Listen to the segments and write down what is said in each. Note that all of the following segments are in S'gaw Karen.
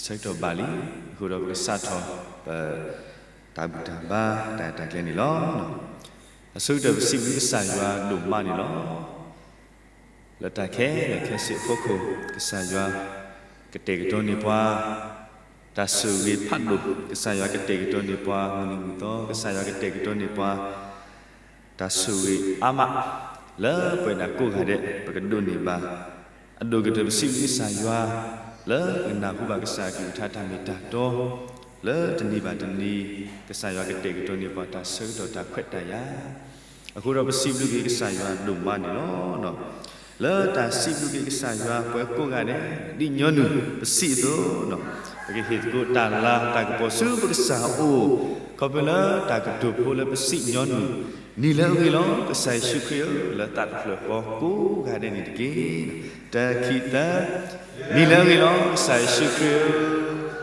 ဆၢကတီၢ်ဘၣ်လံ, အဃိဒီးပကစးထီၣ်ပတၢ်ဘူၣ်တၢ်ဘါတၢ်ရဲၣ်တၢ်ကျဲၤန့ၣ်လီၤ. အဆိကတၢၢ်ပစံးဘျုးကစၢ်ယွၤဒိၣ်မးန့ၣ်လီၤ. လၢတၢ်ခဲလၢာ်ခဲဆ့အဖီခိၣ် ကစၢ်ယွၤကတဲာ်ကတီၤန့ၢ်ပှၤ တၢ်ဆိၣ်ဂ့ၤဖးဒိၣ်, ကစၢ်ယွၤကတဲာ်ကတီၤန့ၢ်ပှၤမုၢ်နံၤမုၢ်သီ, ကစၢ်ယွၤကတဲာ်ကတီၤန့ၢ်ပှၤ တၢ်ဆိၣ်ဂ့ၤအါမး လၢပဝဲဒၣ်ကိးဂၤဒဲး ပကဒိးန့ၢ်ဘၣ် အဒိၣ်ကတၢၢ်ပစံးဘျုးကစၢ်ယွၤ လၢကနၢ်ဟူဘၣ်ကစၢ်အကလုၢ်ကထါတၢ်မ့ၢ်တၢ်တီ, လၢတနံၤဘၣ်တနံၤ ကစၢ်ယွၤကတဲာ်ကတီၤန့ၢ်ပှၤတၢ်ဆၢကတီၢ်တၢ်ခွဲးတၢ်ယာ်, အဃိဒီးပစံးဘျုးက့ၤကစၢ်ယွၤဒိၣ်မးန့ၣ်လီၤ. လၢတၢ်စံးဘျုးက့ၤကစၢ်ယွၤပဝဲကိးဂၤဒဲး ဒ်ညီနုၢ်ပစံးအသိး, ပကဟ့ၣ်သကိးတၢ်လၤတၢ်ကပီၤဆူပကစၢ်အအိၣ်, ခီဖျိလၢတၢ်ကတိၤဖိလၢပစံးညီနုၢ်, နံၤလၢအဂ့ၤလီၤ ကစၢ်ယ့ၣ်ၡူးခရံာ်ဧၢ, လၢသးတဖျၢၣ်ဃီကိးဂၤဒဲးန့ၣ်တက့ၢ်. တၢ ခံ သၢ, နံၤလၢအဂ့ၤလီၤ ကစၢ်ယ့ၣ်ၡူးခရံာ်ဧၢ,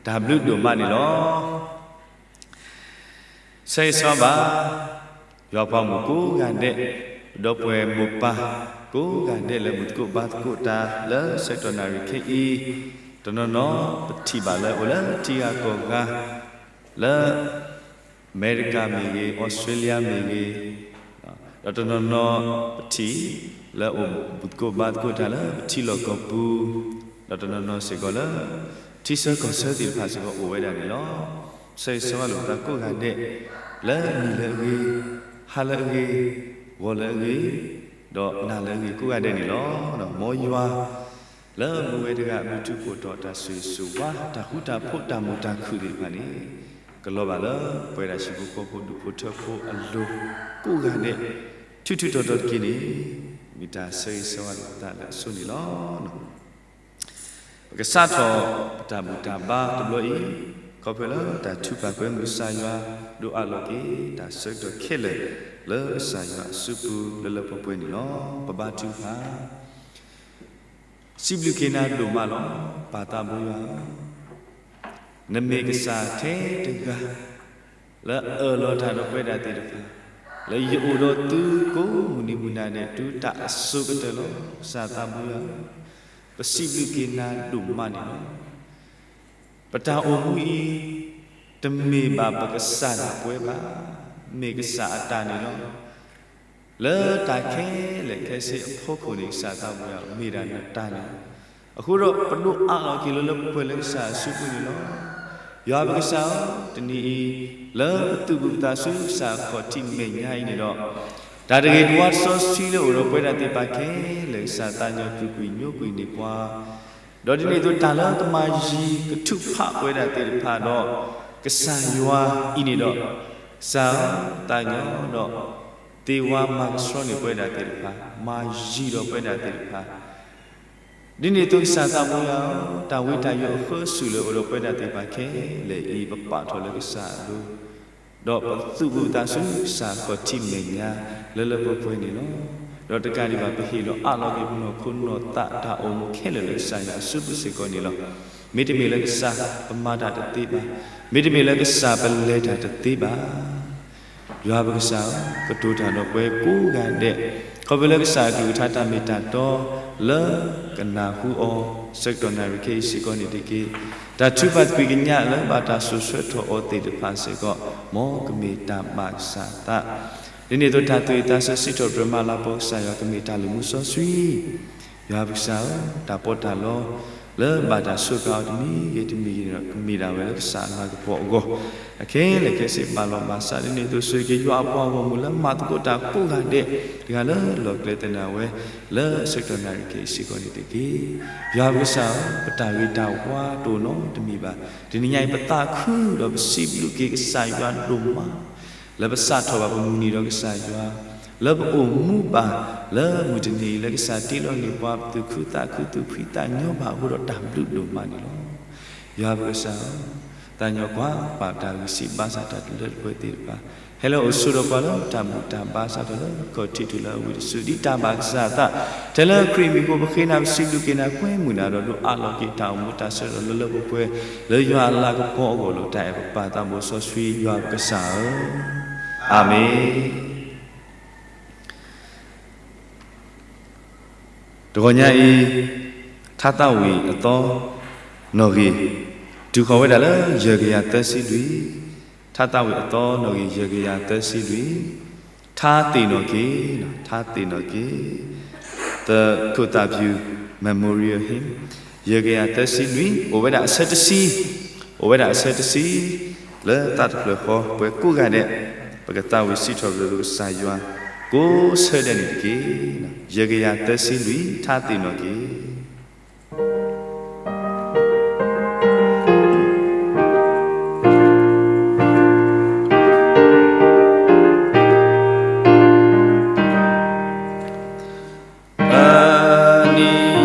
တၢ်ဘျုးဒိၣ်မးန့ၣ်လီၤ. ဆၢဂ့ၤဆၢဝါဘၣ် ယွၤပှၤမုၣ်ကိးဂၤဒဲး, ပဒီပုၢ်ဝဲၢ်မိၢ်ပၢ်ကိးဂၤဒဲးလၢမုၢ်သကိးဘါသကိးတၢ် လၢဆၢကတီၢ်နၣ်ရံၣ်ခဲအံၤ, တနီၤနီၤပထံၣ်ဘၣ်လၢအိၣ်လၢထံဂၤကီၢ်ဂၤ, လၢ အမဲရကၤမ့ၢ်ဂ့ၤ, အီစထြ့လယါမ့ၢ်ဂ့ၤ, ဒီးတနီၤနီၤပထံၣ်လၢအိၣ်မုၢ်သကိးဘါသကိးတၢ်လၢပထံလီၢ်ကီၢ်ပူၤ, ဒီးတနီၤနီၤစ့ၢ်ကီးလၢ ထံဆၢကီၢ်ဆၢသ့ၣ်တဖၣ်စ့ၢ်ကီးအိၣ်ဝဲဒၣ်န့ၣ်လီၤ. ဆၢဂ့ၤဆၢဝါလိာ်ပသးကိးဂၤဒဲး, လၢနံၤလၢအဂ့ၤ, ဟါလၢအဂ့ၤ, ဂီၤလၢအဂ့ၤ, ဒီးနၤလၢအဂ့ၤကိးဂၤဒဲးန့ၣ်လီၤ. မ်ယွၤ လၢမူဝဲတဂၤအဘျုးထူးဖှိၣ်ထီၣ်တၢ်ဆိၣ်ဂ့ၤဆိၣ်ဝါ တၢ်ဃူတၢ်ဖိးတၢ်မုာ်တၢ်ခုၣ်သ့ၣ်တဖၣ်န့ၣ်, ကလီၤဘၣ်လၢပဝဲဒၣ်ဟံၣ်ဖိဃီဖိဒူၣ်ဖိထၢဖိအလိၤကိးဂၤဒဲး, ထူးထူးတီၤတီၤတက့ၢ်န့ၣ်, မ့ၢ်တၢ်ဆၢဂ့ၤဆၢဝါလိာ်ပသးလၢအဆိန့ၣ်လီၤ. ပကစးထီၣ်ပတၢ်ဘူၣ်တၢ်ဘါတဘျီအံၤ, ခီဖျိလၢတၢ်ထုကဖၣ်ကွဲမုာ်ကစၢ်ယွၤ, ဒိးအးလီၤက့ၤတၢ်ဆၢကတီၢ်ခဲလၢာ်လၢကစၢ်ယွၤအစုပူၤလၢလၢပှဲၤပှဲၤန့ၣ်လီၤ. ပဘါထုကဖၣ်, စံးဘျုးက့ၤနၤဒိၣ်မးလီၤ. ပၢ်သးဘိယွၤဧၢ, နမ့ၢ်ကစၢ်ထဲတဂၤ လၢအအၢၣ်လီၤတၢ်ဒီးပဝဲဒၣ်သ့ၣ်တဖၣ်, လၢယအိၣ်ဒီးသုကိးမုၢ်နံၤမုၢ်နၤဒဲး တုၤတၢ်အစိၤကတၢၢ်လီၤ. ကစၢ်သးဘိယွၤဧၢ, ပစံးဘျုးက့ၤနၤဒိၣ်မးန့ၣ်လီၤ. ပတၢ်အိၣ်မူအံၤ တမ့ၢ်ဘၣ်ပကစၢ်ဒၣ်ပဝဲဘၣ်, မ့ၢ်ကစၢ်အတၢ်န့ၣ်လီၤ. လၢတၢ်ခဲလၢာ်ခဲဆ့အဖီခိၣ်န့ၣ် ကစၢ်သးဘိယွၤဧၢ, မ့ၢ်ဒၣ်နတၢ်န့ၣ်လီၤ. အဃိဒီးပဒိးအးလီၤက့ၤလၢလၢပှဲၤပှဲၤလၢကစၢ်အစုပူၤန့ၣ်လီၤ. ယွၤပကစၢ်ဧၢ, တနံၤအံၤ လၢပသူၣ်ပူၤသးဆူကစၢ်အခီၣ်ထံးမဲာ်ညါအံၤန့ၣ်ဒီး, တၢ်တဂ့ၤတဝါစီဆှံလၢအိၣ်ဒီးပဝဲဒၣ်သ့ၣ်တဖၣ်ခဲလၢာ် ကစၢ်သးကညီၤသူၣ်ကွံာ်ညိကွံာ်န့ၢ်ပှၤ ဒီးဒ်န့ၣ်အသိးတၢ်လၢကမၤယံၤကထုးဖးပဝဲဒၣ်သ့ၣ်တဖၣ်ဒီး ကစၢ်ယွၤအံၤန့ၣ်ဒီး, ကစၢ်သးကညီၤဒီး သ့ဝါမၤကဆှီန့ၢ်ပဝဲဒၣ်သ့ၣ်တဖၣ်, မၤယံၤဒီးပဝဲဒၣ်သ့ၣ်တဖၣ် ဒ်န့ၣ်အသိးကစၢ်သးဘိယွၤဧၢ, တၢ်ဝံတၢ်ယိးအဃၢအစူၢ်လၢအိၣ်ဒီးပဝဲဒၣ်သ့ၣ်တဖၣ်ခဲလၢာ်အံၤ ပပာ်ထီၣ်လၢကစၢ်အလိၤ, ဒီးပသူၣ်ပူၤသးဆူကစၢ်အခီၣ်ထံးမဲာ်ညါလၢလၢပှဲၤပှဲၤန့ၣ်လီၤ. ဒီးတကးဒံးဘၣ် ပဟ့ၣ်လီၤအးလီၤက့ၤပနီၢ်ခိနီၢ်သးတၢ်အိၣ်မူခဲလၢာ်လၢကစၢ်ယွၤအစုပူၤစ့ၢ်ကီးန့ၣ်လီၤ. မ့တမ့ၢ်လၢကစၢ်ပမၤတၢ်တသ့ဘၣ်, မ့တမ့ၢ်လၢကစၢ်ပလဲၤတၢ်တသ့ဘၣ် ယွၤပကစၢ်ဧၢ, ကတိၤတၢ်ဒီးပှၤကိးဂၤဒဲး, ခီဖျိလၢကစၢ်အကလုၢ်ကထါတၢ်မ့ၢ်တၢ်တီလၢကနၢ်ဟူအီၤ ဆၢကတီၢ်နၣ်ရံၣ်ခဲအံၤစ့ၢ်ကီးန့ၣ်တက့ၢ်. တၢ်ထုကဖၣ်သကွံာ်ကညးလၢဘၣ်တၢ်စိာ်ဆှၢထီၣ်အီၤသ့ၣ်တဖၣ်စ့ၢ်ကီး မ်ကမ့ၢ်တၢ်ဘၣ်ကစၢ်အသး, ဒ်န့ၣ်အသိးတၢ်သူၣ်ဝံၣ်သးဆၢစံးထီၣ်ပတြၢၤမၤလၤကပီၤကစၢ်ယွၤကမ့ၢ်တၢ်လုၢ်မူစီဆှံ ယွၤပကစၢ်ဧၢ, တၢ်ပီးတၢ်လီလၢဘၣ်တၢ်ဆိးကါအီၤတမံၤဂ့ၤတမံၤဂ့ၤန့ၣ်ဒီး ကမ့ၢ်ဒၣ်ဝဲလၢကစၢ်အလၤကပီၤအဂီၢ်, အခဲလၢာ်ခဲဆ့ဘၣ်လီၤဘၣ်စးဒ်န့ၣ်အသိး ဆိၣ်ဂ့ၤက့ၤယွၤအပှၤဂီၢ်မုၢ်လၢမၤသကိးတၢ်ကိးဂၤဒဲး, တဂၤလၢလီၢ်ကျဲသနာ်ဝဲ, လၢဆၢကတီၢ်နၣ်ရံၣ်ခဲအံၤစ့ၢ်ကီးန့ၣ်တက့ၢ်. ယွၤပကစၢ်ဧၢ, ပတၢ်ဂ့ၤတၢ်ဝါတအိၣ်နီတမံၤဘၣ်. တနံၤညါအံၤ ပသးခုဒီးပစံးဘျုးက့ၤကစၢ်ယွၤဒိၣ်မး လၢပစးထီၣ်ဘၣ်ပမုၢ်နံၤဒီးကစၢ်ယွၤ, လၢပအိၣ်မူဘၣ်လၢမုၢ်တနံၤအံၤ လၢကစၢ်တ့လီၤန့ၢ်ပှၤ ပသူၣ်ခုသးခု သူၣ်ဖှံသးညီဘၣ်အဃိဒီး တၢ်ဘျုးဒိၣ်မးန့ၣ်လီၤ. ယွၤပကစၢ်ဧၢ, သးကညီၤကွၢ်ပာ်ပတၢ်ဂံၢ်စၢ်ဘါစၢ်တၢ်လၢတပှဲၤသ့ၣ်တဖၣ်, ဟဲလၢအိၣ်ဆိးဒီးပှၤလၢတၢ်ဘူၣ်တၢ်ဘါစးထီၣ်လၢခီၣ်ထံးတုၤလၢအဝံတစု ဒ်တၢ်ဘၣ်ကစၢ်အသး, ထဲလၢခရံာ်မံၤအဃိ ပဃ့နၤပစံးဘျုးက့ၤနၤ ကွဲမုာ်နၤဒီးဒိးအးလီၤက့ၤတၢ်အိၣ်မူတၢ်ဆၢထၢၣ်လၢလၢပှဲၤပှဲၤ လၢယွၤအလၤကပီၤအဂီၢ် လိာ်တၢ်အဲၣ်ပပၢ်သးဘိစီဆှံ ယွၤပကစၢ်ဧၢ, အၤမ့ၣ်. တဂီၤညါအံၤ, ထါသးဝံၣ်အသီ, နီၣ်ဂံၢ်, တုၤဃီၤဝဲဒၣ်လၢယဲၢ်ကယၤသၢဆံလွံၢ်, ထါသးဝံၣ်အသီနီၣ်ဂံၢ်ယဲၢ်ကယၤသၢဆံလွံၢ်, ထါသ့ၣ်နီၣ်က့ၤ, ထါသ့ၣ်နီၣ်က့ၤ, သခိၣ်သၣ်ပျူၤ Memorial Hymn ယဲၢ်ကယၤသၢဆံလွံၢ် အိၣ်ဝဲဒၣ်အဆၢတဆံ, အိၣ်ဝဲဒၣ်အဆၢတဆံ, လၢသးတဖျၢၣ်ဃီ ပှဲၤကိးဂၤဒဲး, ပကသးဝံၣ်စံးထီၣ်ပတြၢၤကစၢ်ယွၤ, ကိးဆၢဒဲးန့ၣ်တက့ၢ်. ယဲၢ်ကယၤသၢဆံလွံၢ် ထါသ့ၣ်နီၣ်က့ၤ အနံၣ်ယ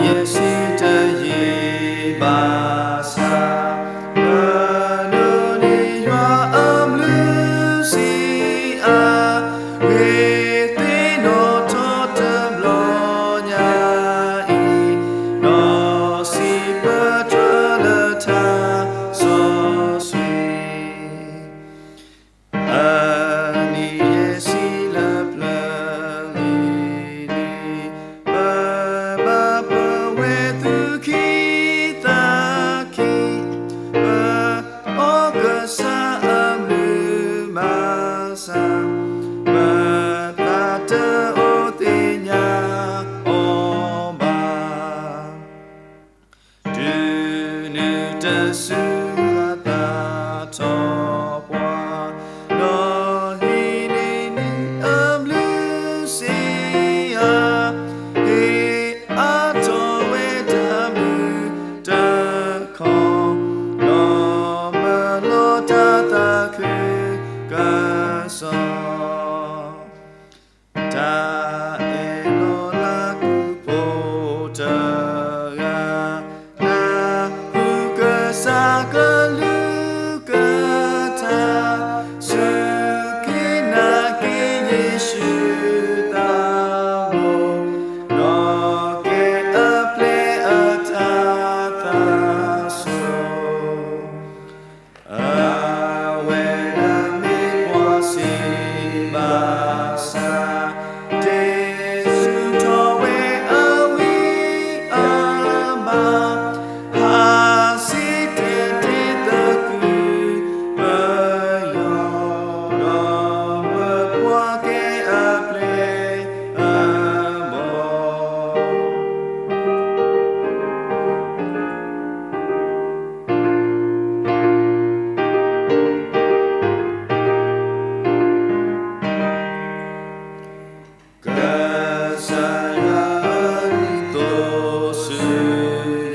ဲၢ်ဆံတယံာ်ဘၣ်ဆၣ်, ပဒိးန့ၢ်ယွၤအဘျုးစ့ၢ်ဧါ, ဂ့ၤသ့ၣ်နီၣ်ထီၣ်တဘျီညါအံၤ, နီၢ်စံးပတြၢၤလၢထါစီဆှံ အနံၣ်ယဲၢ်ဆံလၢပျၢၤလံၤန့ၣ်, ပဘၣ်ပဝဲသူၣ်က့သးက့, ပအီၣ်ကစၢ်အဘျုးမၤစၢ်, ပသးတအိၣ်သ့ၣ်ညါအီၤဘၣ်. တုၤနုၤတစုအသးထီၣ်ပှၢ်, ဒီးဟံးန့ၢ်နံၣ်အဘျုးစ့ၢ်ဧါ, ဟ့ၣ်အါထီၣ်ဝဲတၢ်မုာ်တၢ်ခုၣ်, ဒီးမၤလီၤတၢ်သးခုကစီၣ် တၢ်အဲၣ်လီၤလၢကုၢ်ဖိတဂၤ, နၢ်ဟူကစၢ်ကလုၢ်ကထါ, စူၢ်က့ၤနာ်က့ၤယ့ၣ်ၡူးသးဘိ, ဒီးကဲအပျဲၢ်အတၢ်သးစူၤ အဝဲဒၣ်မ့ၢ်ကွၢ်စံးဘၣ်ဆၣ်, တ့ဆူၣ်ထီၣ်ဝဲအဝံအမါ, ဟးဆှဲတဲာ်တဲာ်သကုၤပယီၤ, ဒီးပကွၢ်ကဲအပျဲၢ်အဘီၣ် ကစၢ်ယွၤအဒုးသိးဆူ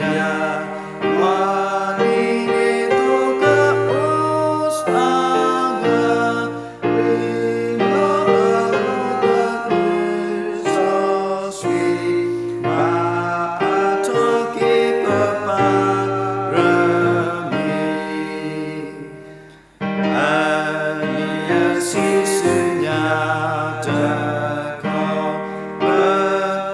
ညါ, ပှၤနံၤန့ၣ်သိးကအိၣ်စှၤဂၤ, လၢလီၤလၢလီၤစီဆှံ, ဘၣ်အါထီၣ်က့ၤပပၢ်ရမံၤ အနံၣ်ယဲၢ်ဆံဆူညါတခီ, ပ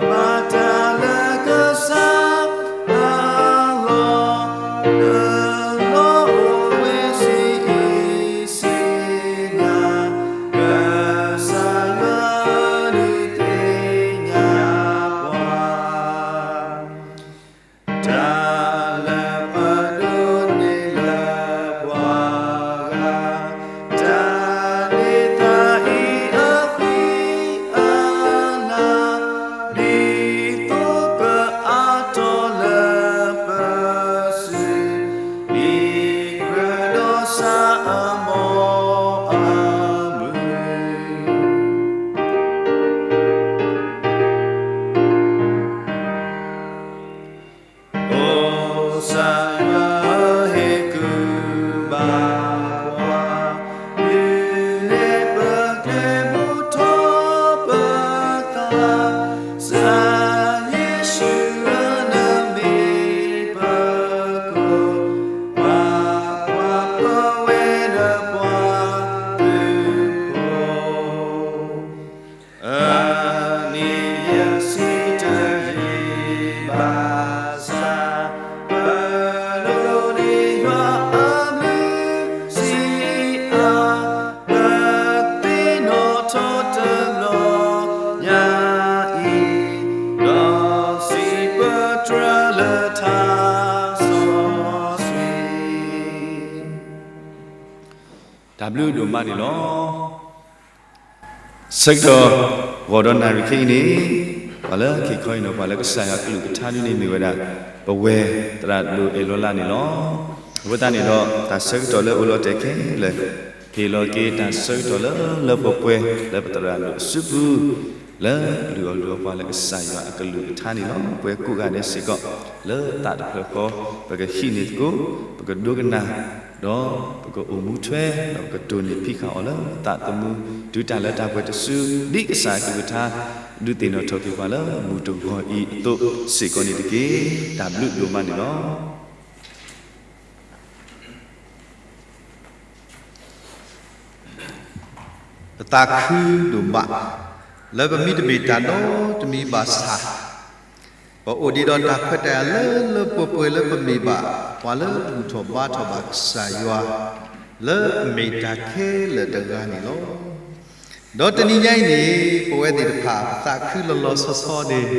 ဘၣ်တၢ်လၢကစၢ်အလီၢ်, လၢလီၤအိၣ်ဝဲဆံးအံၤဆံးညါ, ကစၢ်ယွၤဒုးသ့ၣ်ညါပှၤ တၢ်လၢပဒိးန့ၢ်လၢပှၤဂၤ, တၢ်န့ၢ်သါအံၤအဃံအလၤ, ဒ်သိးကအါထီၣ်လၢပစု, ဒ်ကြၢးဒီးစၢ်အမိၢ်အမုၢ် အိၣ်စၢ်ယွၤဧၢ ဟ့ၣ်ကူၣ်ဘၣ်ပှၤ, ဒုးနဲၣ်ပကျဲ ဘူၣ်ထီၣ်ပသး, ကစၢ်ယ့ၣ်ၡူးအနမ့ၢ်ပခိၣ်, ပှၤကွၢ်ပဝဲလၢပှၤသုးဖိ အနံၣ်ယဲၢ်ဆံတယံာ်ဘၣ်ဆၣ်, ပဒိး တၢ်ဘျုးဒိၣ်မးန့ၣ်လီၤ. ဆၢကတီၢ် ဂီၤဒီးနၣ်ရံၣ်ခဲအံၤန့ၣ်, ပှၤလၢခံခီအံၤန့ၣ် ပှၤလၢကစၢ်ယွၤအကလုၢ်ကထါဒ်န့ၣ်မ့ၢ်ဝဲဒၣ် ပဝဲသရၣ်ဒိၣ်အဲၣ်လီၤလးန့ၣ်လီၤ. အဃိသတးန့ၣ်ဒီး တၢ်ဆၢကတီၢ်လၢအိၣ်လီၤတဲာ်ခဲလၢာ် ဟ့ၣ်လီၤက့ၤတၢ်ဆၢကတီၢ်လၢလၢပှဲၤပှဲၤ လၢပသရၣ်ဒိၣ်အစုပူၤ လၢအလုၢ်အီၣ်လုၢ်အီပှၤလၢကစၢ်ယွၤအကလုၢ်ကထါန့ၣ်လီၤ. ပဝဲကိးဂၤဒဲးစ့ၢ်ကီး လၢသးတဖျၢၣ်ဃီ ပကဟံးန့ၢ်သကိး, ပကဒိကနၣ်, ဒီးပကအိၣ်မူထွဲ ဒီးပကတိၢ်န့ၢ်ဖံးဃာ်အီၤလၢသးသမူ တုၤတၢ်လၢတၢ်ပှဲၤတစု ဒ်ကစၢ်အကလုၢ်ကထါ ဒုးသ့ၣ်နီၣ်ထီၣ်က့ၤပှၤလၢမုၢ်တဂီၤအံၤအသိးစ့ၢ်ကီးန့ၣ်တက့ၢ်. တၢ်ဘျုးဒိၣ်မးန့ၣ်လီၤ. ပသးခုဒိၣ်မး လၢပမ့တမ့ၢ်တၢ်နီတမံၤဘၣ်ဆၣ်, ပအိၣ်ဒံးဒီးတၢ်ခွဲးတၢ်ယာ်လၢလၢပှဲၤပှဲၤလၢပမ့ၢ်ဘၣ် ပှၤလၢဘူၣ်ထီၣ်ဘါထီၣ်ဘၣ်ကစၢ်ယွၤ လၢအမ့ၢ်တၢ်ခဲလၢာ်တဂၤန့ၣ်လီၤ. ဒီးတနံၤညါအံၤန့ၣ် ပဝဲသ့ၣ်တဖၣ် ပသးခုလီၤလီၤဆီဆီန့ၣ်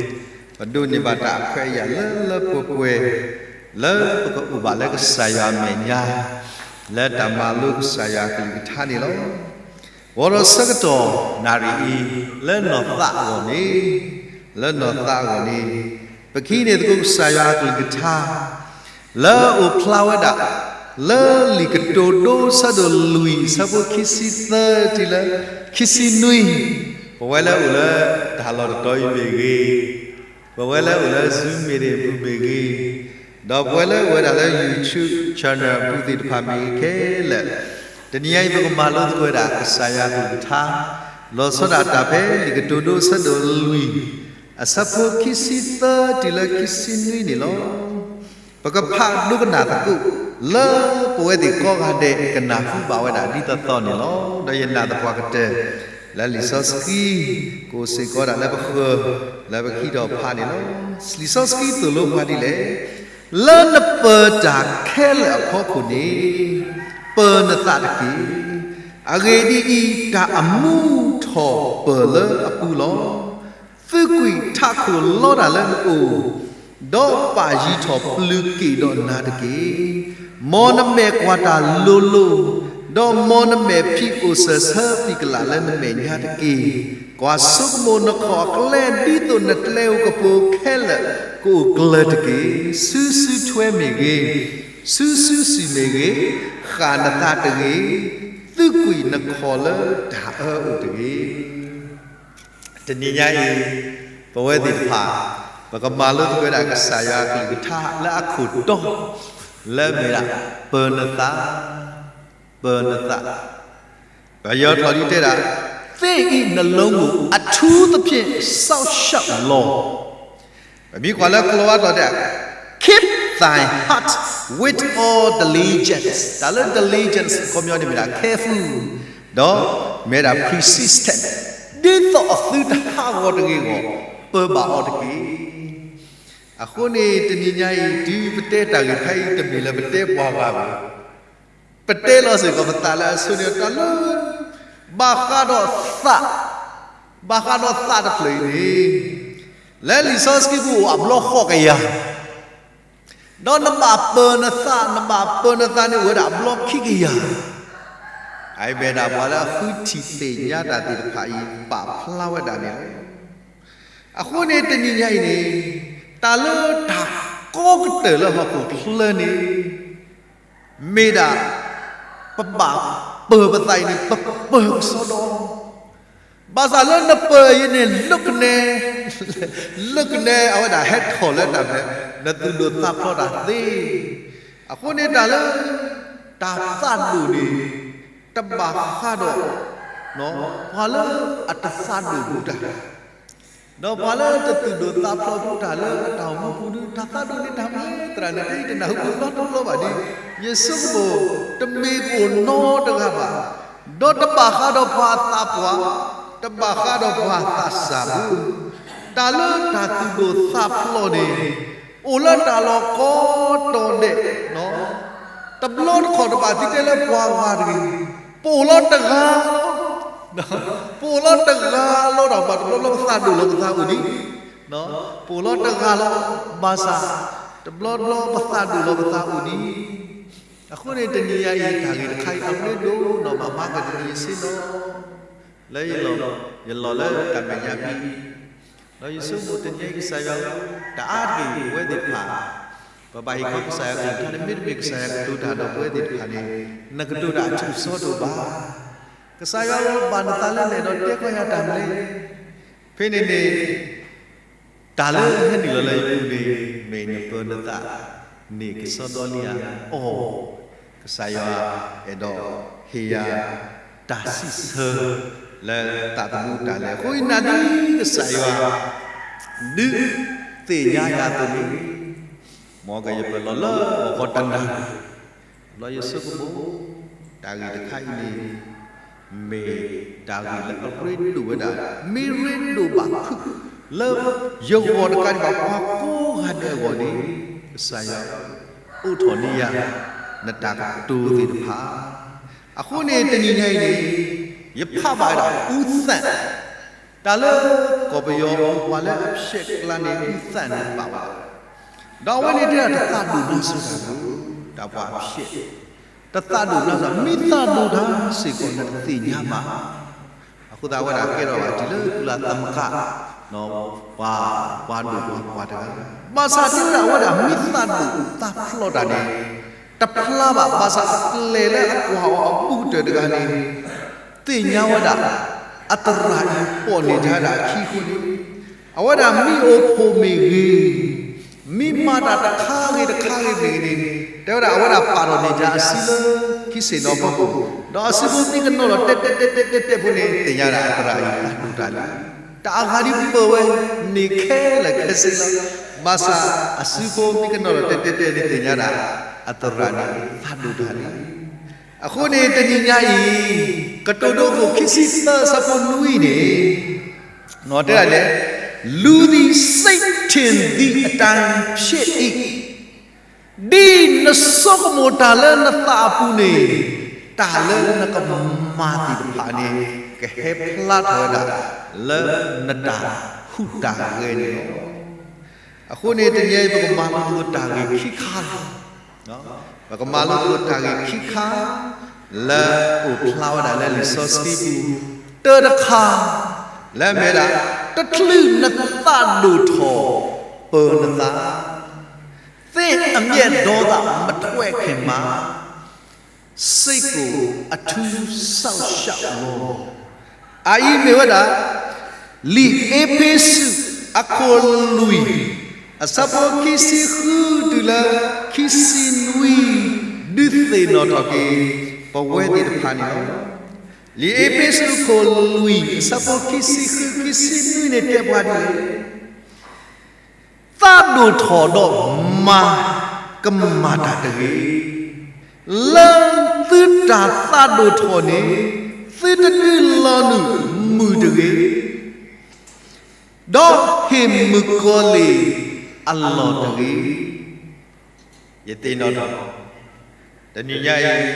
ပဒိးန့ၢ်ဘၣ်တၢ်အခွဲးအယာ်လၢလၢပှဲၤပှဲၤ လၢပကအိၣ်ဘၣ်လၢကစၢ်ယွၤအမဲာ်ညါ လၢတၢ်မၤလိကစၢ်ယွၤအကလုၢ်ကထါန့ၣ်လီၤ. ဂီၤဒီးဆၢကတီၢ်နၣ်ရံၣ်အံၤ လၢနီၢ်သးအဂီၢ်န့ၣ်, လၢနီၢ်သးအဂီၢ်န့ၣ် ပကဟံးန့ၢ်သကိးကစၢ်ယွၤအကလုၢ်ကထါ လၢအအိၣ်ဖျါဝဲဒၣ် လၢလံာ်ကတိၤဒိဆၢဒိၣ်လွံၢ် အဆၢဖိခံဆံသၢတုၤလၢ ခံဆံနွံ, ပဝဲလၢအိၣ်လၢတၢ်လီၢ်တတီၤအံၤမ့ၢ်ဂ့ၤ, ပဝဲလၢအိၣ်လၢ Zoom meeting အပူၤမ့ၢ်ဂ့ၤ, ဒီးပဝဲလၢအိၣ်ဝဲဒၣ်လၢ YouTube channel အပူၤသ့ၣ်တဖၣ်မ့ၢ်ဂ့ၤခဲလၢာ်, တနံၤညါအံၤ ပကမၤလိသကိးဝဲဒၣ် ကစၢ်ယွၤအကလုၢ်ကထါ လီၤဆီဒၣ်တၢ်ဖဲလံာ်ကတိၤဒိဆၢဒိၣ်လွံၢ် အဆၢဖိခံဆံသၢတုၤလၢခံဆံနွံန့ၣ်လီၤ. ပကဖးဒိကနၣ်သကိး လၢပဝဲသ့ၣ်ကိးဂၤဒဲးကနၢ်ဟူဘၣ်ဝဲဒၣ်ဒ်သိးသိးန့ၣ်လီၤ. ဒီးယနာ်သပှၢ်ကတၢၢ် လၢလံာ်စီဆှံ ကအိၣ်စ့ၢ်ကီးဒၣ်လၢပဃၢၤ လၢပကဟံးထီၣ်ဖးန့ၣ်လီၤ. လံာ်စီဆှံသိၣ်လိပှၤဒ်လဲၣ်, လၢနပၢၤတၢ်ခဲလၢာ်အဖီခိၣ်န့ၣ် ပၢၤနသးတက့ၢ်. အဂ့ၢ်ဒ်အံၤ, တၢ်အမူထီၣ်ပၢၢ်လၢအပူၤလီၤ. သုးကွံာ်ထးခိၣ်လီတၢ်လၢနအိၣ်, ဒီးပာ်ယံၤထီၣ်ပျုၤက့ၣ်ဒီးနၤတက့ၢ်. မ်နမဲာ်ကွၢ်တၢ်လိၤလိၤ, ဒီးမ်နမဲာ်ဖံးအိၣ်စၢၤဆၢပံာ်ကလာ်လၢနမဲာ်ညါတက့ၢ်. ကွၢ်ဆိကမိၣ်နခီၣ်အကျဲ ဒ်သိးနကျဲဧိၤကပူၤခဲလၢာ်ကအိၣ်ကျၢၤတက့ၢ်. စုစုထွဲမ့ၢ်ဂ့ၤ, စုစုစံၣ်မ့ၢ်ဂ့ၤ, ဃၣ်နသးတဂ့ၤ, သုးကွံာ်နခီၣ်လၢတၢ်အၢအိၣ်တဂ့ၤ. တနံၤညါအံၤ ပဝဲသ့ၣ်တဖၣ် ပကမၤလိသကိးဝဲဒၣ်ကစၢ်ယွၤအကလုၢ်ကထါလၢအခိၣ်တီ လၢအမ့ၢ်ဒၣ် ပၢၤနသး, ပၢၤနသး, ပယီၤထီၣ်ဒ်တဲဒၣ် သ့ၣ်အံၤနလိၤမူး အထူသဖြင့် စောင့်ရှောက်လော့. ပမ့ၢ်ကွၢ်လၢကျိာ်အါတီၤတဲ Keep thy heart with all diligence, တၢ်လၢ diligence အခီပညီန့ၣ်မ့ၢ်ဒၣ် careful, ဒီးမ့ၢ်ဒၣ် persistent, ဒ်သိးအသုတဟးဂီၤတဂ့ၤအဂီၢ် ပၢၤဘၣ်အီၤတက့ၢ်. အဃိန့ၣ် တနံၤညါအံၤ တုၤပတဲတၢ်ဂ့ၢ်ဖဲအံၤ တမ့ၢ်လၢပတဲပှၤဂၤဘၣ်, ပတဲလီၤစ့ၢ်ကီးပသးလၢအဆိန့ၣ် တၢ်လၢ ဘၣ်ဃးဒီးသး, ဘၣ်ဃးဒီးသးတဖျၢၣ်အံၤန့ၣ် လၢလံာ်စီဆှံပူၤအိၣ်အဘျီဃိးကယၤ, ဒီးနဘၣ်ပၢၤနသး, နဘၣ်ပၢၤနသးန့ၣ်အိၣ်ဝဲဒၣ်အဘျီခံကယၤ. အအံၤမ့ၢ်ဒၣ်ပှၤလၢအဃုထံၣ်သ့ၣ်ညါတၢ်သ့ၣ်တဖၣ်အံၤ ပာ်ဖျါဝဲဒၣ်န့ၣ်လီၤ. အဃိန့ၣ်တနံၤညါအံၤန့ၣ် တၢ်လၢတၢ်ကီကတၢၢ်လၢဟီၣ်ခိၣ်ချၢန့ၣ် မ့ၢ်ဒၣ် ပဘၣ်ပၢၤပသးအံၤန့ၣ် ပပၢၤကစီဒီ, ဘၣ်ဆၣ်လၢနပၢၤအံၤန့ၣ် လၢကနဲ, လၢကနဲအဝဲဒၣ်ဟဲထီၣ်လၢတၢ်ဖဲ နသူၣ်ဒိၣ်သးဖျိးတၢ်သ့. အဃိန့ၣ်တၢ်လၢ တၢ်သးဒိၣ်န့ၣ် တဘၣ်ဃးဒီး ပှၤလၢအတသးဒိၣ်ဘူးတၢ် ဒီးပှၤလၢတသူၣ်ဒိၣ်သးဖျိးဘူးတၢ်လၢအတၢ်အိၣ်မူပူၤဒီး တၢ်သးဒိၣ်န့ၣ်တၢ်မနုၤလဲၣ် သရၣ်န့ၣ် တနၢ်ဟူပူၤဘျီတဘျီဘၣ်ဒီး ယဆိကမိၣ် တမ့ၢ်အိၣ်နီတဂၤဘၣ်, ဒီးတဘၣ်ဃးဒီးပှၤအသးပှၢ်, တဘၣ်ဃးဒီးပှၤသးစၢ်ဘၣ်. တၢ်လၢတၢ်သူၣ်ဒိၣ်သးဖျိးန့ၣ် အိၣ်လၢတၢ်လီၢ်ကိးတီၤဒဲး, တဘျီတခီၣ်တဘၣ်သံတဲလၢပှၤဂၤတဂ့ၤ, ပအိၣ်လီၤတဂၤလီၤ ပအိၣ်လီၤတဂၤလီၤဒီး ဘၣ်တဘျီဘျီပသးဒိၣ်လီၤပသးအိၣ်ဒံး, ပအိၣ်လီၤတဂၤလီၤ, ဘၣ်ဆၣ် တဘျီဘျီပသးဒိၣ်လီၤပသးအိၣ်ဒံး. အဃိန့ၣ်တနံၤညါအံၤ တၢ်ဂ့ၢ်တခါအံၤ အရ့ဒိၣ်နီၢ်မး မၤကဒုးယဆ့ၣ်နီၤ လၢယလီၢ် ယလီၢ်လၢတၢ်မဲာ်ညါမံၤ ဒီးယဆိကမိၣ်တနံၤညါအံၤကစၢ်ယွၤဧၢ, တအါတက့ၢ်ပဝဲသ့ၣ်တဖၣ် ပဘၣ်ဟ့ၣ်ခီကစၢ်ယွၤကလုၢ်ကထါန့ၣ် မ့တမ့ၢ်ကစၢ်ယွၤကတိၤတၢ်ဒီးပဝဲသ့ၣ်တဖၣ်န့ၣ် နကတိၤတၢ်အထူးအစီတအိၣ်ဘၣ်. ကစၢ်ယွၤဧၢ, ဘၣ်နသးလၢနအဲၣ်ဒိးတဲကီယၤတၢ်မနုၤလဲၣ်. ဖဲန့ၣ်န့ၣ် တၢ်လၢဟဲနုာ်လီၤလၢယပူၤန့ၣ် မ့ၢ်နပၢၤနသးန့ၣ်ကစီဒီလံဧါ. အီၤ, ကစၢ်ယွၤအဲၣ်ဒိးဟ့ၣ်ယၤတၢ်စံးဆၢလၢသးသမူတၢ်လဲၤ. အဃိယနာ်ဒ်ကစၢ်ယွၤ ဒုးသ့ၣ်ညါယၤအသိးန့ၣ် မ်ကယပၢၤလီၤလၢဂီၤတနၤ ဘျီယဆိကမိၣ် တၢ်ဂ့ၢ်တခါအံၤန့ၣ် မ့ၢ်တၢ်ဂ့ၢ်လၢအရ့ဒိၣ်ဝဲဒၣ် မ့ၢ်ရ့ဒိၣ်ဘၣ်ဖုး လၢယဂီၢ်တကးဒံးဘၣ် ပှၤကိးဂၤဒဲးအဂီၢ်န့ၣ် ကစၢ်ယွၤ အိးထီၣ်န့ၢ်ယၤ နတၢ်ကတိၤသ့ၣ်တဖၣ်. အဃိန့ၣ်တနံၤညါအံၤန့ၣ် ယဖးဘၣ်ဝဲဒၣ် ဦးသန့် တၢ်လၢကီၢ်ပယီၤပှၤလၢအဖျဲးကျါန့ၣ် ဦးသန့်န့ၣ်ဘၣ်ဝဲဒၣ် ဒီးအဝဲန့ၣ်တဲဒၣ်တသးဒိၣ်နါစီၤတၢ်ဘျုး တၢ်ပှၤဖျဲး တသးဒိၣ်နါစီၤ မ့ၢ်သးဒိၣ်တၢ်စ့ၢ်ကီးနတသ့ၣ်ညါဘၣ်. အဃိသတးအဝဲဒၣ်ကဲထီၣ်ဘၣ်တုၤလၢကုလသမဂ္ဂ ပှၤ ပှၤဒိၣ်ပှၤပှၢ်တဂၤ ဘၣ်ဆၣ်တဲဝဲဒၣ်အဝဲဒၣ်မ့ၢ်သးဒိၣ်သးဖျီးတၢ်န့ၣ် တဖျါဘၣ် ဘၣ်ဆၣ်အကျဲလၢအကွၢ်အီၤအဘူးကတၢၢ်တဂၤန့ၣ် သ့ၣ်ညါဝဲဒၣ် အသရၣ်အံၤပိာ်န့ၢ်တၢ်ဒၣ်အခံအဃိန့ၣ် အဝဲဒၣ်မ့ၢ်အိၣ်ဖှိၣ်မ့ၢ်ဂ့ၤ, မ့ၢ်မၤတၢ်တခါဂ့ၤတခါဂ့ၤမ့ၢ်ဂ့ၤန့ၣ် တဲဝဲဒၣ်အဝဲဒၣ်ပာ်ထီၣ်န့ၢ်တၢ်အစုလၢခံဆ့ၣ်နီၤဖီခိၣ်, ဒီးအစုဖိမ့ၢ်ကနီၤလီၤတဲတဲတဲတဲဖိန့ၣ် သ့ၣ်ညါဒၣ်အသရၣ်အံၤသးဒိၣ်တၢ်လံ. တၢ်အဂၤဒ်ပၢၢ်ဝဲန့ၣ်ခဲလၢာ်ခဲဆ့လီၤ. ဘၣ်ဆၣ်အစုဖိမ့ၢ်ကနီၤလီၤတဲတဲတဲန့ၣ် သ့ၣ်ညါဒၣ် အသရၣ်န့ၣ်သးဒိၣ်တၢ်လံ. အဃိန့ၣ်တနံၤညါအံၤ ကတိၤဒိခိၣ်ခံဆံသၢဆၢဖိနွံန့ၣ် တဲဒၣ်လဲၣ်, လူသည်စိတ်ထင်သည့်အတိုင်းဖြစ်၏, ဒ်နဆိကမိၣ်တၢ်လၢနသးအပူၤန့ၣ် တၢ်လၢနကမၤသ့ၣ်တဖၣ်န့ၣ် ကဟဲဖျါထီၣ်ဝဲဒၣ် လၢနတၢ်ဟူးတၢ်ဂဲၤန့ၣ်လီၤ. အဃိန့ၣ်တနံၤအံၤ ပကမၤလိသကိးတၢ်ဂ့ၢ်ခံခါလီၤ. ပကမၤလိသကိးတၢ်ဂ့ၢ်ခံခါ လၢအိၣ်ဖျါဝဲဒၣ်လၢလံာ်စီဆှံပူၤ တၢတခါ လၢအမ့ၢ်ဝဲဒၣ် တချုးနသးဒိၣ်ထီၣ်ပၢၤနသး, သင့်အမျက်ဒေါသမထွက်ခင်မှာ စိတ်ကိုအထူးစောင့်ရှောက်လော့. အအံၤမ့ၢ်ဝဲဒၣ် လံာ်အ့းဖ့းစူး အခိၣ်လွံၢ် အဆၢဖိခံဆံဃုတုၤလၢခံဆံနွံ ဒုးသ့ၣ်နီၣ်ထီၣ်က့ၤ ပဝဲသ့ၣ်တဖၣ်န့ၣ်လီၤ. လံာ်အ့းဖ့းစူးအခိၣ်လွံၢ် အဆၢဖိခံဆံဃု ခံဆံနွံန့ၣ်တဲပှၤဒ်လဲၣ် သးဒိၣ်ထီၣ်ဒီးမၤကမၣ်တၢ်တဂ့ၤ. လၢသုတၢ်သးဒိၣ်ထီၣ်န့ၣ် သုတဒုးလီၤနုာ်မုာ်တဂ့ၤ, ဒီးဟ့ၣ်မုၣ်ကီၤလံၢ်အလီၢ်တဂ့ၤ. ယသ့ၣ်နီၣ်ထီၣ် တနံၤညါအံၤ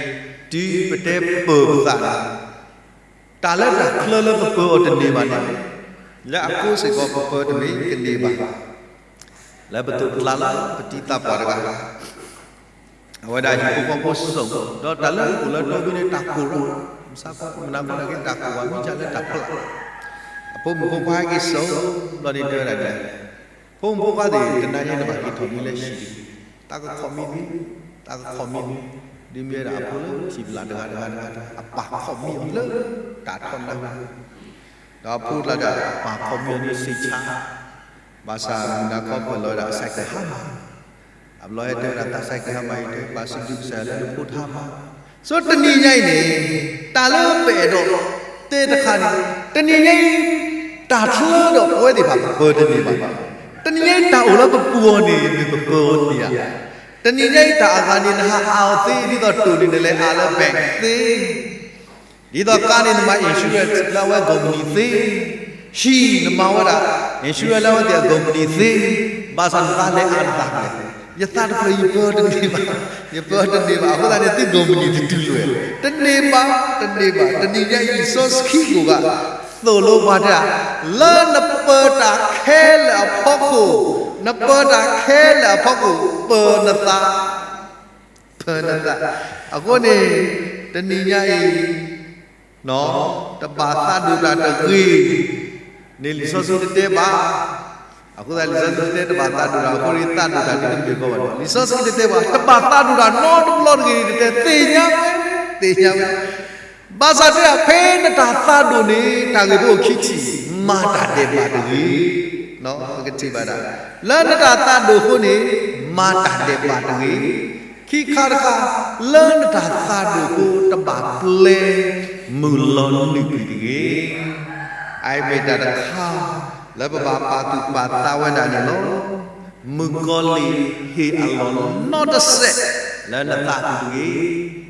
တုၤပတဲပၢၤပသးန့ၣ် တၢ်လၢတၢ်ချၢလၢပပၢၤအီၤတန့ၢ်ဘၣ်န့ၣ် လၢအဃိစ့ၢ်ကီးပပၢၤတမ့ၢ်ကန့ၢ်ဘၣ်. လၢပသိးပကျါလၢပတံၤသးပှၢ်တဂၤ အဝဲဒၣ်ဟံၣ်ဖိဃီဖိစိာ် ဒီးတၢ်လၢအိၣ်လၢတီဘ့ၣ်န့ၣ် တၢ်ကိၢ်ရၣ် မဆါကီမနၤကီန့ၣ်က့ၤ တၢ်ကိၢ်ဝဲမ့ၢ်ကလဲၣ်တၢ်ဖျါ အဖိမုၣ်ဖိခွါဟဲက့ၤစိာ် ဘျီန့ၣ်တဲဝဲဒၣ်ဒ်လဲၣ်, ဖိမုၣ်ဖိခွါသ့ၣ် တနၤညါနဘၣ်က့ၤထီၣ်မံလၢဟံၣ်, တၢ်ကခီၣ်မံသု, တၢ်ကခီၣ်မံသု, ဒ်မ့ၢ်ဝဲဒၣ်အဖိလၢထံၣ်ပျၢ်တဂၤတဂၤတဂၤ အပၢ်ခီၣ်မံအီၤလၢတၢ်ထီဒါ ဒီးအဖိတဂၤအပၢ်ခီၣ်မံအီၤန့ၣ်စံးဆါ, ဘၣ်ဆၣ်မုၢ်နၤခီပၢၢ်လီၤဝဲဒၣ်အစဲးကဟါမၢ်, အဘျီဟဲတဲဝဲဒၣ်သးစဲးကဟါမၢ်အံၤ တဲဘၣ်စံးဘျုးကစၢ်ယွၤလၢနဖိတဟါမၢ်. ဆိတနံၤညါအံၤန့ၣ် တၢ်လၢပအဲၣ်ဒိးတဲတခါန့ၣ် တနံၤညါအံၤ တၢ်ချၢဒီးပဝဲသ့ၣ်တဖၣ်ပပၢၤတန့ၢ်ဘၣ်. တနံၤညါအံၤတၢ်အိၣ်လၢပပူၤအီၤန့ၣ် မ့ၢ်ပပၢၤအီၤတန့ၢ်ဧါ. တနံၤညါအံၤတၢ်အဂၤန့ၣ် နဟးအါအီၤသ့ ဒ်သိးတိၢ်န့ၣ်နလဲၤအါလၢ bank သ့ ဒ်သိးကါန့ၣ် နမၤ insurance လၢအဝဲကုမ္ပဏီသ့, ဟံၣ်နမၤဝဲဒၣ် insurance လၢအဝဲသ့ၣ်အကုမ္ပဏီသ့, ဘၣ်ဆၣ်နသးလဲၤအါနသးလဲၤ, ယသးတဖျၢၣ်ယပၢၤတန့ၢ်ဘၣ်, ယပၢၤတန့ၢ်ဘၣ် အဃိသတးန့ၣ် သုကုမ္ပဏီတတုၤလၢၤ, တန့ၢ်ဘၣ်, တန့ၢ်ဘၣ်. တနံၤညါအံၤလံာ်စီဆှံကိၣ်ဂၤ သိၣ်လိပှၤတၢ်, လၢနပၢၤတၢ်ခဲလၢာ်အဖီခိၣ်, နပၢၤတၢ်ခဲလၢာ်အဖီခိၣ် ပၢၤနသး ပၢနသး. အဃိန့ၣ် တနံၤညါအံၤ တဘၣ်သးဒိၣ်တၢ်တဂ့ၤန့ၣ် လံာ်စီဆှံတတဲဘၣ်. အဃိသတး လံာ်စီဆှံတတဲတဘၣ်သးဒိၣ်တၢ်အဃိန့ၣ် သးဒိၣ်တၢ်ဒ်တမ့ၢ်ဘၣ်. လံာ်စီဆှံတတဲဘၣ် တဘၣ်သးဒိၣ်တၢ်နီတဘျီတဂ့ၤန့ၣ် တတဲသ့ၣ်ညါဝဲ, သ့ၣ်ညါဝဲ. ဘၣ်ဆၣ်တဲဒၣ် ဖဲနတၢ်သးဒိၣ်န့ၣ် တၢ်ဂ့ၢ်ဖိခံထံၣ် မၤတၢ်ဒဲးဘးတဂ့ၤ. ပကထံၣ်ဘၣ်ဒၣ် လၢနတၢ်သးဒိၣ်အဃိန့ၣ် မၤတၢ်ဒဲးဘးတဂ့ၤ. ခံခါတခါ လၢနတၢ်သးဒိၣ်အဃိ တဘၣ်ပျဲမုၢ်လီၤနုာ်ကွံာ်တဂ့ၤ. အအံၤမ့ၢ်တၢ်တခါ လၢပဘၣ်ပာ်သူၣ်ပာ်သးဝဲဒၣ်န့ၣ်လီၤ. မုၣ်ကီၤလံၢ်ဟ့ၣ်အလီၢ်နီတစဲး လၢနသးပူၤတဂ့ၤ.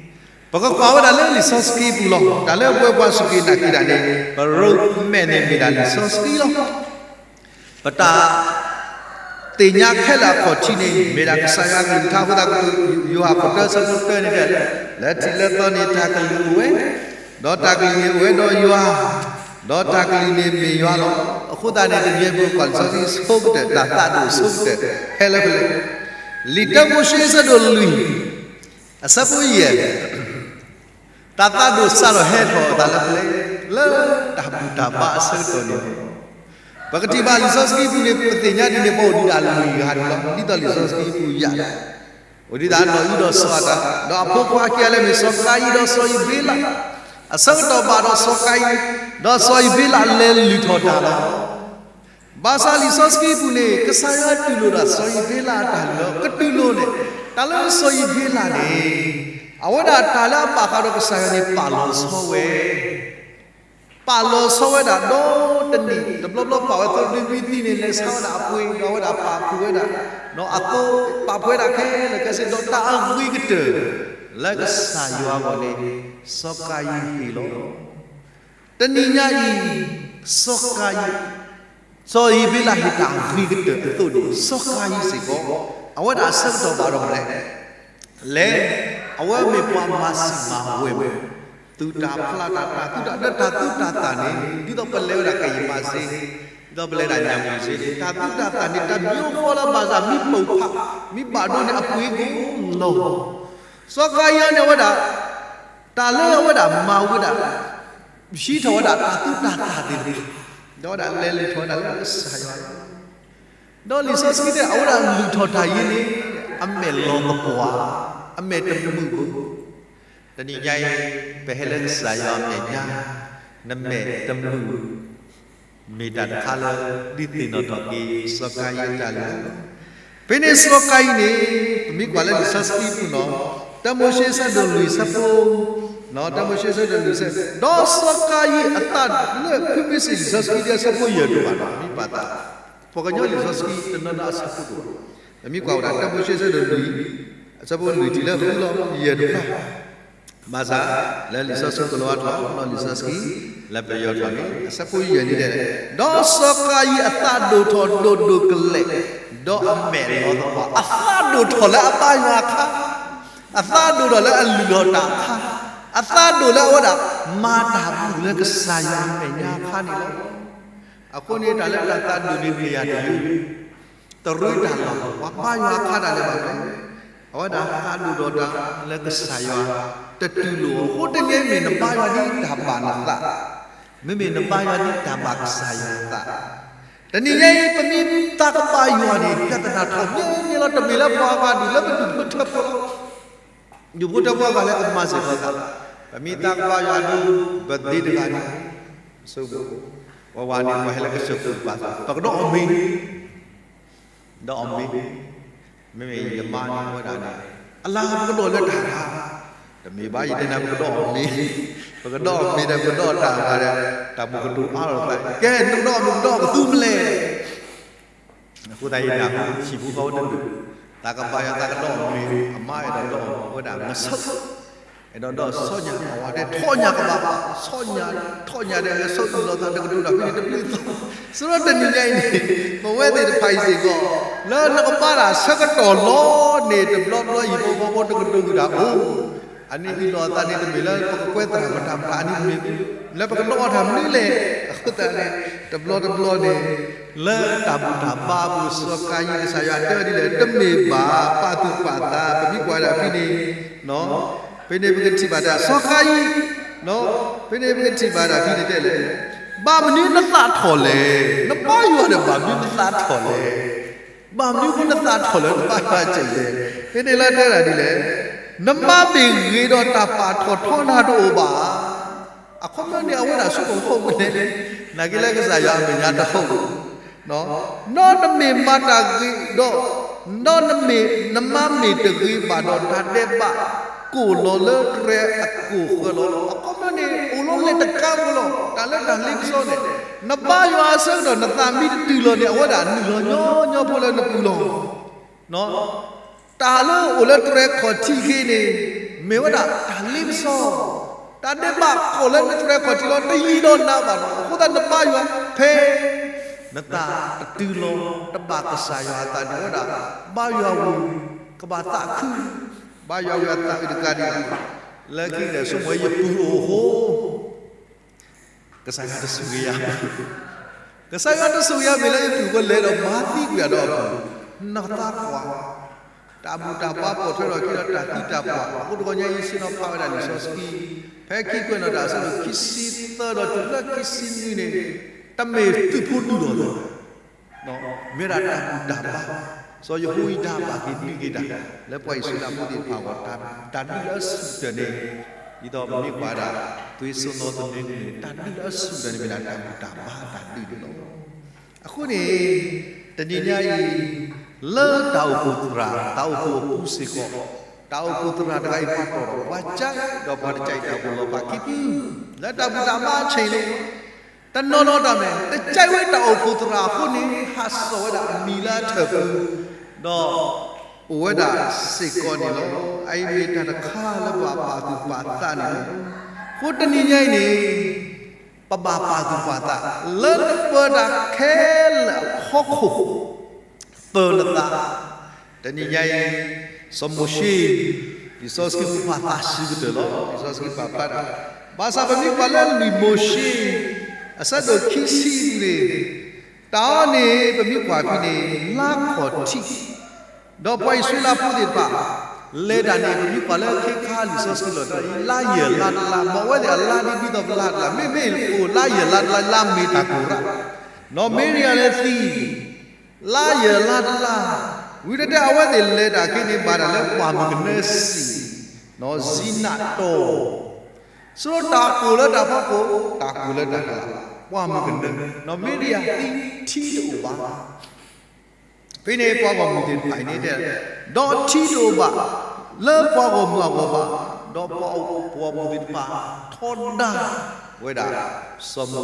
ပကကွၢ်ဝဲဒၣ်လၢလံာ်စီဆှံပူၤလီၤ. တၢ်လၢပဝဲပှၤစူၢ်က့ၤနာ်က့ၤတၢ်န့ၣ် ပရိကမဲန့ၣ်မ့ၢ်ဒၣ်လံာ်စီဆှံလီၤ. ပတၢ်သ့ၣ်ညါခဲလၢာ်အခီၣ်ထံးန့ၣ် မ့ၢ်ဒၣ်ကစၢ်ယွၤအကလုၢ်ကထါအဃိသတး ယိၤဟၣ်ခိၣ်တၢဆၢဖိတၢန့ၣ်တဲ လၢထံးလၢသီန့ၣ်တၢ်ကလုၢ်အိၣ်ဝဲ, ဒီးတၢ်ကလုၢ်န့ၣ်အိၣ်ဝဲဒီးယွၤ, ဒီးတၢ်ကလုၢ်န့ၣ်မ့ၢ်ယွၤလီၤ. အဃိသတးန့ၣ် တမံၤပကကွၢ်လံာ်စီဆှံဆိကတၢၢ် တၢ်သးဒိၣ်ဆိကတၢၢ် ဟဲလၢပလဲၣ်. လံာ်တၢမိၤၡ့အဆၢဒိၣ်လွံၢ် အဆၢဖိယဲၢ် တၢ်သးဒိၣ်စးထီၣ်ဟဲထီၣ်အသးလၢပလဲၣ်, လၢတၢ်ဘူၣ်တၢ်ဘါအဆၢကတီၢ်န့ၣ်လီၤ. ပကထံၣ်ဘၣ်လံာ်စီဆှံပူၤန့ၣ် ပသ့ၣ်ညါဒ်န့ၣ် ပအိၣ်ဒံးဒၣ်လွံၢ်ဂၤန့ၣ်လီၤ. ဒ်သိးလံာ်စီဆှံပူၤယၤ, အိၣ်ဒံးဒၣ်နီၢ်အံဒီးစီၤအၤဒၣ်, ဒီးအဖိခွါခံဂၤလၢမ့ၢ်စီၤကၤယံၣ်ဒီးစီၤအံၤဘ့လး, အဆၢကတီၢ်ဘၣ်ဒီးစီၤကၤယံၣ် ဒီးစီၤအံၤဘ့လးလဲၤလုၢ်ထီၣ်တၢ်လီၤ. ဘၣ်ဆၣ်လံာ်စီဆှံပူၤန့ၣ် ကစၢ်ယွၤတူၢ်လိာ်ဒၣ်စီၤအံၤဘ့လးအတၢ်လုၢ်လီၤ. ကတူၢ်လိာ်န့ၣ် တၢ်လၢစီၤအံၤဘ့လးန့ၣ် အဝဲဒၣ်တၢ်လၢအဘၣ်ဃးဒီးကစၢ်ယွၤန့ၣ် ပာ်လီၤဆီဝဲ, ပာ်လီၤဆီဝဲဒၣ်ဒီးတနံၣ်တဘျီဘျီ ပာ်ဝဲသိဒ့မံသံန့ၣ် လဲၤဆါဝဲဒၣ်အပှ့ၤ ဒီးအဝဲဒၣ်ပာ်ဖှိၣ်ဝဲဒၣ်, ဒီးအသိပာ်ဖှိၣ်ဝဲဒၣ်ခဲလၢာ်ခဲဆ့ ဒီးတၢ်အဂ့ၤကတၢၢ်လၢကစၢ်ယွၤအဂီၢ်န့ၣ် စီၤကၤယံၣ်ဟ့ၣ်လီၤ. တနံၤညါအံၤ စီၤကၤယံၣ် စီၤအံၤဘ့လးဟ့ၣ်တၢ်အဂ့ၤကတၢၢ်အသိးန့ၣ် စီၤကၤယံၣ်စ့ၢ်ကီး အဝဲဒၣ်အဆၢကတီၢ်ဘၣ်ဒီးမနုၤလဲၣ်, လဲၤ, အဝဲမ့ၢ်ပှၤမၤစံာ်မၤဝဲ, သူၣ်တၢ်ဖျးတၢ် တၢ်သူတၢ်သၣ်န့ၣ် ဒ်သိးပလဲၤဝဲဒၣ်ကယံာ်မးစ့, ဒ်သိးပလဲၤဒၣ်ညၣ်မုၢ်စ့န့ၣ် တၢ်သူတၢ်သၣ်န့ၣ် တၢ်မံၤအိၣ်ဃီလၢဘၣ်ဆၣ် မ့ၢ်ပိာ်ဖး မ့ၢ်ဘၣ်ဒိန့ၣ် အပှ့ၤကိၣ်လီၤ. စီၤကၤယံၣ်န့ၣ်အဝဲဒၣ် တၢ်လၢအဝဲဒၣ်မၤဝဲဒၣ် ဟံးထီၣ်ဝဲဒၣ်တၢ်သူတၢ်သၣ်သ့ၣ်တဖၣ်, ဒီးဝဲဒၣ်လဲၤလုၢ်ထီၣ်ဝဲဒၣ်လၢကစၢ်ယွၤလီၤ. ဒီးလံာ်စီဆှံတဲ အဝဲဒၣ်လုၢ်ထီၣ်တၢ်အံၤန့ၣ် အမဲာ်လီၤသပှၢ်, အမဲာ်တမုာ်ဘၣ်. တနံၤညါအံၤ ပဟဲလၢကစၢ်ယွၤအမဲာ်ညါ, နမဲာ်တမုာ် မ့ၢ်တၢ်တခါလၢ ဒုးသ့ၣ်နီၣ်ထီၣ်က့ၤ စီၤကၤယံၣ်အတၢ်လုၢ်လီၤ. ဖဲန့ၣ်စီၤကၤယံၣ်န့ၣ် ပမ့ၢ်ကွၢ်လၢလံာ်စီဆှံပူၤနီၤ, တၢမိၤၡ့ဆၢဒိၣ်လွံၢ်ဆၢဖိ, တၢမိၤၡ့ဆၢဒိၣ်လွံၢ်ဆၢ, ဒီးစီၤကၤယံၣ်အသးလၢဖုမ့ၢ်စံးလံာ်စီဆှံဒ်အဆၢဖိယဲၢ်ဒိၣ်ဘၣ်ဒီး မ့ၢ်ပာ်သး ပှၤကညီလံာ်စီဆှံတနီၤနီၤအဆၢဖိတအိၣ်, ပမ့ၢ်ကွၢ်ဝဲဒၣ်တၢမိၤၡ့ဆၢဒိၣ်လွံၢ်, အဆၢဖိလွံၢ်တုၤလၢဃုလီၤ ယဲၢ်တဖျၢၣ် ဘၣ်ဆၣ် လၢလံာ်စီဆှံကလီၤဝါထီၣ် နီၢ်လံာ်စီဆှံ လၢပယီၤထီၣ်န့ၣ် အဆၢဖိယဲၢ်န့ၣ်တဲ, ဒီးစီၤကၤယံၣ်အသးဒိၣ်ထီၣ်ဒိၣ်ဒိၣ်ကလဲာ်, ဒီးအမဲာ်လီၤသပှၢ်, အသးဒိၣ်ထီၣ်လၢအဘါယွၤအခါ, အသးဒိၣ်ထီၣ်လၢအလုၢ်လီၤတၢ်အခါ, အသးဒိၣ်လၢအဝဲဒၣ် မၤတၢ်ဘူၣ်လၢကစၢ်ယွၤအမဲာ်ညါအခါန့ၣ်လီၤ. အဃိန့ၣ် တၢ်လၢတၢ်သးဒိၣ်န့ၣ် မ့ၢ်ယၤတယုၢ် တရ့တၢ်လီၤ, ပှၤဘါယွၤအခါဒၣ်လဲာ်ဘၣ်လဲၣ်, အဝဲဒၣ်သးဒိၣ်ထီၣ်တၢ်လၢကစၢ်ယွၤ တတူၢ်လိာ်အဃိတနံၤမ့ၢ်နဘါယွၤဒ်တၢ်ဘၣ်နသး, မ့မ့ၢ်နဘါယွၤဒ်တၢ်ဘၣ်ကစၢ်ယွၤအသး, တနံၤညါအံၤ ပမ့ၢ်သးကဘါယွၤန့ၣ် ပြဿနာထီၣ်မ့ၢ်န့ၣ်လီၤ, တမ့ၢ်လၢပှၤဂၤဒုးလၢပဒူၣ်ဖိထၢဖိလီၤ. ဒူၣ်ဖိထၢဖိအဂၤလၢကမၤစၢၤပှၤဂၤ, ပမ့ၢ်သးကဘါယွၤဒုး birthday တဂၤန့ၣ်, ဆိကမိၣ်, ပှၤဝၤန့ၣ် ပှၤဟဲလၢကစၢၢ်ခိၣ်ပာ်သး ပကဒီးအီၣ်မ့ၤ, ဒီးအီၣ်မ့ၤ, မ့မ့ၢ်ယမါန့ၣ်ဝဲဒၣ်န့ၣ်, အလၤပကဒီးလၢတၢ်ဂၤ, တမ့ၢ်ဘၣ် ယတဲနၤ ပကဒီးအီၣ်မ့ၤ, ပကဒီးအီၣ်မ့ၤဒီး ပကဒီးတၢ်ဂၤဒီး တၢ်ဘူၣ်ကတိၤအါထီၣ်သး, ကဲ နကဒီးအီၣ်မ့ၤ ကဒီးအီၣ်ကသူမလဲၣ်. အဃိသတး ယနၢ်ဟူဟံၣ်ဖိဃီဖိတဒူၣ်, သးကဘါယွၤ သးကဒီးအီၣ်မ့ၤ, အမါအဲၣ်ဒိးဒီးအီၣ်မ့ၤ အဝဲဒၣ်မဆၢ, အဲၣ်ဒိးဒီးဆီညၣ် အဝၤတဲထီၣ်ညၣ်ကဘၣ်, ဆီညၣ်, ထီၣ်ညၣ်ဒီး လဲၤဆီအုၣ်လီၤသးတကဒိၣ်ဒီး ဖဲန့ၣ်တဘျုးသီ, စရီတနံၤညါအံၤန့ၣ် ပဝဲသ့ၣ်တဖၣ်အံၤစ့ၢ်ကီး လၢနကဘါတၢ်ဆၢကတီၢ်လီၤန့ၣ် တဘျီဘျီဟံၣ်ဖိဃီဖိတကဒိၣ်ဒၣ်အိၣ်, အန့ၣ်အုၣ်လီၤအသးန့ၣ် တမ့ၢ်လၢပကကွဲးသရၣ်မတၤမတၤ အန့ၣ်တမ့ၢ် လၢပကနီၣ်အီၣ်တၢ်မနုၤလဲၣ်. အဃိသတးန့ၣ် တဘျီတဘျီန့ၣ် လၢတၢ်ဘူၣ်တၢ်ဘါအပူၤ စီၤကၤယံၣ် ကစၢ်ယွၤတဲဝဲဒ်လဲၣ်, တမ့ၢ်ဘၣ်ပာ်သူၣ်ပာ်သး ပမ့ၢ်ကွၢ်ဒၣ်ဖဲန့ၣ် ဖဲန့ၣ်ပကထံၣ်ဘၣ်တၢ် စီၤကၤယံၣ် ဖဲန့ၣ်ပကထံၣ်ဘၣ်တၢ်ဖဲန့ၣ်တဲလဲၣ်, ဘၣ်မနုၤနသးထီၣ်လဲၣ်, နဘါယွၤဒီး ဘၣ်မနုၤနသးထီၣ်လဲၣ်. ဘၣ်မနုၤအဃိနသးထီၣ်လၢနဘါယွၤစဲးလဲၣ်. ဖဲန့ၣ်လၢတဲဒၣ်ဒ်လဲၣ်, နမါမ့ၢ်ဂ့ၤဒီး တၢ်ပာ်ထီၣ်ထီနၤတအိၣ်ဘၣ်. အခီပညီန့ၣ် အဝဲဒၣ်ဆိကမိၣ်ဝဲန့ၣ်, နာ်က့လၢကစၢ်ယွၤအမဲာ်ညါတအိၣ်, ဒီးနမ့ၢ်မၤတၢ်ဂ့ၤဒီး ဒီးနမ့ၢ် နမါမ့ၢ်တဂ့ၤဘၣ်ဒီး တၢ်ဒဲးဘးကိၢ်လီၤလၢတြဲၤအကိၢ်ဃၢၤလီၤ. အခီပညီန့ၣ် အိၣ်လီၤလၢတကါပူၤလီၤ. တၢ်လၢတၢ်လ့ပစီန့ၣ် နဘါယွၤအဆၢကတီၢ် နသးမ့ၢ်တတုၤလီၤန့ၣ် အဝဲဒၣ်နုာ်လီၤညီညီဖိလၢနပူၤလီၤ. တၢ်လၢအိၣ်လၢတြဲၤခီၣ်ထံးခဲအံၤန့ၣ် မ့ၢ်ဝဲဒၣ်တၢ်လ့ပစီ, တၢ်ဒဲးဘးကိၢ်လၢနတြဲၤခီၣ်ထံးလီၤ, တယံာ်ဒီးနၤဘၣ်လီၤ. အဃိသတးနဘါယွၤ ဖဲနသးတတုၤလီၤ တဘၣ်ကစၢ်ယွၤအသးန့ၣ် အဝဲဒၣ် ဘါယွၤဝံၤ ကဘၣ်သးခု, ဘါယွၤဝံၤအသးအုးတကးဒံးဘၣ်. လၢခံကတၢၢ် ဆိကမိၣ်ယပုၢ်အိၣ်အဃိ ကစၢ်ယွၤတဆိၣ်ဂ့ၤယၤ, ကစၢ်ယွၤတဆိၣ်ဂ့ၤယၤ မ့ၢ်လၢယပုၢ်ဖိလဲၤဒီးမၤသံကွံာ်ယၤဒီးအပူၤ, နသးကွၢ်, တၢ်ဘူၣ်တၢ်ဘါပိာ်ထွဲထီၣ်က့ၤဒီးတၢ်သံတၢ်ပှၢ်, အဃိတဂီၤညါအံၤ ဆ့ၣ်နီၤဖးဝဲဒၣ်လံာ်စီဆှံ, ဖဲခံကွဲးနီၣ်တၢ်အဆၢဒိၣ်ခံဆံသၢဒီးတုၤလၢခံဆံနွံန့ၣ်, တမ့ၢ်သုးဖိဒူၣ်လီၤသး မ့ၢ်ဝဲဒၣ်တၢ်ဘူၣ်တၢ်ဘါ, စီၤယဟိယဒၤဘၣ်က့ၤဒုးက့ၤတၢ် လၢပှၤအံၣ်စရ့လးဖိသ့ၣ်တဖၣ်အဂီၢ်, တၢ်ဒုးလၢအဆူၣ်ကတၢၢ်န့ၣ်, ဒ်သိးပမ့ၢ်ကွၢ်ဒၣ် သွေးစွန်းသော သန့ၤန့ၣ် တၢ်ဒုးလၢအဆူၣ်ကတၢၢ်န့ၣ် မ့ၢ်ဒၣ်တၢ်ဘူၣ်တၢ်ဘါတၢ်ဒုးန့ၣ်လီၤ. အဃိန့ၣ် တနံၤညါအံၤ လၢတၢ်အိၣ်ဖှိၣ်သရၣ် တၢ်အိၣ်ဖှိၣ်အပူၤစ့ၢ်ကီး, တၢ်အိၣ်ဖှိၣ်သရၣ်တဂၤအံၤပှၤတီၢ်ဒီး ပှၤကၢဒီးပှၤတကၢအံၤ တၢ်အိၣ်ဖှိၣ်လီၤဖးခံဖု, လၢတၢ်ဘူၣ်တၢ်ဘါအဆဲးန့ၣ် တနီၤနီၤတၢ်မ့ၢ် တကဲဝဲတၢ်အိၣ်ဖှိၣ်သရၣ်အဃိန့ၣ် ဟးစိာ်ဝဲဒၣ်အမံၤလၢအထၢၣ်ပူၤ, ဒီးအိၣ်ဝဲဒၣ်စ့ၢ်ကီးန့ၣ်လီၤ. အအံၤမ့ၢ်တၢ်တခါလၢပဘၣ်ပာ်သူၣ်ပာ်သးန့ၣ်လီၤ. အဃိတနံၤညါအံၤန့ၣ် ပဘၣ်ပာ်သူၣ်ပာ်သး လၢနပၢတၢ်ခဲလၢာ်အဖီခိၣ် ပၢနသး တနံၤညါအံၤ စီၤမိၤၡ့ လံာ်စီဆှံပာ်ဖျါစှၤကတၢၢ်လီၤ. လံာ်စီဆှံပာ်ဖျါတၢ်, ဘၣ်ဆၣ်ပမ့ၢ်ကွၢ်လၢလံာ်မိၤၡ့ အဆၢဒိၣ်ခံဆံန့ၣ်, တၢ်အံၤန့ၣ် ပမ့ၢ်ကွၢ်ဖဲန့ၣ် လါခီၣ်ထံး, ဒီးပှၤအံၣ်စရ့လးဖိသ့ၣ်တဖၣ် လဲၤတၢ်န့ၣ် ပမ့ၢ်ကွၢ်လၢခ့ခါလံာ်စီဆှံလီၤတံၢ်အံၤ လါယဲၢ်လါတလါ, မ်အဝဲသ့ၣ်အလါဒ်သိးပလါတလါ, မ့မ့ၢ်အိၣ်လါယဲၢ်လါတလါ လါမ့ၤတၢ်ကိၢ်ရၣ်, ဒီးမ့ရံယၤလၢသံ လါယဲၢ်လါတလါ, ဝံၤတတဲအဝဲသ့ၣ်လဲၤတၢ်ခဲန့ၣ် ဘၣ်တၢ်လၢပှၢ်မုၢ်ကနၢစံၣ်, ဒီးစံနးတီၢ်, ဆိတၢ်ကိၢ်လၢတၢ်ဖီခိၣ်, တၢ်ကိၢ်လၢတၢ်ကလၤ, ပှၢ်မုၢ်ကနၢ, ဒီးမ့ရံယၤသံထံတအိၣ်ဘၣ်. ဖဲန့ၣ်ပှၤဂီၢ်မုၢ်သ့ၣ်တဖၣ်အံၤန့ၣ်တဲ, ဒီးထံတအိၣ်ဘၣ် လၢပှၤဂီၢ်မုၢ်အဂီၢ်ဘၣ်, ဒီးပှၤဂီၢ်မုၢ်သ့ၣ်တဖၣ်ထီဒါဝဲဒၣ် စီၤမိၤၡ့ ခီဖျိလၢ တဲဝဲဒၣ်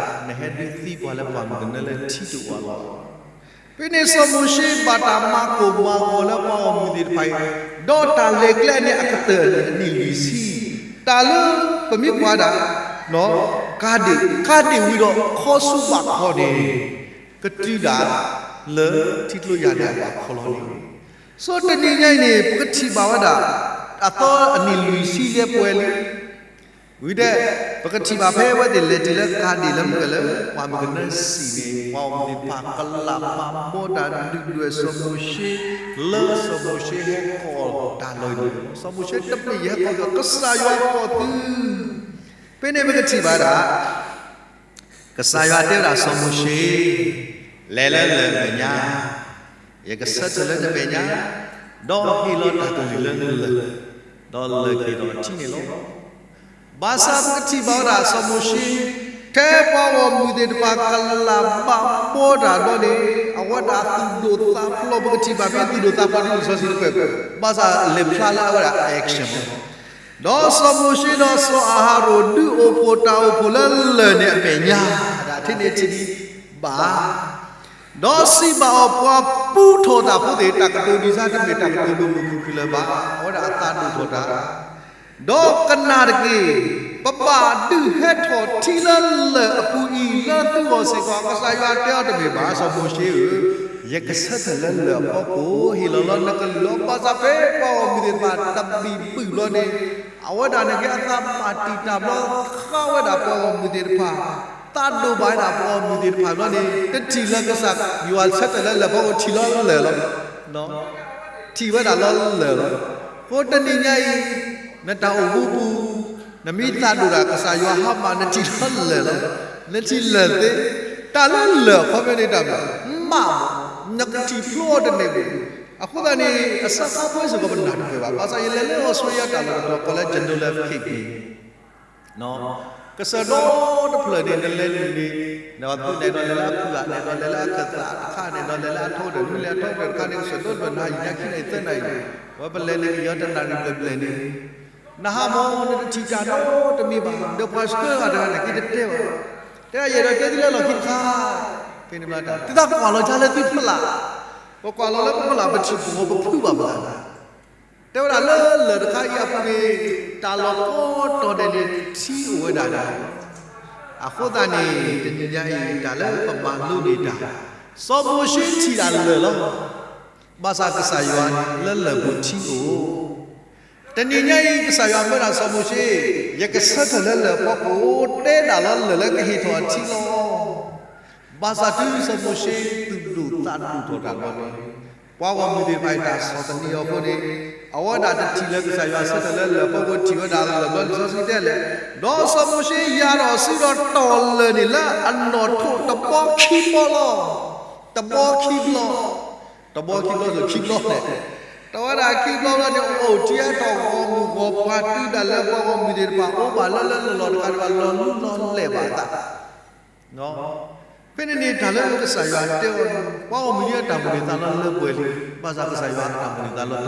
နဟဲဒုးသံပှၤလၢပှၢ်မုၢ်ကနၢလၢထံတအိၣ်အလီၢ်လီၤ. ဖဲန့ၣ်စီၤမိၤၡ့ဘၣ်တၢ်မၤကိၢ်မၤဂီၤလၢပှၤဂီၢ်မုၢ်သ့ၣ်တဖၣ်အံၤ, ဒီးတၢ်လဲၤကျဲန့ၣ်အကတၢၢ်န့ၣ် အနံၣ်လွံၢ်ဆံ, တၢ်လၢပမ့ၢ်ကွၢ်ဒၣ် ကၤဒ့ၣ်, ကၤဒ့ၣ်ဝံၤဒီးခီဆူဘးခီန့ၣ် ကတုၤဒၣ်လၢထံကျိယၤဒၣ်ဘးခီလီၤန့ၣ်, ဆိတနံၤညါအံၤန့ၣ် ပကထံၣ်ဘၣ်ဝဲဒၣ် အသီအနံၣ်လွံၢ်ဆံလၢပှဲၤလံ ဝံၤဒီး ပကထံၣ်ဘၣ်ဖဲအဝဲသ့ၣ်လဲၤတုၤလၢကၤဒ့ၣ်လၢမုၢ်ကလၢ ပှၢ်မုၢ်ကနၢစံၣ်န့ၣ် ပှၤဂီၢ်မုၢ်သ့ၣ်တဖၣ်ကလးမၤဘီတၢ်ဒုၣ်ဒွဲၣ်စီၤမိၤၡ့ လၢစီၤမိၤၡ့ဟဲကိးတၢ်လီၤန့ၣ်, စီၤမိၤၡ့တမ့ၢ်ယဟဲကိးဒီး ကစၢ်ယွၤကိးသု, ဖဲန့ၣ်ပကထံၣ်ဘၣ်ဒၣ် ကစၢ်ယွၤတဲဝဲဒၣ်စီၤမိၤၡ့, လဲၤလၢလၢၢ်အမဲာ်ညါ, ယကဆၢထၢၣ်လၢနမဲာ်ညါ, ဒီးဟ့ၣ်လီၤတၢ်ကလုၢ်လၢလၢၢ်, ဒီးလၢၢ်က့ၤဒီးထံန့ၣ်လီၤ. ဘၣ်ဆၣ်ပကထံၣ်ဘၣ်ဝဲဒၣ်စီၤမိၤၡ့, ထဲပှၤဂီၢ်မုၢ်သ့ၣ်တဖၣ်ကလးဘးဘီတၢ်ဒီးန့ၣ် အဝဲဒၣ်သူၣ်ဒိၣ်သးဖျိး ပကထံၣ်ဘၣ်ဖဲသူၣ်ဒိၣ်သးဖျိးဒ်လံာ်စီဆှံတဖျၢၣ်, ဘၣ်ဆၣ်လဲၤဖျါလၢအဝဲဒၣ် action ဒီးစီၤမိၤၡ့ဒီးစီၤအၤဟရိၣ်ဒုးအိၣ်ဖှိၣ်တၢ်အိၣ်ဖှိၣ်လၢလၢၢ်န့ၣ်အမဲာ်ညါ, ဒၣ်ထဲန့ၣ်ထံၣ်ဘၣ်, ဒီးစံးဘၣ်အီၤ ပှၤပူထီၣ်တၢ်ဖိသ့ၣ် တၢ်ကတိၤဒံးစါတမ့ၢ်တၢ်ကတိၤမုာ်မုာ်ခုၣ်ခုၣ်လၢၤဘၣ်, အဝဲဒၣ်အသးဒိၣ်ထီၣ်တၢ်, ဒီးကနၣ်တက့ၢ်, ပဘၣ်ဒုးဟဲထီၣ်ထံလၢလၢၢ်အပူၤအံၤလၢသုဂီၢ်စ့ၢ်ကီး, ကစၢ်ယွၤတဲအီၤတမ့ၢ်ဘၣ် စီၤမိၤၡ့ဧၢ, ယကဆၢထၢၣ်လၢလၢၢ်အဖီခိၣ် ဟ့ၣ်လီၤလီၤနကလုၢ်လီၤ. ဘၣ်ဆၣ်ဖဲပှၤဂီၢ်မုၢ်သ့ၣ်တဖၣ် တဘံၣ်ဘုၣ်ဘျီန့ၣ်, အဝဲဒၣ်န့ၣ်က့ အသးဘၣ်တံာ်တာ်ဘျီ ဃါဝဲဒၣ်ပှၤဂီၢ်မုၢ်သ့ၣ်တဖၣ်, သးဒိၣ်ဘၣ်ဝဲဒၣ်ပှၤဂီၢ်မုၢ်သ့ၣ်တဖၣ်ဘျီန့ၣ် တထံၣ်လၢကစၢ်ယွၤဆၢထၢၣ်လၢလၢၢ်ဖီခိၣ် ထံၣ်လီၤလၢာ်လီၤ. ထံၣ်ဝဲဒၣ်လီၤလၢာ်လီၤ. အဃိတနံၤညါအံၤ နတၢ်အိၣ်မူပူၤ နမ့ၢ်သးဒိၣ်ဒၣ်ကစၢ်ယွၤဟါမၢ် နထံၣ်လီၤလၢာ်လီၤ. နထံၣ်လၢာ်သ့, တၢ်လၢလၢာ်အခီပညီန့ၣ်တၢ်မး, မးမး, နကထံၣ်ဖျိအီၤတန့ၢ်ဘၣ်. အဃိသတးန့ၣ် အစၢဃါပှဲၤစ့ၢ်ကီးပနၢ်တပၢၢ်ဘၣ်. ဘၣ်ဆၣ်ယလဲၤလၢအီစထြ့လယါတၢ်လီၢ်တတီၤ ကိးလၢ Joondalup Cape န့ၣ် ကစၢၢ်ဒီတဖျၢၣ်န့ၣ် နလဲၤနုာ်န့ၣ်, နသုးန့ၣ်ဒီးလဲၤလၢအဖုၣ်ဂၢၢ်န့ၣ်ဒီးလဲၤလၢအခၢၣ်သးတခါန့ၣ်ဒီးလဲၤလၢအထီကတၢၢ်, နလဲၤအထီကတၢၢ်တခါန့ၣ် ကစၢၢ်ဒီတဖျၢၣ် နဟါယံၤညါခံနၣ်ရံၣ်သၢနၣ်ရံၣ်, ဝဲပလဲၤန့ၣ်ကယီတနၣ်ရံၣ်ဘျဲၣ်ဘျဲၣ်န့ၣ်, နဟါမၢ်နတထံၣ်တၢ်နီတမံၤဘၣ်. ဒီးပှၤဆှၢဂၤတဂၤန့ၣ် က့ၤတတဲဘၣ်, တဲဒၣ်ယအဲၣ်ဒိးတဲသုလၢလီၢ်ခံတခါ, ဖဲန့ၣ်ဘျီတၢ် သုသးကွၢ်လီၤကၢလၢသုဖျၢၣ်, ပကွၢ်လီၤလၢပဖျၢၣ် ပထံၣ်ပဂီၤပဖုးဘၣ်ပသး တဲဝဲဒၣ်လၢလၢၢ်တခါအံၤအပူၤန့ၣ် တၢ်လီၢ်ကိးတီၤဒဲးန့ၣ် ထံအိၣ်ဝဲဒၣ်န့ၣ်, အဃိသတးန့ၣ် တနံၤညါအံၤ တၢ်လၢပမၤလိန့ၢ်တၢ်, စီၤမိၤၡ့ထံၣ်ဒၣ်လၢာ်လီၤ. ဘၣ်ဆၣ်ကစၢ်ယွၤန့ၣ် လၢလၢၢ်ပူၤထံအိၣ်, တနံၤညါအံၤ ကစၢ်ယွၤမၢဒၣ်စီၤမိၤၡ့, ယကဆၢထၢၣ်လၢလၢၢ်ဖီခိၣ် တဲဒၣ်လီၤလၢာ်လၢကဟ့ၣ်ထီၣ်အထံလီၤ. ဘၣ်ဆၣ်တုၤစီၤမိၤၡ့သူၣ်ဒိၣ်သးဒိၣ်ထီၣ်တၢ်ဘျီန့ၣ်, ပှၤဂီၢ်မုၢ်သ့ၣ်တဖၣ်အံၤတၢ်ဆီၣ်သနံးအီၤအဃိန့ၣ်, အဝဲဒၣ်တထံၣ်လၢကစၢ်ယွၤဆၢထၢၣ်လၢလၢၢ်ဖီခိၣ် ထံၣ်ဝဲဒၣ်လၢာ်ဘျီ လံာ်စီဆှံတဲလဲၣ်, ဒီးစီၤမိၤၡ့ယၤထီၣ်ဆူဒီးတီၢ်လၢၢ်န့ၣ်လၢအနီၣ်ထိးတဘီခံဘျီလီၤ. တဘီခံဘျီ, တဘီခံဘျီန့ၣ်ခံဘျီလဲၣ်, တဝဲဒၣ်ခံဘျီဘျီန့ၣ် အိၣ်ထံအါထီၣ်ဂီၢ်မုၢ်ဂီၢ်ပှၤတုၤဒၣ်လၢပှၤဂီၢ်မုၢ်သ့ၣ်တဖၣ် အိၣ်ဘၣ်လၢလၢလီၢ်လီၢ်တခါဒံးဘၣ် လီၤလူလီၤလဲၢ်ဘၣ်အသး ဖဲန့ၣ်န့ၣ် တၢ်လၢကစၢ်ယွၤတဲအီၤန့ၣ် ပှၤဂီၢ်မုၢ်ဒ်အတၢ်မိၣ်န့ၢ်သးလီၤလၢပှဲၤလံ, ဘၣ်ဆၣ်ကစၢ်ယွၤအ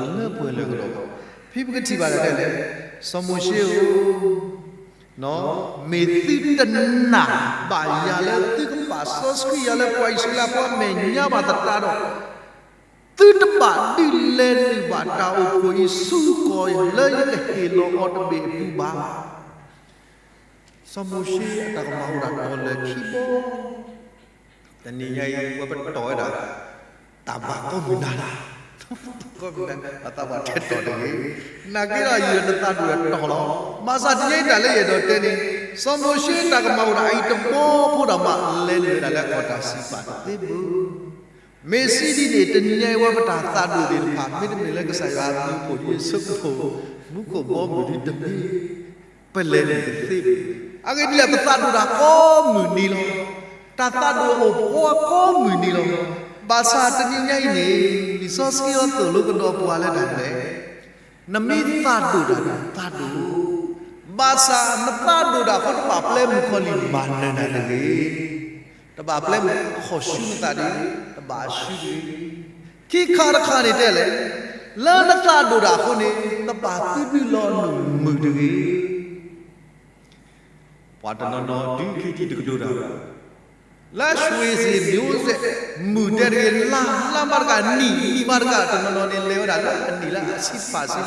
တၢ်မိၣ်န့ၢ်သးလီၤတလၢပှဲၤလၢၤကဒီးဘၣ်. ဖဲပကထံၣ်ဘၣ်ဒၣ်လဲၣ်, စီၤမိၤၡ့ဧၢ, မ့ၢ်သုတနာ်ဘၣ်ယၤလၢသုကပာ်စီဆှံယၤလၢပှၤအံၣ်စရ့လးဖိအမဲာ်ညါဘၣ်သတးဒီး, သုတဘၣ်ဒုးလဲၤနုာ်ဘၣ်တၢ်အိၣ်ဖှိၣ်အံၤဆူကီၢ်လၢယကဟ့ၣ်လီၤအီၤတဘ့ၣ်အပူၤဘၣ်. စီၤမိၤၡ့အတၢ်ကမၣ်အိၣ်ဒၣ်တီၢ်လၢာ်ခံဘီ, တနံၤညါအံၤ ဝဲပတီၢ်ဝဲဒၣ် တၢ်ဘၣ်ကိးမုၢ်နၤလီၤ. ကိးမုၢ်နၤ အသးပှၢ်ထဲတီၢ်တဂ့ၤ, နာ်က့ဒီးယတသးဒိၣ်ဒီးတီၢ်လီၤ. ဘၣ်ဆၣ်တနံၤအံၤတၢ်လၢယအဲၣ်ဒိးတဲန့ၣ်, စီၤမိၤၡ့တၢ်ကမၣ်အိၣ်ဒၣ်အံၤတဘီဖိဒၣ်မး လဲၤနုာ်ဝဲဒၣ်လၢအခီၣ်တၢ်စံးပာ်တသ့ဘၣ်. မ့ၢ်စံးဒ်န့ၣ် တနံၤညါအံၤဝဲပတၢ်သးဒိၣ်သ့ၣ်တဖၣ် မ့တမ့ၢ်လၢကစၢ်ယွၤအဘျုးအဖှိၣ်ဒ်အဆၢကတီၢ် မူခိၣ်ဘီမုၢ်ဒ်တမ့ၢ် ပလဲၤနုာ်တသ့ဘၣ်. အဂ့ၢ်ဒ်လဲၣ် ပသးဒိၣ်တၢ်ကိးမုၢ်နံၤလီၤ. တၢ်သးဒိၣ်အိၣ်ဖှိၣ်ကိးမုၢ်နံၤလီၤ. ဘၣ်ဆၣ်တနံၤညါအံၤန့ၣ် လံာ်စီဆှံအသိၣ်လိကဒီးပှၤလၢတၢ်လဲၣ်, နမ့ၢ်သးဒိၣ်တၢ်န့ၣ် သးဒိၣ်, ဘၣ်ဆၣ်နသးဒိၣ်တၢ်အဃိ တဘၣ်ပျဲမုၣ်ကီၤလံၢ်မၤနၢၤနၤတဂ့ၤ. တဘၣ်ပျဲမုၣ်ကီၤလံၢ်ဆူနသးတဂ့ၤ, တဘၣ်ဆူတဂ့ၤ. ခံခါတခါန့ၣ်တဲလဲၣ်, လၢနသးဒိၣ်တၢ်အဃိန့ၣ် တဘၣ်သုဒုးလီၤနမုၢ်တဂ့ၤ. ပှၤတနီၤနီၤ ဒုးခံထံၣ်တကတိၤတၢ် လၢ ရွှေစင်မြို့ဆက် မုၢ်တဲတဂ့ၤ လါ လါမးတကး နံၣ် နံၣ်မးတကး တနီၤနီၤန့ၣ် လဲၤဝဲဒၣ်လၢအနံၣ်လၢအဆံတဖၣ်ဆံ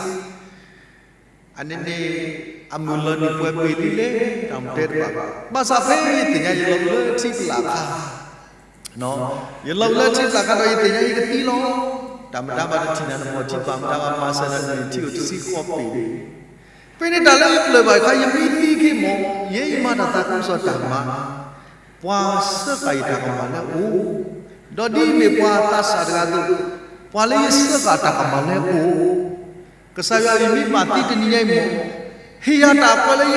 အန့ၣ်န့ၣ် အမုၢ်လီၤနံၣ်ပှဲၤဘ့ၣ်လံလဲၣ် တၢ်မ့ၢ်တဲတဘၣ်ဘၣ်. ဘၣ်ဆၣ်ဖဲယသ့ၣ်ညါ ယလီၤလၢထံပလၢ်ခါ ယလီၤလၢထံပလၢ်ခါဒီး ယသ့ၣ်ညါယကသံလီၤ. တၢ်မတၤဘၣ်တထံၣ်နၤနမီၢ်ထံဘၣ် မတၤဘၣ်မၤစၢၤနၤ နထံအိၣ်တဆံဃီဘ့ၣ် ဖဲန့ၣ်တၢ်လၢယပျၢၤဘၣ်ခါ ယမ့ၢ်သံခံမီၢ် ယဲယမၤတၢ်သးခုကစီၣ်တၢ်မၤ ပှၤစၢဃာ်ယတၢ်ကမၣ်လၢအအိၣ်, ဒီးဒ်အမ့ၢ်ပှၤသးစၢ်တဂၤအသိး, ပှၤလၢယစၢဃာ်တၢ်ကမၣ်လၢအအိၣ်, ကစၢ်ယွၤအံၤမ့ၢ်ဘၣ်သံတနံၤညါအံၤမီၢ်, ဟ့ၣ်ယၤတၢ်ပှဲၤလၢယဃ့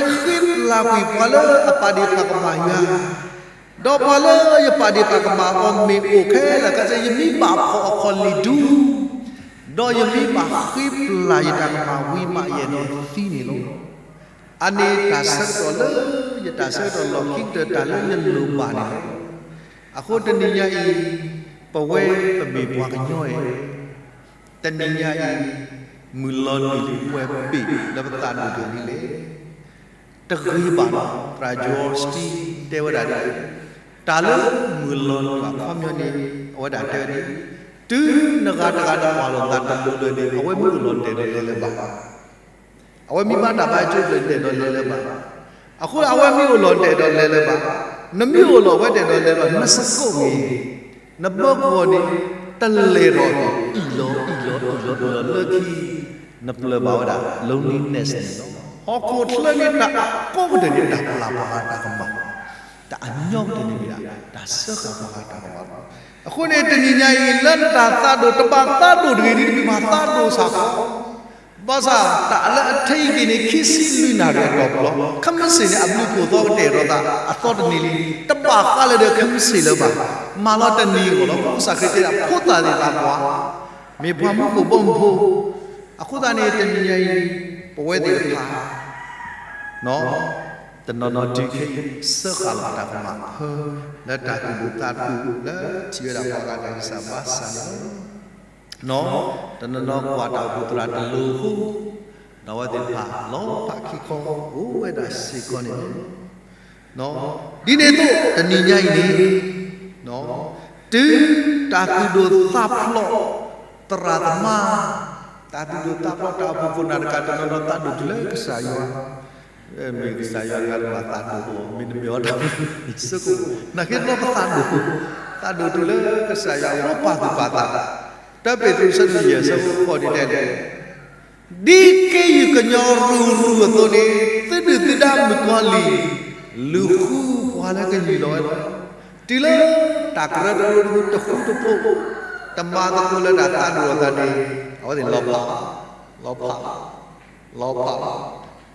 ပျၢ်ကွံာ်ပှၤလၢအပာ်ဒ့ၣ်ပာ်ကမၣ်ယၤ ဒီးပှၤလၢယပာ်ဒ့ၣ်ပာ်ကမၣ်အီၤမ့ၢ်အိၣ်ခဲလၢာ်ခဲဆ့ ယမ့ၢ်ဘၣ်ဖီၣ်အခီၣ်လံၣ်ဒူ, ဒီးယမ့ၢ်ဘၣ်ဃ့ပျၢ်ယတၢ်ကမၣ်ဝံၤမး ယအဲၣ်ဒိးသံန့ၣ်လီၤ. အန့ၣ်တၢ်ဆၢကတီၢ်လၢ ယတၢ်ဆၢကတီၢ်လီၢ်ခံကတၢၢ်တၢ်လၢယလိၣ်ဘၣ်န့ၣ်လီၤ. အဃိတနံၤညါအံၤ ပဝဲပမ့ၢ်ပှၤကညီအံၤ တနံၤညါအံၤ မုၢ်လီၤနံၣ်ပှဲၤဘ့ၣ်လၢပသးဒိၣ်တၢ်ဒ်လဲၣ်. တဂ့ၤဘၣ်လီၤ. သရၣ် Joel Osteen တဲဝဲဒၣ်ဒ်လဲၣ်, တၢ်လၢမုၢ်လီၤနံၣ်အခီပညီန့ၣ် အဝဲဒၣ်တဲဝဲဒ်, တုၤနဂၤတဂၤနကွၢ်လိာ်သးတလိၤလၢၤန့ၣ် အဝဲမ့ၢ်အိၣ်လီၤတဲာ်ဒီးလဲၤလၢၤဘၣ်. အဝဲမ့ၢ်ဘၣ်တၢ်ဘၣ်ကၠိဖျၢၣ်တဲာ်ဒီးလဲၤလၢၤဘၣ်. အဃိအဝဲမ့ၢ်အိၣ်လီၤတဲာ်ဒီးလဲၤလၢၤဘၣ်. နမ့ၢ်အိၣ်လီၤဝဲတဲာ်ဒီးလဲၤလၢၤဘၣ် နစကိးဂ့ၤ, နဘၢကဝီၤန့ၣ် တလဲၤထီၣ်န့ၣ် အံၣ်လီၤအံၣ်လီၤအံၣ်လီၤအံၣ်လီၤလၢခံ နပျၢၤဘၣ်ဝဲဒၣ် loneliness န့ၣ်လီၤ. ဟီၣ်ခိၣ်ချၢန့ၣ် တၢ်ကိးကတၢၢ်န့ၣ် တၢ်ပျၢ်ပှၤဂၤတၢ်ကမၣ်, တၢ်အညီကတၢၢ်န့ၣ်မ့ၢ်ဒၣ် တၢ်စၢဃာ်ပှၤဂၤတၢ်ကမၣ်. အဃိန့ၣ် တနံၤညါအံၤ လၢနတၢ်သးဒိၣ် တဘၣ်သးဒိၣ်တဂ့ၤ ဒ်တမ့ၢ်ဘၣ်သးဒိၣ်စ့ၢ်ကီး ဘၣ်ဆၣ် တၢ်လၢအထဲအံၤက့ၤန့ၣ် ခံဆံလွံၢ်နၣ်ရံၣ်အတီၢ်ပူၤလီၤ. ခဲမုၢ်ဆ့ၣ်န့ၣ် အဘျုးအဖှိၣ်သီကတဲာ်ဒီးသး အသီတနံၤလံ, တဘၣ်ဃးလၢၤဒီးခဲမုၢ်ဆ့ၣ်လၢၤဘၣ်. မၤလီၤတနံၤအဂီၢ်လီၤ. ကစၢ်ခရံာ်တဲဒၣ် ဖိသၣ်သ့ၣ်တဖၣ်ပှၤ မ့ၢ်ပှၤမူခိၣ်ဘီမုၢ်ဖိ, အဃိသတးန့ၣ် တနံၤညါအံၤ ပဝဲသ့ၣ်တဖၣ် တနီၤနီၤတုၤခဲအံၤ စၢဃာ်လီၤတၢ်ကမၣ်ဖဲ လၢတၢ်သူၣ်ဒူသးဒူ လၢထံၣ်ဝဲဒၣ်ပှၤဂၤတၢ်ဂံၢ်စၢ်ဘါစၢ်န့ၣ်လီၤ. တနီၤနီၤကွၢ်တၢ်အိၣ်ဖှိၣ်သရၣ်တလိၤအဃိ, ဒီးအဝဲသ့ၣ်တဖၣ်လီၤဖးခံခီ အိၣ်ဝဲဒၣ်စ့ၢ်ကီးန့ၣ်လီၤ. ဒ်န့ၣ်အသိး တနံၤညါအံၤန့ၣ် တုၤတၢ်သူၣ်ဒိၣ်သးဖျိး သရၣ်သမါ, တၢ်သူၣ်ဒိၣ်သးဖျိးတၢ်အိၣ်ဖှိၣ်ဖိနၢ်တကး တနီၤနီၤသးဒိၣ်တုၤလၢကစၢ်ယွၤ, မ့ၢ်ကစၢ်ယွၤတဂၤလၢဘၣ်သးဒိၣ်အီၤ မ့တမ့ၢ်အီၤတၢ်မနုၤ နာ်က့ဒီးပသးဒိၣ်, သးဒိၣ်တုၤလၢကစၢ်ယွၤ ပာ်သူၣ်ပာ်သး, တၢပ့းတရူး ဆၢဒိၣ်ယဲၢ် ဆၢဖိဃိးန့ၣ်တဲဒၣ် ဒ်ခ့ယုၢ်ကညီရူၤရူၤအသိးန့ၣ် သုဒုၣ်သုဒါမုၣ်ကီၤလံၢ် လူၤဃုပှၤလၢကယုၢ်လီၤဝဲလီၤ. တုၤလၢတၢ်ကရၢကရိတဃူတဖိး, တမၤသကိးလၢတၢ်သးဒိၣ်အသးန့ၣ် အဝဲသ့ၣ်လီၤဖး, လီၤဖး, လီၤဖး,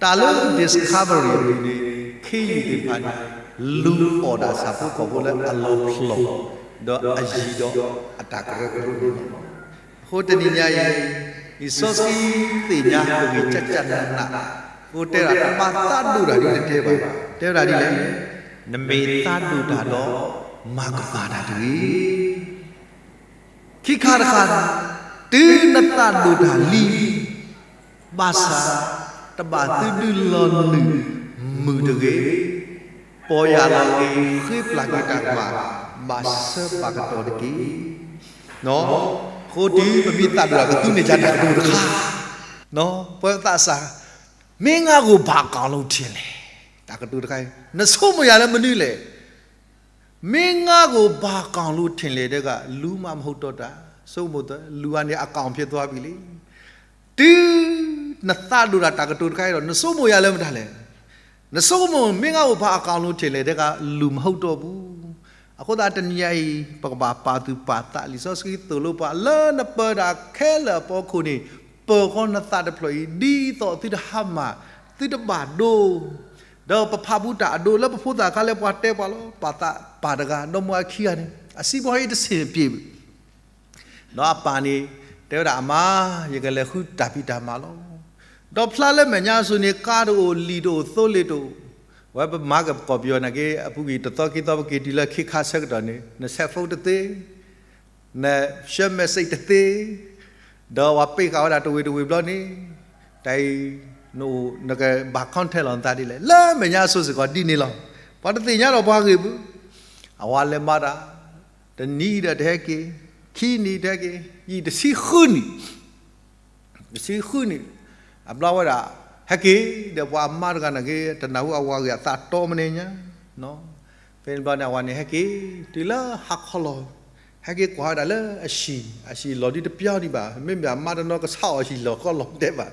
တၢ်လၢ Discovery အပူၤန့ၣ် ခ့ယုၢ်သ့ၣ်တဖၣ်န့ၣ် လူၤအီၣ်ဒၣ်ဆၣ်ဖိကီၢ်ဖိလၢအလီၤဖျိး ဒီးအယံၤဒီးအတၢ်ကရၢကရိန့ၣ်လီၤ. အဃိတနံၤညါအံၤ လံာ်စီဆှံသ့ၣ်ညါပဂ့ၢ်ကကနးနး, အဃိတဲဒၣ် တဘၣ်သးဒိၣ်တၢ်ဒ်တတဲဘၣ်, တဲဝဲဒၣ်ဒ်လဲၣ်, နမ့ၢ်သးဒိၣ်တၢ်ဒီး မၤကမၣ်တၢ်တဂ့ၤ. ခံခါတခါ, တုၤနသးဒိၣ်တၢ်လံ ဘၣ်ဆၣ် တဘၣ်သုဒုးလီၤနုာ်မုာ်တဂ့ၤ, ပီၢ်ယၢ်လီၤက့ၤ ဃ့ပျၢ်က့ၤတၢ်ကမၣ် ဘၣ်ဆၢဘၣ်ကတီၢ်တက့ၢ်. အဃိတုၤပမ့ၢ်သးဒိၣ်တၢ် ပသုမ့ၢ်ယၤတၢ်ကတိၤတခါ, ပဝဲပသးစၢ်, မင်းငါကိုဘာအကောင်လို့ထင်လဲ, တၢ်ကတိၤတခါအံၤ နဆိကမိၣ်ယၤလၢမနုၤလဲၣ်. မင်းငါကိုဘာအကောင်လို့ထင်လဲ တဲက လူမှမဟုတ်တော့တာ, ဆိကမိၣ်သ လူကန့ၣ် အကောင်ဖြစ်သွားပြီလံ. တုၤနသးဒိၣ်တၢ်တၢ်ကတိၤတခါအံၤဒီး နဆိကမိၣ်ယၤလၢမတၤလဲၣ်. နဆိကမိၣ် မင်းငါကိုဘာအကောင်လို့ထင်လဲ တဲက လူမှမဟုတ်တော့ဘူး. အဃိသတးတနံၤညါအံၤ ပကဘၣ်ပာ်သူၣ်ပာ်သး လံာ်စီဆှံသိၣ်လိပှၤ လၢနပၢၤတၢ်ခဲလၢာ်အဖီခိၣ်န့ၣ် ပၢၤဃီနသးတဖျၢၣ်အံၤ ဒ်သိးသုတဟါမၢ် သုတဘၣ်ဒိ ဒီးပဖးဘူးတၢ်အဒိလၢပဖိသၣ်ခါလၢပှၤတဲပှၤလီၤ ပာ်သးပာ်တဂၤ ဒီမါဝၤခံဂၤန့ၣ် အစီးပွားရေးတဆင်မပြေဘူး. ဒီးအပၢ်န့ၣ် တဲဝဲဒၣ်အမါ ယကလဲၤဃုတၢ်ဖံးတၢ်မၤလီၤ. ဒီးဖျါလၢမဲာ်ညါအစိၤန့ၣ် ကါတအိၣ် လံာ်တအိၣ် သိလ့ၣ်တအိၣ်, ဝဲပမၤကပီၤပယီၤနာ်က့ အပူၤကွံာ်တသီခံသီ ပက့ၤတုၤလၢခ့ခါဆၢကတီၢ်န့ၣ် န cell phone တသ့ န share message တသ့, ဒီးပှၤပ့ၢ်ဃာ်ဝဲဒၣ်တဝ့ၢ်တဝ့ၢ်ဘျီန့ၣ်, တၢ်အံၤ နကဘၣ် contact လီၤနသးဒ်လဲၣ်. လၢမဲာ်ညါအစိၤစ့ၢ်ကီးဒ်န့ၣ်လီၤ. ပှၤတသ့ၣ်ညါဒီးပှၤဂ့ၢ်ပူၤ, အဝၤလဲၤမၤတၢ်, တနံၤဒီးတဟဲက့ၤ, ခံနံၤတဟဲက့ၤ, ယံာ်တဆံဃုနံၣ် တဆံဃုနံၣ်, အဘျီဝဲဒၣ် ဟဲက့ၤဒီးပှၤအမါတဂၤနာ်က့ တနၢ်ဟူအဝၤဂ့ၢ်အသးတီမနုၤညါ, ဖဲန့ၣ်ဘျီန့ၣ် အဝၤန့ၣ်ဟဲက့ၤ တုၤလၢဟါခီလီၤ, ဟဲက့ၤကွၢ်ဝဲဒၣ်လၢအဟံၣ်, အဟံၣ်လီၤဒ်တပျီဒံးဘၣ်, မ့မ့ၢ်အမါတနီၤကဆါအီၤဟံၣ်လီၤခီလီၤတဲဘၣ်,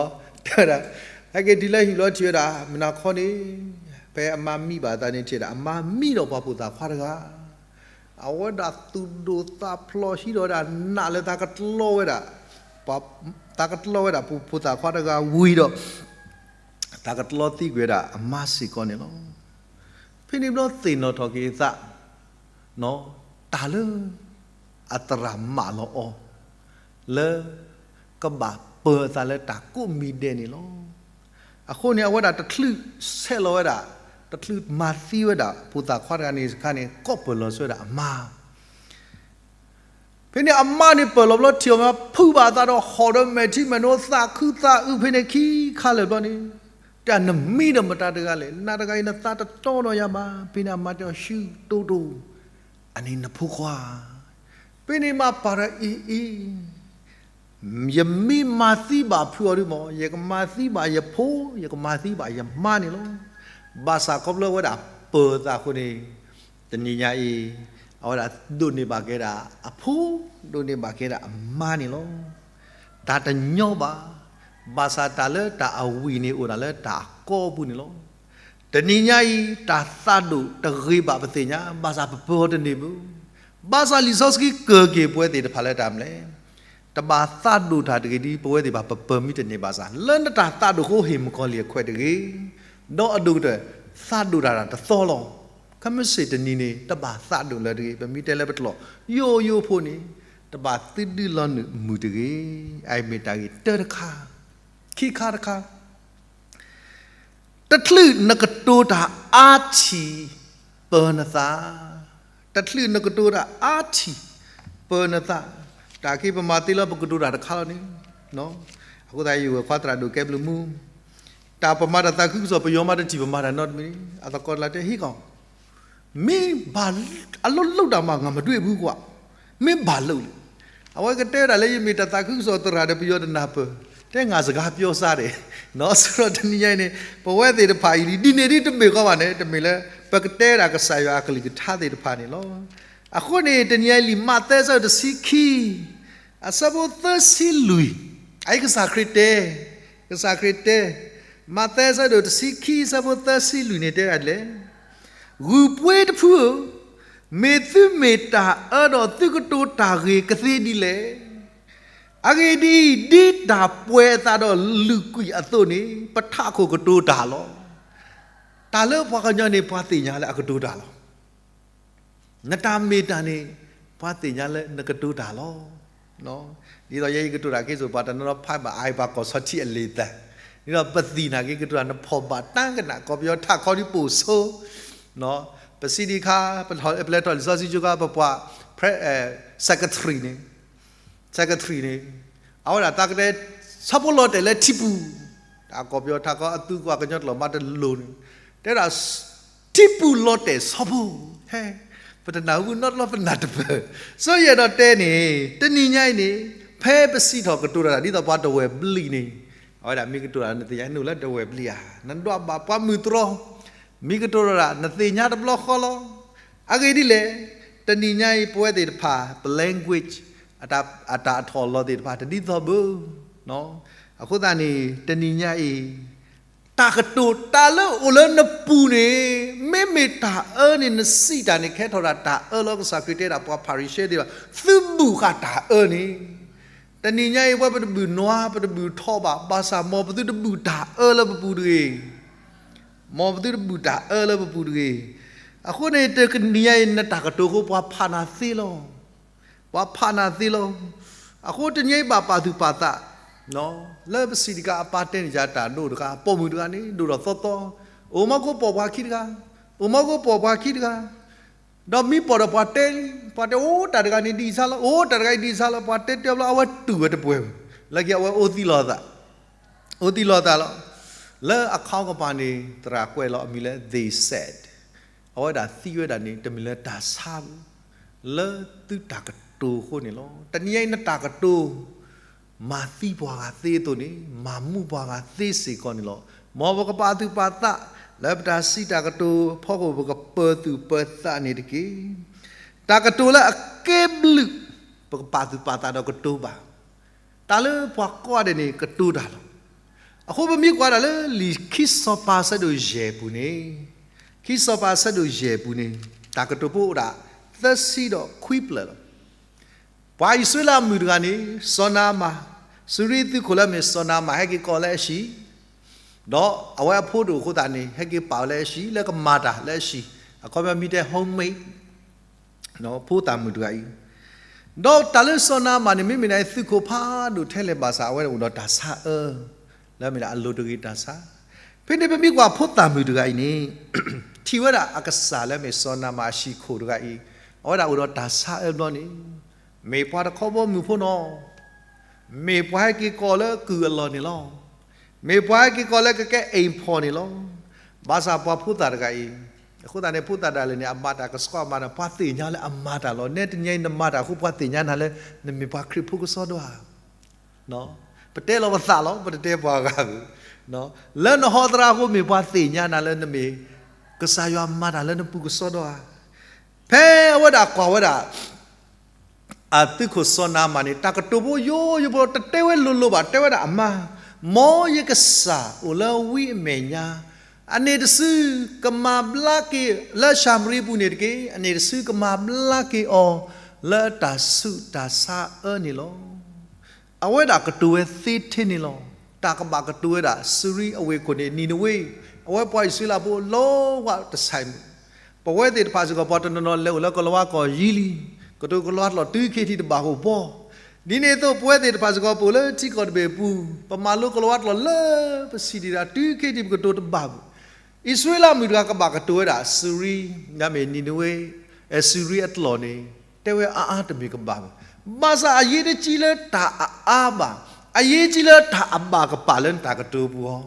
တဲဝဲဒၣ်, ဟဲက့ၤတုၤလၢဟံၣ်လီၤထံၣ်ဝဲဒၣ် မုၢ်နၤခီန့ၣ် ဖဲအမါမံဘၣ်အသးန့ၣ်ထံၣ်ဝဲဒၣ် အမါမံဒီးပှၤဖိသၣ်ခွါတဂၤ အဝဲဒၣ်သူၣ်ဒိၣ်သးဖျိးဟံးဒီးဝဲဒၣ် နာ်လၢသးကတလီဝဲဒၣ်, သးကတလီဝဲဒၣ်ပှၤဖိသၣ်ခွါတဂၤဝံၤဒီး သးကတလီသံကွံာ်ဝဲဒၣ်အမါစ့ၢ်ကီးန့ၣ်လီၤ. ဖဲန့ၣ်ဘျီသ့ၣ်နီၣ်ထီၣ်က့ၤအသး တၢ်လၢအသရၣ်မၢလီၤအီၤ လၢကဘၣ်ပၢၤအသးလၢတၢ်ကိးမံၤဒဲးန့ၣ်လီၤ. အဃိန့ၣ် အဝဲဒၣ်တချုးဆဲးလီၤဝဲဒၣ်, တချုးမၤသံဝဲဒၣ် ဖိသၣ်ခွါတဂၤန့ၣ်တခါန့ၣ် ကိးပၢၢ်လီၤဆၢဝဲဒၣ်အမါ ဖဲန့ၣ်အမါန့ၣ်ပၢၢ်လီၤဘျီထံၣ်အီၤမး ဖုးဘၣ်အသးဒီးဟီၣ်ဒီးမဲာ်ထံမဲာ်နိ သးခုသးအုးဖဲန့ၣ်ခံခါလၢာ်ဘျီန့ၣ်, တဲနမံဒီးမတၤတဂၤလဲၣ်, နၤတဂၤအံၤ နသးတတီဒီးယၤဘၣ်. ဖဲန့ၣ်အမါတဲအီၤ ရှုတိၢ်တိၢ်, အန့ၣ်နဖိခွါ ဖဲန့ၣ်မၤပာ်ဒီးအံၤအံၤ ယမ့ၢ်မၤသံဘၣ်ဖုးအီၤဒုမး ယကမၤသံဘၣ်ယဖိ ယကမၤသံဘၣ်ယမါန့ၣ်လီၤ. ဘၣ်ဆၣ်ခီဖျိဝဲဒၣ်ပၢၤသးအဃိန့ၣ် တနံၤညါအံၤ အဝဲဒၣ်ဒိးန့ၢ်ဘၣ်က့ၤဒၣ်အဖိ, ဒိးန့ၢ်ဘၣ်က့ၤဒၣ်အမါန့ၣ်လီၤ. တၢ်တညီဘၣ်, ဘၣ်ဆၣ်တၢ်လၢတၢ်အဝံၣ်န့ၣ် အိၣ်ဒၣ်လၢတၢ်အကီအပူၤန့ၣ်လီၤ. တနံၤညါအံၤ တၢ်သးဒိၣ်တဂ့ၤဘၣ်ပသ့ၣ်ညါ, ဘၣ်ဆၣ်ပပၢၤအီၤတန့ၢ်ဘၣ်. ဘၣ်ဆၣ်လံာ်စီဆှံကၢၢ်က့ၤပဝဲသ့ၣ်တဖၣ်လၢတၢ်မနုၤလဲၣ်, တဘၣ်သးဒိၣ်တၢ်တဂ့ၤဒ်ပဝဲသ့ၣ်တဖၣ်ပပၢၤမ့ၢ်တန့ၢ်ဘၣ်ဆၣ်, လၢနတၢ်သးဒိၣ်အဃိဟ့ၣ်မုၣ်ကီၤလံၢ်အခွဲးတဂ့ၤ, ဒီးအဒိၣ်ကတၢၢ် သးဒိၣ်တၢ်တသီလီၤ. ခဲမုၢ်ဆ့ၣ်တနံၤန့ၣ် တဘၣ်သးဒိၣ်လၢၤတဂ့ၤ, ပမ့ၢ်တဲလၢပကျိာ်ယိယိဖိန့ၣ်, တဘၣ်သုဒုလီၤနုာ်မုာ်တဂ့ၤ. အအံၤမ့ၢ်တၢ်ဂ့ၢ်တၢတခါ, ခံခါတခါ တချုးနကတိၤတၢ်အါထံၣ်ပၢၤနသး, တချုးနကတိၤတၢ်အါထံၣ်ပၢၤနသး, တၢ်က့ပမၤသ့လၢပကတိၤတၢ်တခါလီၤန့ၣ်, အဃိသတးယဝဲၢ်ခွါသရၣ်ဒိၣ်ကဲဘျုးမူ, တၢ်ပမၤတၢ်သးခုကစီၣ်ပယီၤမးတထံၣ်ပမၤတၢ်နီတမံၤ, အသကိးတလါတဲဟ့ၣ်ကီး မ့ၢ်ဘၣ်အလိၣ်လိၣ်တၢ်မး ငါမဒွဲၣ်ဘူးကွၢ်, မ့ၢ်ဘၣ်လိၣ်လံ. အဝဲကတဲဝဲဒၣ်လၢယမ့ၢ်တၢ်သးခုကစီၣ်သရၣ်ဒီးပယီၤတနၢ်ပၢၢ်, တဲငါစကားပြောစၢ်ဒီး, နီၢ်စရီတနံၤညါအံၤန့ၣ်, ပဝဲသ့ၣ်တဖၣ်အံၤလံ ဒ်န့ၣ်ဒ်တမ့ၢ်ကီးဘၣ်န့ၣ် တမ့ၢ်လၢ ပကတဲဒၣ်ကစၢ်ယွၤအကလုၢ်ကထါသ့ၣ်တဖၣ်န့ၣ်လီၤ. အဃိန့ၣ် တနံၤညါအံၤလံာ်မးသဲအဆၢဒိၣ်တဆံခံ အဆၢဖိသၢဆံလွံၢ်, အအံၤကစၢ်ခရံာ်တဲ, ကစၢ်ခရံာ်တဲ, မးသဲအဆၢဒိၣ်တဆံခံ အဆၢဖိသၢဆံလွံၢ်န့ၣ်တဲဒ်လဲၣ်, ဂုၢ်ပှ့ၤတဖုဧၢ, မ့ၢ်သုမ့ၢ်တၢ်အၢဒီးသုကတိၤတၢ်ဂ့ၤကသ့ဒ်လဲၣ်. အဂ့ၢ်ဒ်အံၤ, ဒ်တၢ်ပှဲၤအသးဒီးလုၢ်ကွံာ်အသိးန့ၣ် ပထးခိၣ်ကတိၤတၢ်လီၤ. တၢ်လၢပှၤကညီန့ၣ် ပှၤသ့ၣ်ညါလၢအကတိၤတၢ်လီၤ. နတၢ်မ့ၢ်တၢ်န့ၣ် ပှၤသ့ၣ်ညါလၢနကတိၤတၢ်လီၤ. ဒ်သိးယဲယကတိၤတၢ်က့ၤစိၤ ပှၤတနီၤနီၤဖးဘၣ်အါအံၤ ပှၤကီၢ်ဆီထံအလံာ်သး, ဒ်သိးပသံၣ်နာ်က့ၤကတိၤတၢ် နဖီၣ်ဘၣ်တၢ်ကနၣ် ကီၢ်ပယီၤထးခီဒ်ပိာ်ဆိ, ပစံးဒံးခါ, ပလဲၤထီၣ်လံာ်စီဆှံကၠိခါ ပပှၤ secretary န့ၣ် secretary န့ၣ်, အဝဲဒၣ်သးကတဲ ဆီဖိလီၤတဲာ်လၢထံပူၤ, တၢ်ကီၢ်ပယီၤထးခီအသုကွၢ်ကညီကျိာ်မးတလိၤန့ၣ်, တဲဒၣ် ထံပူၤလီၤတဲာ်ဆီဖိ, ဟဲ, ပတနၢ်ဟူနီတဘျီပနၢ်တပၢၢ်, စီၤယဲၢ်ဒီးတဲန့ၣ် တနံၤညါအံၤန့ၣ် ဖဲပစံးထီၣ်ကတိၤတၢ်ဒ်သိးပှၤတဝဲၢ်ဘျံးန့ၣ်, အဝဲဒၣ်မ့ၢ်ကတိၤတၢ်နသ့ၣ်ညါနုာ်လၢတဝဲၢ်ဘျံးဧါ, နဒွးဘၣ်ပှၤမုၢ်တြီ မ့ၢ်ကတိၤတၢ် နသ့ၣ်ညါတဘျီဃီလီၤ. အဂ့ၢ်ဒ်လဲၣ်, တနံၤညါအံၤ ပဝဲသ့ၣ်တဖၣ် ပ language အတၢ်အထီၣ်အလီၤသ့ၣ်တဖၣ် တဒ်သိးဘၣ်. အဃိသတးန့ၣ် တနံၤညါအံၤ တၢ်ကတိၤတၢ်လၢအိၣ်လၢနပူၤန့ၣ် မ့မ့ၢ်တၢ်အၢန့ၣ် နစံးတၢ်န့ၣ် ကဲထီၣ်ဒၣ်တၢ်အၢလီၤ. ကစၢ်ခရံာ်တဲဒၣ်ပှၤဖၤရံၤၡဲသ့ၣ်တဖၣ် သုဘူၣ်ဃာ်တၢ်အၢန့ၣ်, တနံၤညါအံၤ ပဝဲပတဘူၣ်နွါ ပတဘူၣ်ထီဘၣ်, ဘၣ်ဆၣ်မ်ပသုတဘူၣ်တၢ်အၢလၢပပူၤတဂ့ၤ. မ်ပသုတဘူၣ်တၢ်အၢလၢပပူၤတဂ့ၤ. အဃိန့ၣ် တနံၤညါအံၤ နတၢ်ကတိၤအဃိ ပှၤဖးနၤသ့လီၤ. ပှၤဖးနၤသ့လီၤ. အဃိတနံၤညါအံၤဘၣ်ပာ်သူၣ်ပာ်သး, လၢပစံးတခါ အပၢ်တဲန့ၣ်ယၤတၢ်ဒိၣ်တခါ ပိာ်မုၣ်တဂၤန့ၣ် ဒိၣ်ထီၣ်သီသီ, အိၣ်မီၢ်ကိပိာ်ပှၤခံတဂၤ, အိၣ်မီၢ်ကိပိာ်ပှၤခံတဂၤ, ဒီးမ့ၢ်ပိာ်ဒီးပှၤတဲလံ, ပှၤတဲအိၣ်တၢ်တဂၤန့ၣ်ဒ်ဆါလီၤ, အိၣ်တၢ်တဂၤအံၤဒ်ဆါလီၤ, ပှၤတဲတဲဘျီ အဝဲတူၢ်ဝဲတပှဲၤ, လၢက့အဝဲအိၣ်သံလီၤသး, အိၣ်သံလီၤသးလီၤ. လၢအခီကပၤန့ၣ် သရၣ်ကွဲးလီၤအမံၤလၢ they said, အဝဲဒၣ်သံဝဲဒၣ်န့ၣ် တမ့ၢ်လၢတၢ်ဆါဘၣ်, လၢသုတၢ်ကတိၤအဃိန့ၣ်လီၤ. တနံၤညါအံၤနတၢ်ကတိၤ မၤသံပှၤဂၤသ့အသိးန့ၣ် မၤမူပှၤဂၤသ့စ့ၢ်ကီးန့ၣ်လီၤ. မ်ပကပာ်သူၣ်ပာ်သး လၢပတၢ်စံးတၢ်ကတိၤအဖီခိၣ် ပကပၢၤသူၣ်ပၢၤသးန့ၣ်တက့ၢ်. တၢ်ကတိၤလၢအကဲဘျုး ပကပာ်သူၣ်ပာ်သးဒီးကတိၤဘၣ်. တၢ်လၢပှၤကိးဂၤဒဲးန့ၣ် ကတိၤတၢ်လီၤ. အဃိပမ့ၢ်ကွၢ်ဒၣ်လၢလံာ်ခံစီၤပၤအဆၢဒိၣ်ယဲၢ်ပူၤန့ၣ်, ခံစီၤပၤအဆၢဒိၣ်ယဲၢ်ပူၤန့ၣ် တၢ်ကတိၤဖိအိၣ်ဒၣ် သၢဆံဒီးခွံဖျၢၣ်လီၤ. ပှၤအံၣ်စရ့လးအမုၣ်တဂၤန့ၣ် စီၤနၤအမၣ်, စူရံသုးခိၣ်လၢအမ့ၢ်စီၤနၤအမၣ် ဟဲက့ၤကိးလၢအဟံၣ်, ဒီးအဝဲအဖိဒိၣ်အဃိသတးန့ၣ် ဟဲက့ၤပာ်ဝဲလၢအဟံၣ် လၢကမၤတၢ်လၢအဟံၣ်, အခီပညီမ့ၢ်တဲ homemaid ဖိသၣ်မုၣ်တဂၤအံၤ, ဒီးတၢ်လၢစီၤနၤအမၣ်န့ၣ် မ့မ့ၢ်န့ၣ် သုးခိၣ်ဖးဒိၣ်ထဲလဲၣ်ဘၣ်ဆၣ် အဝဲအိၣ်ဒီးတၢ်ဆါအၢ, လၢအမ့ၢ်ဒၣ်အလိၤတဂ့ၤတၢ်ဆါ. ဖဲန့ၣ်ပမ့ၢ်ကွၢ်ဖိသၣ်မုၣ်တဂၤအံၤန့ၣ် ထံၣ်ဝဲဒၣ်အကစၢ်လၢအမ့ၢ်စီၤနၤအမၣ်အဟံၣ်ခိၣ်တဂၤအံၤ, အဝဲဒၣ်အိၣ်ဒီးတၢ်ဆါအၢဘျီန့ၣ်, မ့ၢ်ပှၤတခီဘီမုၢ်ဖိနီၤ မ့ၢ်ပှၤဟဲက့ၤကိးလၢကုၢ်အလီၢ်န့ၣ်လီၤ. မ့ၢ်ပှၤဟဲက့ၤကိးလၢကကဲအိမ်ဖော်န့ၣ်လီၤ. ဘၣ်ဆၣ်ပှၤဖိသၣ်တဂၤအံၤ, အဃိသတးန့ၣ် ဖိသၣ်ဒၣ်လဲာ်န့ၣ် အမၤတၢ်ကဆှီအမၤတၢ် ပှၤသ့ၣ်ညါလၢအမၤတၢ်လီၤ. နဲတနံၤအံၤနမၤတၢ်အဃိ ပှၤသ့ၣ်ညါနၤလၢ နမ့ၢ်ပှၤခရံာ်ဖိကစီဒီဧါ. ပတဲလီၤပသးလီၤ, ပတတဲပှၤဂၤဘၣ်. လၢနဟီသရၣ်အဃိ မ့ၢ်ပှၤသ့ၣ်ညါနၤလၢနမ့ၢ် ကစၢ်ယွၤမၤတၢ်လၢနပူၤကစီဒီဧါ. ဖဲအဝဲဒၣ်ကွၢ်ဝဲဒၣ် အသုးခိၣ်စီၤနၤမၣ်န့ၣ် တၢ်ကတိၤဖိယိယိဖိ တတဲဝဲလိၤလိၤဘၣ်, တဲဝဲဒၣ်အမါ, မ်ယကစၢ်အိၣ်လၢဝံအမဲာ်ညါ, အန့ၣ်တစုကမၤဘျါက့ၤလၢၡၤမရံပူၤန့ၣ်တက့ၢ်. အန့ၣ်တစုကမၤဘျါက့ၤအီၤလၢတၢ်ဆူးတၢ်ဆါအၢန့ၣ်လီၤ. အဝဲဒၣ်ကတိၤဝဲသ့ထဲန့ၣ်လီၤ. တၢ်ကဘၣ်ကတိၤဝဲဒၣ် စူၤရံအဝ့ၢ်ခိၣ်န့ၣ် နံၤနဝ့, အဝဲပှၤအံၣ်စရ့လးဖိလီၤဝဲတဆဲးမုၢ်, ပဝဲသ့ၣ်တဖၣ်စ့ၢ်ကီး ပှၤတနီၤနီၤလဲၤအိၣ်လၢကလၤဝါကီၢ်ယံၤလံ, ကတိၤကလၤဝါကျိာ်တုၤခဲအံၤထံးတဘၣ်အိၣ်ဘီ, ဒ်န့ၣ်အသိး ပဝဲသ့ၣ်တဖၣ်စ့ၢ်ကီး ပအိၣ်လၢထံကီၢ်တဘ့ၣ်အပူၤ, ပမၤလိကလၤဝါကျိာ်လၢပဆံးဒံးဒၣ် တုၤခဲအံၤထံးပကတိၤတဘၣ်ဘၣ်. အံၣ်စရ့လးမုၣ်တဂၤကဘၣ်ကတိၤဝဲဒၣ် စူၤရံ, နမ့ၢ်နံၤနဝ့, စူၤရံအကျိာ်န့ၣ် တဲဝဲအါအါတမ့ၢ်ကဘၣ်ဘၣ်. ဘၣ်ဆၣ်အရေးတကြီးလၢတၢ်အါအါဘၣ်, အရေးကြီးလၢတၢ်အဘၣ်ကပာ်လၢနတၢ်ကတိၤပူၤအီၤ,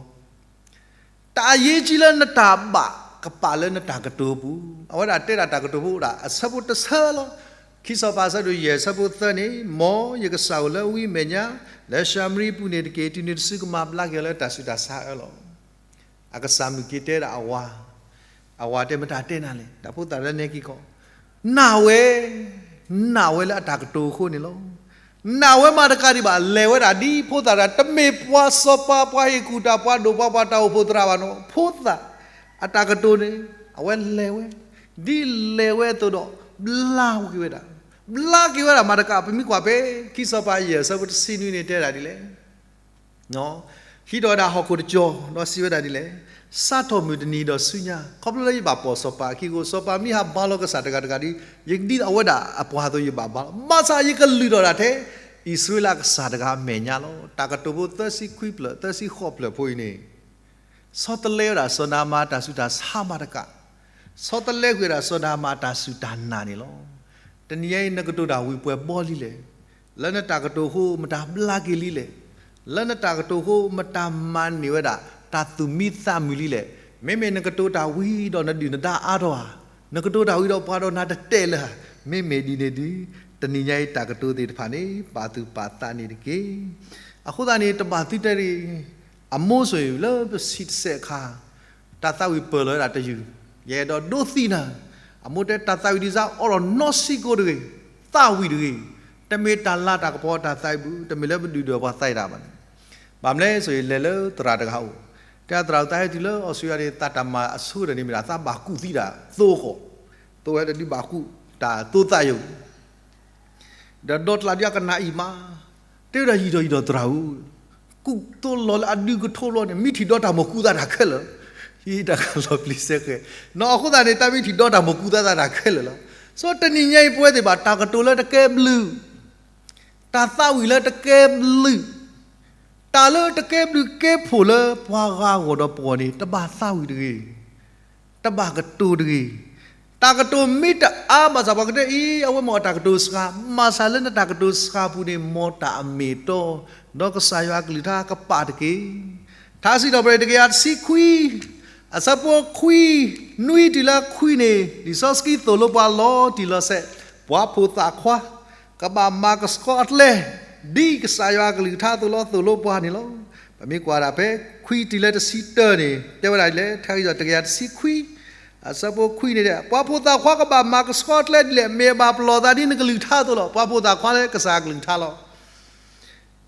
တၢ်အရေးကြီးလၢနတၢ်ဘၣ်ကပာ်လၢနတၢ်ကတိၤပူၤ. အဝဲဒၣ်တဲဒၣ်တၢ်ကတိၤဖိအိၣ်ဒၣ်အဆၢဖိတဆၢလီၤ. ခံစီၤပၤအဆၢဒိၣ်ယဲၢ်အဆၢဖိသၢန့ၣ်, မ်ယကစၢ်အိၣ်လၢဝံအမဲာ်ညါ, လၢၡၤမရံပူၤန့ၣ်တက့ၢ်. တုၤနုၤတစုကမၤဘျါက့ၤအီၤလၢတၢ်ဆူးတၢ်ဆါအၢလီၤ. အကစၢ်မုၢ်က့ၤတဲဒၣ်အဝၤ, အဝၤတဲမတၤတဲနၤလဲၣ်, တၢ်ဖိသၣ်လၢနဲက့ၤကီး, နာ်ဝဲ, နာ်ဝဲလၢအတၢ်ကတိၤအဃိန့ၣ်လီၤ. နာ်ဝဲမးတကးဒံးဘၣ် လဲၤဝဲဒၣ်ဒ်ဖိသၣ်တဂၤ, တမ့ၢ်ပှၤစီၤပၤ ပှၤဟ့ၣ်ကူၣ်တၢ် ပှၤဒိၣ်ပှၤပှၢ် တၢ်အိၣ်ဖှိၣ်သရၣ်ဘၣ်နီၤ, ဖိသၣ်အတၢ်ကတိၤန့ၣ် အဝဲလဲၤဝဲ, ဒ်လဲၤဝဲအသိးဒီး ဘျါက့ၤဝဲဒၣ်, ဘျါက့ၤဝဲဒၣ်မးတကး ပမ့ၢ်ကွၢ်ဖဲ ခံစီၤပၤယဲၢ်အဆၢဖိတဆံနွံန့ၣ်တဲဒၣ်ဒ်လဲၣ် ဟံးထီၣ်ဝဲဒၣ်ဟီၣ်ခိၣ်တကၠီၤ ဒီးစံးဝဲဒၣ်ဒ်လဲၣ်, စးထီၣ်မုၢ်တနံၤဒီးဆူညါ ခီဖျိလၢယဘၣ်ပိာ်စီၤပၤအခံအဃိ စီၤပၤမ့ၢ်ဟးဘါလီၤကစၢ်တဂၤတဂၤဒီး ယကဒ်သိးအဝဲဒၣ်အပှၤအသိးယဘၣ်ဘါလီၤ. ဘၣ်ဆၣ်ယကလုၢ်ထီၣ်ဒၣ်ထဲ အံၣ်စရ့လးကစၢ်တဂၤအမဲာ်ညါလီၤ. တၢ်ကတိၤဖိသၢဆံခွံဖျၢၣ် သၢဆံဃိးဖျၢၣ်ဖိအံၤန့ၣ် ဆီတလဲဝဲဒၣ်စီၤနၤမၣ်အတၢ်ဆူးတၢ်ဆါမးတကး, ဆီတလဲကွံာ်ဝဲဒၣ်စီၤနၤမၣ်အတၢ်စူၢ်တၢ်နာ်န့ၣ်လီၤ. တနံၤညါအံၤ နကတိၤတၢ်ဝံၤပှဲၤဘီလံလဲၣ်. လၢနတၢ်ကတိၤအဃိ မတၤဘျါက့ၤလံလဲၣ်. လၢနတၢ်ကတိၤအဃိ မတၤမၤန့ၢ်ဝဲဒၣ် တၢ်သူၣ်မံသးမုာ်လံလဲၣ်. မ့မ့ၢ်နကတိၤတၢ်ဝံၤဒီးနဒုၣ်နဒါအါထီၣ်ဧါ, နကတိၤတၢ်ဝံၤဒီးပှၤဒီးနၤတတဲာ်လၢၤဧါ, မ့မ့ၢ်ဒ်န့ၣ်ဒီး တနံၤညါအံၤတၢ်ကတိၤသ့ၣ်တဖၣ်န့ၣ် ပာ်သူၣ်ပာ်သးန့ၣ်တက့ၢ်. အဃိသတးန့ၣ် တဘၣ်သုတဲရံၣ် အမိၢ်ဆိၣ်အံၤလၢပဆံးတစဲးအခါ တၢ်သးဝံၣ်ပၢၢ်လီၤဝဲဒၣ်တယုၢ်, ယအဲၣ်ဒိးဒိသံနၤ, အမိၢ်တဲတၢ်သးဝံၣ်ဒ်စါ အိးထီၣ်နီၢ်ဆံးကိာ်တဂ့ၤ, သးဝံၣ်တဂ့ၤ, တမ့ၢ်တၢ်လၤတၢ်ကပီၤတၢ်သးဝံၣ်ပူၤ, တမ့ၢ်လၢပဒုၣ်ဒွဲၣ်ပှၤသးဝံၣ်တၢ်ဘၣ်န့ၣ်, ဘၣ်မနုၤလဲၣ်ဆိၣ်အံၤ လဲၤလၢသရၣ်တဂၤအိၣ်, တဲသရၣ် သးဟဲတုၤလၢအီစထြ့လယါန့ၣ် သးတၢ်မၤအဆိဒီးန့ၣ်မ့ၢ်ဒၣ် သးဘၣ်ကူၣ်သံတၢ်သိဃီ, သိဝဲတဒုဘၣ်ကူၣ်တၢ်သိသးယိာ် ဒီးဒီတလးဒုးအကနၣ်အံၤမး, တဲဝဲဒၣ်ယံာ်ဒီးယံာ်ဒီးသရၣ်ဧၢ, ကူၣ်သိလီၤလၢအဒုကထိဘျီန့ၣ် မ့ၢ်ထံၣ်ဒီတၢ်မိၣ်ကူၣ်သးတၢ်ခဲလၢာ်, ဟံးတၢ်ကလီၤပျံၤစဲဃဲ, နီၢ်အဃိသတးန့ၣ် တၢ်မ့ၢ်ထံၣ်ဒီတၢ်မိၣ်ကူၣ်သးတၢ်ခဲလၢာ်လီၤ. ဆိတနံၤညါအံၤပဝဲသ့ၣ်ဘၣ် တၢ်ကတိၤလၢတကဲဘျုး, တၢ်သးဝံၣ်လၢတကဲဘျုး, တၢ်လၢတကဲဘျုးကဲဖှိၣ်လၢပှၤဂၤဂီၢ်ဒီးပဂီၢ်န့ၣ် တဘၣ်သးဝံၣ်တဂ့ၤ တဘၣ်ကတိၤတဂ့ၤ. တၢ်ကတိၤမ့ၢ်တအါဘၣ်ဆၣ် ပှၤကတဲအံၤ အဝဲမ့ၢ်အတၢ်ကတိၤစှၤ, ဘၣ်ဆၣ်လၢနတၢ်ကတိၤစှၤပူၤန့ၣ် မ်တၢ်အမ့ၢ်အတီ, ဒီးကစၢ်ယွၤအကလုၢ်ကထါကပာ်တက့ၢ်. ထါစံးထီၣ်ပတြၢၤတကယၤတဆံခွံ, အဆၢဖိခွံ, နွံတုၤလၢခွံန့ၣ် လံာ်စီဆှံသိၣ်လိပှၤလီၤတံၢ်လီၤဆဲး, ပှၤဖိသၣ်ခွါ ကဘၣ်မၤကဆှီအကျဲ ဒ်ကစၢ်ယွၤအကလုၢ်ကထါအသိးလီၤ သိၣ်လိပှၤန့ၣ်လီၤ. ပမ့ၢ်ကွၢ်ဒၣ်ဖဲခွံတုၤလၢတဆံတၢန့ၣ် တဲဝဲဒၣ်ဒ်လဲၣ်, ထါစံးထီၣ်တကယၤတဆံခွံ, အဆၢဖိခွံန့ၣ်, ပှၤဖိသၣ်ခွါကဘၣ်မၤကဆှီအကျဲဒ်လဲၣ်, မ့ၢ်အဘၣ်ပလီၢ်သးဒ်နကလုၢ်ကထါအသိးလီၤ. ပှၤဖိသၣ်ခွါလၢကစၢ်အကလုၢ်ကထါလီၤ.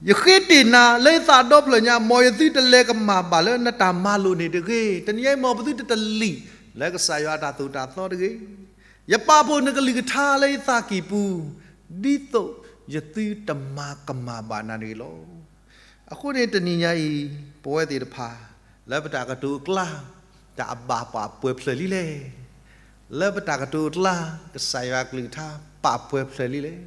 ယဃ့တ့ၢ်နၤလၢယသးဒီဖျၢၣ်ညါ, မ်ယသုတလဲၤကမၣ်ဘၣ်လၢနတၢ်မၤလိာ်န့ၣ်တဂ့ၤ. တနံၤညါအံၤ မ်ပသုတတလံာ်လၢကစၢ်ယွၤအတၢ်သိၣ်တၢ်သီတဂ့ၤ. ယပာ်ဖှိၣ်နကလုၢ်ကထါလၢယသးကံၢ်ပူၤ, ဒ်သိးယသုတမၤကမၣ်ဘၣ်နၤတဂ့ၤလီၤ. အဃိန့ၣ်တနံၤညါအံၤ ပဝဲသ့ၣ်တဖၣ် လၢပတၢ်ကတိၤအကျါ တၢ်အဘၣ်ပာ်ပှဲၤဖျၢၣ်လံလဲၣ်. လၢပတၢ်ကတိၤအကျါ ကစၢ်ယွၤအကလုၢ်ကထါပာ်ပှဲၤဖျၢၣ်လံလဲၣ်.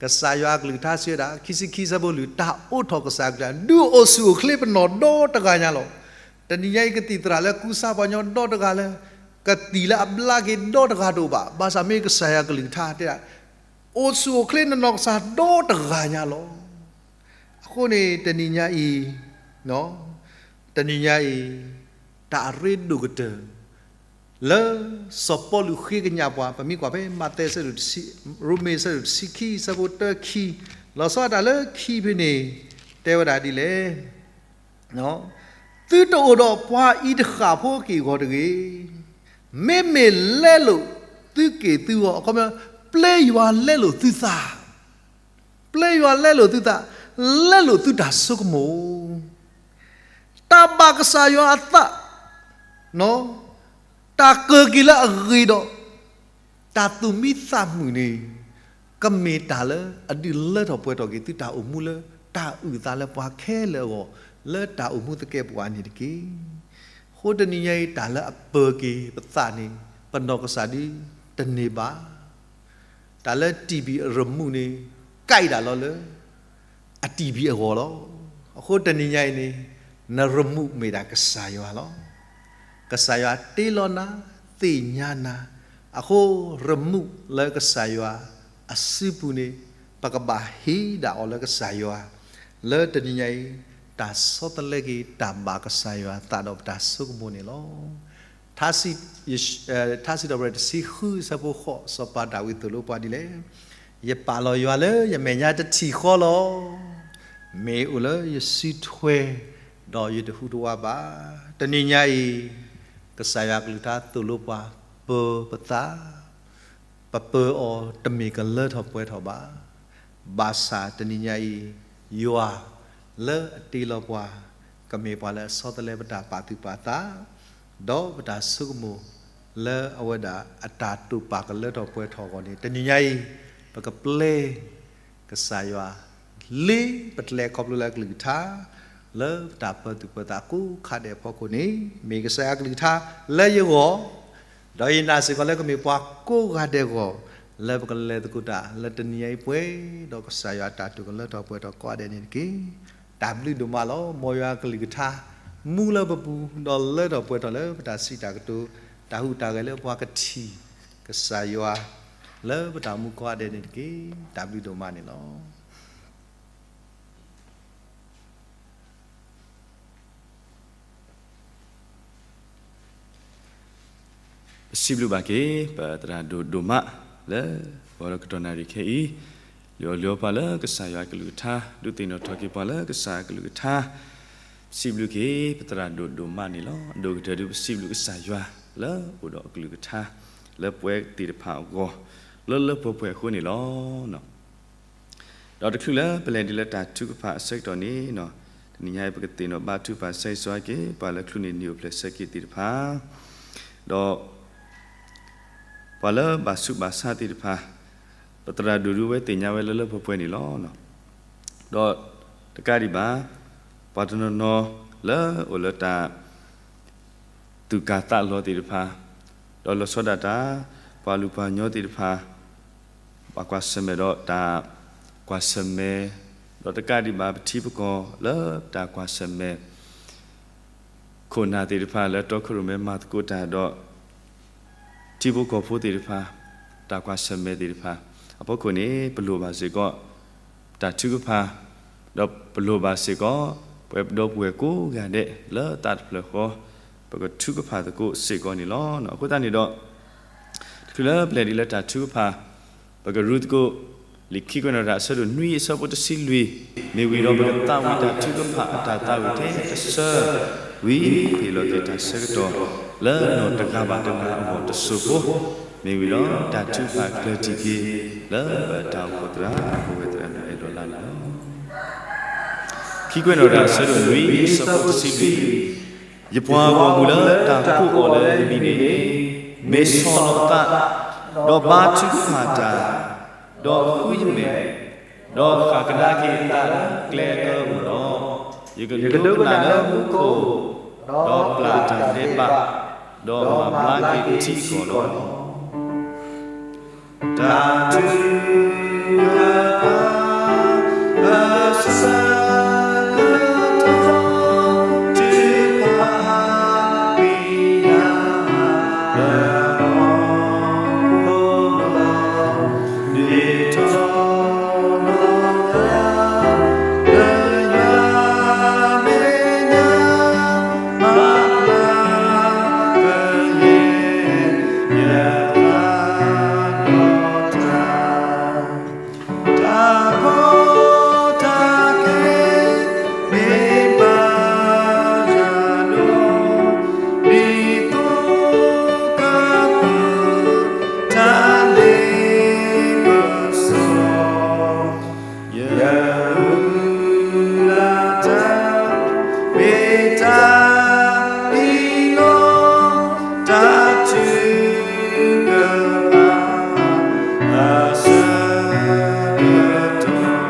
ကစၢ်ယွၤအကလုၢ်ကထါစံးဝဲဒၣ် ခံဆံခံဆၢဖိလွံၢ်, တၢ်အိးထီၣ်ကစၢ်အကလုၢ်ကထါ ဒုးအိၣ်ဆူၣ်အိၣ်ချ့ပနီၣ်ဒီတဂၤညါလီၤ. တနံၤညါအံၤ ကသံၣ်သရၣ်လၢကူစါပှၤကညီဒီတဂၤလၢ ကသံၣ်လၢအဘျါက့ၤဒီတဂၤတအိၣ်ဘၣ်. ဘၣ်ဆၣ်မ့ၢ်ကစၢ်ယွၤအကလုၢ်ကထါတဲဒၣ် အိၣ်ဆူၣ်အိၣ်ချ့နနီၢ်ကစၢ်ဒီတဂၤညါလီၤ. အဃိန့ၣ် တနံၤညါအံၤ, တနံၤညါအံၤ တၢ်အရ့ဒိၣ်ကတၢၢ် လၢစီၤပီလူးဃ့ကညးပှၤ ပမ့ၢ်ကွၢ်ဖဲမးသဲ ရိမ့ၤ အဆၢဒိၣ်တဆံခံ အဆၢဖိတၢ ခံ, လီၤဆီဒၣ်တၢ်လၢခံဖဲန့ၣ် တဲဝဲဒၣ်ဒ်လဲၣ် သုတအိၣ်ဒီးပှၤအံၤတဃၣ်ဖိအက့ၢ်အဂီၤတဂ့ၤ. မ့မ့ၢ်လဲလိာ် သုက့ၢ်သုဂီၤ, အခီပညီ, ပျဲယွၤလဲလိာ်သုသး, ပျဲယွၤလဲလိာ်သုသး, လဲလိာ်သုတၢ်ဆိကမိၣ်, တၢ်ဘၣ်ကစၢ်ယွၤအသး, တၢ်ကၢၢ်က့ၤလၢအဂ့ၤဒီး တၢ်သူၣ်မံသးမုာ်န့ၣ်, ကမ့ၢ်တၢ်လၢအဒုးလၢထီၣ်ပှဲၤထီၣ်က့ၤသုတၢ်အိၣ်မူလၢ တၢ်အုၣ်အသးလၢပှၤခဲလၢာ်အဂီၢ်, လၢတၢ်အိၣ်မူသကဲးပဝးန့ၣ်တက့ၢ်. အဃိတနံၤညါအံၤ တၢ်လၢအပၢၤက့ၤပသးန့ၣ်, ပနီၢ်ကစၢ်ဒုတန့ၢ်ဘၣ်. တၢ်လၢ တီၣ်ဘံၣ် အရမူၣ်န့ၣ် ကဲဒၣ်လီၤလၢ အ တီၣ်ဘံၣ် အဂီၢ်လီၤ. အဃိတနံၤညါအံၤန့ၣ်, နရမူၣ်မ့ၢ်ဒၣ်ကစၢ်ယွၤလီၤ. ကစၢ်ယွၤတ့လီၤနၤ, သ့ၣ်ညါနၤ, အဃိရမူၣ်လၢကစၢ်ယွၤအစုပူၤန့ၣ်, ပကဘၣ်ဟံးဒၣ်အီၤလၢကစၢ်ယွၤ, လၢတနံၤညါအံၤ တၢ်ဆီတလဲက့ၤတၢ်ဘၣ်ကစၢ်ယွၤသးဒီးပတၢ်ဆိကမိၣ်န့ၣ်လီၤ. ထါစံး, ထါစံးထီၣ်ပတြၢၤ တဆံဃု အဆၢဖိဃိး, စီၤပၤဒၤဝံးသိၣ်လိပှၤဒ်လဲၣ်, ယပာ်လီၤယွၤလၢယမဲာ်ညါတထံၣ်ဃီလီၤ. မ့ၢ်အိၣ်လၢယစုထွဲ, ဒီးယတဟူးတဝးဘၣ်. တနံၤညါအံၤ, ကစၢ်ယွၤကလုၢ်ကထါသိၣ်လိပှၤ, ပၢၤပသး, ပပၢၤအီၤတမ့ၢ်ကလၢထီၣ်ပှဲၤထီၣ်ဘၣ်. ဘၣ်ဆၣ်တနံၤညါအံၤ, ယွၤလၢအတ့လီၤပှၤ, ကမ့ၢ်ပှၤလၢအဆီတလဲပတၢ်ပာ်သူၣ်ပာ်သး, ဒီးပတၢ်ဆိကမိၣ်, လၢအဝဲဒၣ်အတၢ်တိာ်ပာ်ကလၢထီၣ်ပှဲၤထီၣ်အဂီၢ်န့ၣ်, တနံၤညါအံၤ, ပကပျဲ ကစၢ်ယွၤ, လ့ပကျဲခီဖျိလၢအကလုၢ်ကထါ, လၢပတၢ်ပၢၤသူၣ်ပၢၤသးကိးခါဒဲးအဖီခိၣ်န့ၣ်, မ့ၢ်ကစၢ်ယွၤအကလုၢ်ကထါလၢယဂီၢ်, ဒီးယနာ်စ့ၢ်ကီးလၢကမ့ၢ်ပှၤကိးဂၤဒဲးအဂီၢ်, လၢပကလဲၤသကိးတၢ်လၢတနံၤညါအံၤပှဲၤ, ဒီးကစၢ်ယွၤအတၢ်တိာ်ကလၢထီၣ်ပှဲၤထီၣ်ကိးဂၤဒဲးန့ၣ်တက့ၢ်. တၢ်ဘျုးဒိၣ်မးလီၤ. မ်ယွၤအကလုၢ်ကထါ မူလၢပပူၤ, ဒီးလၢထီၣ်ပှဲၤထီၣ်လၢပတၢ်စံးတၢ်ကတိၤ, တၢ်ဟူးတၢ်ဂဲၤလၢပှၤကထံၣ်, ကစၢ်ယွၤ, လၢပတၢ်မူကိးဂၤဒဲးန့ၣ်တက့ၢ်. တၢ်ဘျုးဒိၣ်မးန့ၣ်လီၤ. ပစံးဘျုးဘၣ်က့ၤ ပသရၣ်ဒိၣ်ဒိၣ်မးလၢ ဂီၤဒီးကတီၢ်နၣ်ရံၣ်ခဲအံၤ, လံာ်အီၣ်လံာ်အီပှၤလၢကစၢ်ယွၤအကလုၢ်ကထါ, ဒုးသ့ၣ်နီၣ်ထီၣ်က့ၤပှၤလၢကစၢ်အကလုၢ်ကထါ, ပစံးဘျုးက့ၤ ပသရၣ်ဒိၣ်ဒိၣ်မးန့ၣ်လီၤ. အဒိၣ်ကတၢၢ်ဒုးပစံးဘျုးကစၢ်ယွၤလၢအိၣ်ဒီးအကလုၢ်ကထါ, လၢပဝဲသ့ၣ်တဖၣ်အဂီၢ်, လၢလၢပှဲၤပှဲၤအဃိန့ၣ်လီၤ. ဒီးတချုးလၢပလဲၤဒ်လၢတၢ်ထုကဖၣ်အဆၢကတီၢ်န့ၣ်, တနံၤညါအံၤပကသ့ၣ်နီၣ်ဘါထုကဖၣ်စဲအံၤစ့ၢ်ကီးက့ၤ ပှၤလၢချုးန့ၢ်နံၣ်အိၣ်ဖျဲၣ်ဆၢက့ၤသ့ၣ်တဖၣ်, ဒီး ပှၤလၢဘၣ်ဆူးဘၣ်ဆါသ့ၣ်တဖၣ်, ပသရၣ်ဒိၣ်ဒုးဝဲသ့ၣ်ညါဝဲလၢလၢပှဲၤပှဲၤန့ၣ်လီၤ. ဒီးတကးဒံးဘၣ်, ပှၤတနီၤနီၤလၢအိၣ်လၢတၢ် သူၣ်ကၢ်သးလီၤသ့ၣ်တဖၣ်, ဒီးလီၤဆီဒၣ်တၢ်, ပှၤလူၤပှၤကညီသ့ၣ်တဖၣ်, ဘၣ်ကွၢ်ဆၢၣ်မဲာ်ဒီးတၢ်ကွၢ်ဆၢၣ်မဲာ်, ဒီးတကးဒံးဘၣ်ပထံပကီၢ်လၢတၢ်ကွၢ်ဆၢၣ်မဲာ်, ခိၣ်နၢ်သ့ၣ်တဖၣ်လၢတီခိၣ်ရိၣ်မဲမၤသကိးတၢ်ဒီး ထံဖိကီၢ်ဖိသ့ၣ်တဖၣ်, တၢ်ကွၢ်ဆၢၣ်မဲာ်သ့ၣ်တဖၣ်, အဖီခိၣ်န့ၣ် ပလိၣ်ဘၣ်စ့ၢ်ကီး တၢ်ထုကဖၣ်, ဒီးပလိၣ်ဘၣ်စ့ၢ်ကီး ပှၤဒီပုၢ်ဝဲၢ်ကိးဂၤဒဲးလၢသးတဖျၢၣ်ဃီ, ပကထုကဖၣ်သကိးစ့ၢ်ကီးန့ၣ်လီၤ. အဃိသတးန့ၣ်ဒီး, တချုးလၢပလဲၤဒ်လၢတၢ်ထုကဖၣ်, ပကရူသကိး လံာ်ခံကွဲးနီၣ်တၢ်အဆၢဒိၣ်နွံအဆၢဖိတဆံလွံၢ်, မ့ၢ်ဝံၤဒီးပကသးဝံၣ်တၢ်ထုကဖၣ်အတၢ်သးဝံၣ်ထဲတဆၢ, ဝံၤဟ့ၣ်လီၤက့ၤတၢ်ဆၢကတီၢ် လၢနီၢ်တဂၤဘၣ်တဂၤအဂီၢ်တစိၢ်ဖိ, မ့ၢ်ဝံၤဒီးတၢ်ထုကဖၣ်ကျၢၢ်တံၢ်က့ၤ လၢပတၢ်အိၣ်ဖှိၣ်သရၣ်မုၣ်အဲၣ်ဒိးလါန့ၣ်လီၤ. ခံကွဲးနီၣ်တၢ်အဆၢဒိၣ်နွံအဆၢဖိတဆံလွံၢ်, ယပှၤဂီၢ်မုၢ်လၢတၢ်ကိးအီၤလၢယမံၤန့ၣ်, မ့ၢ်ဆီၣ်လီၤသး, ဒီးဘါထုကဖၣ်တၢ်, ဒီးဃုယမဲာ်, ဒီးဃၣ်ကဒါက့ၤအသးလၢကျဲအၢအိၣ်ဒီး, ယကဒိကနၣ်လၢမူခိၣ်, ဒီးပျၢ်တၢ်ဒဲးဘး, ဒီးမၤဘျါက့ၤထံအကီၢ်လီၤ. တၢ်ထုကဖၣ် အဆၢကတီၢ် ထုကဖၣ် ပျံၤယၤ လၢဟီၣ်ခိၣ် ဒ်သိး လၢယွၤမဲာ်ညါ မၤဘျါကယဲၢ် ယသးဒီးတၢ် တၢ်အံၤလီၤ တၢ်ထုကဖၣ် အဆၢကတီၢ်.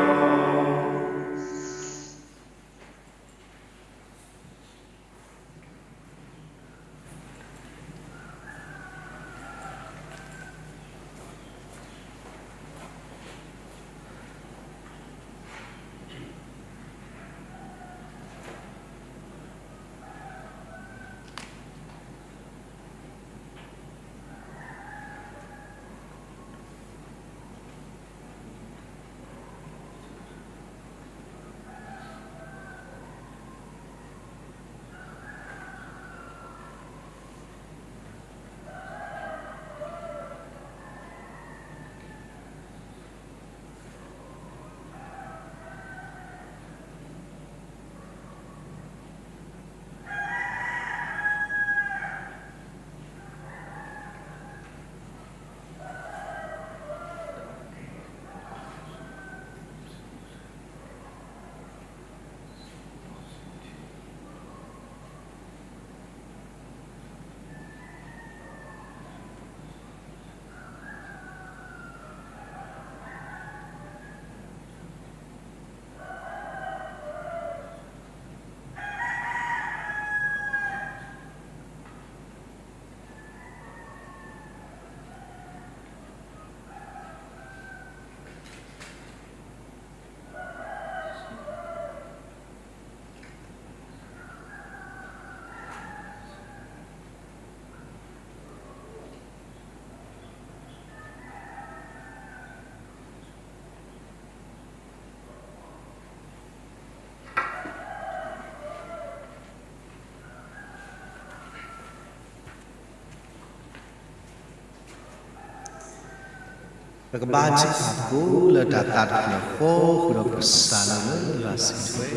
ပကဘါထုကဖၣ်သကိးလၢတၢ်သးတဖျၢၣ်ဃီ ဃုာ်ဒီးပကစၢ်လၢယွၤစံးထွဲ,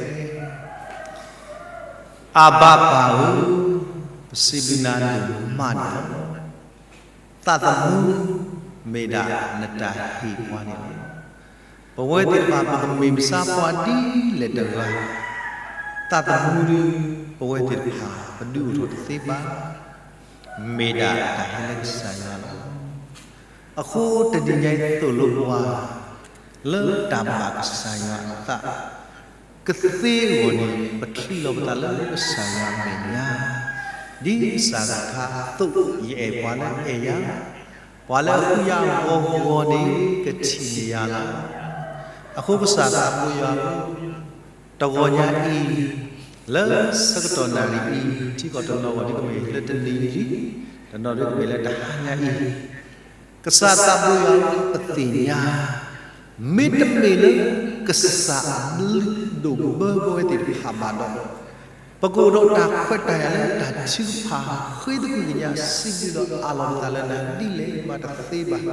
အၤဘၤပၢ်ဧၢ, ပစံးဘျုးနၤဒိၣ်မးန့ၣ်လီၤ. သးသမူမ့ၢ်ဒၣ်နတၢ်ဟ့ၣ်ပှၤန့ၣ်လီၤ. ပဝဲသ့ၣ်တဖၣ်ပကမ့ၢ်ပဆါပှၤဒ်လဲၣ်တဂၤ, သးသမူဒ်ပဝဲသ့ၣ်တဖၣ်ပဒုးအိၣ်ထီၣ်တသ့ဘၣ်, မ့ၢ်ဒၣ်တၢ်ဟဲလၢကစၢ်ယွၤလီၤ. အဃိတနံၤညါအံၤသိၣ်လိပှၤ လၢတၢ်ဘၣ်ကစၢ်ယွၤအသး ကသ့အဂီၢ်န့ၣ် ပချံးလီၤပသးလၢကစၢ်ယွၤအမဲာ်ညါ, ဒ်ကစၢ်တခါအသိး ယအဲၣ်ပှၤလၢအဲၣ်ယၤ, ပှၤလၢအဃုယၤအဂီၢ်ဂီၢ်န့ၣ် ကထံၣ်န့ၢ်ယၤလီၤ. အဃိကစၢ်သးဘိယွၤဧၢ, တဂီၤညါအံၤ လၢဆၢကတီၢ်နၣ်ရံၣ်အံၤ ထံကီၢ်တနီၤဂီၢ်ဒ်ကမ့ၢ်လၢတနံၤအံၤ, တနီၤဒ်ကမ့ၢ်လၢတဟါညါအံၤ ကစၢ်သးဘိယွၤဧၢ, ပသ့ၣ်ညါ မ့တမ့ၢ်လၢကစၢ်အဘျုးဒိၣ်ဘၢပဝဲသ့ၣ်တဖၣ်ဘၣ်ဒီး, ပကအိၣ်ဒီးတၢ်ခွဲးတၢ်ယာ်လၢတၢ်ထုကဖၣ် ဃ့သကွံၢ်ကညးစံးဘျုးဒီးအးလီၤပသးလၢနၤဒ်လဲၣ်မးတသ့ဘၣ်.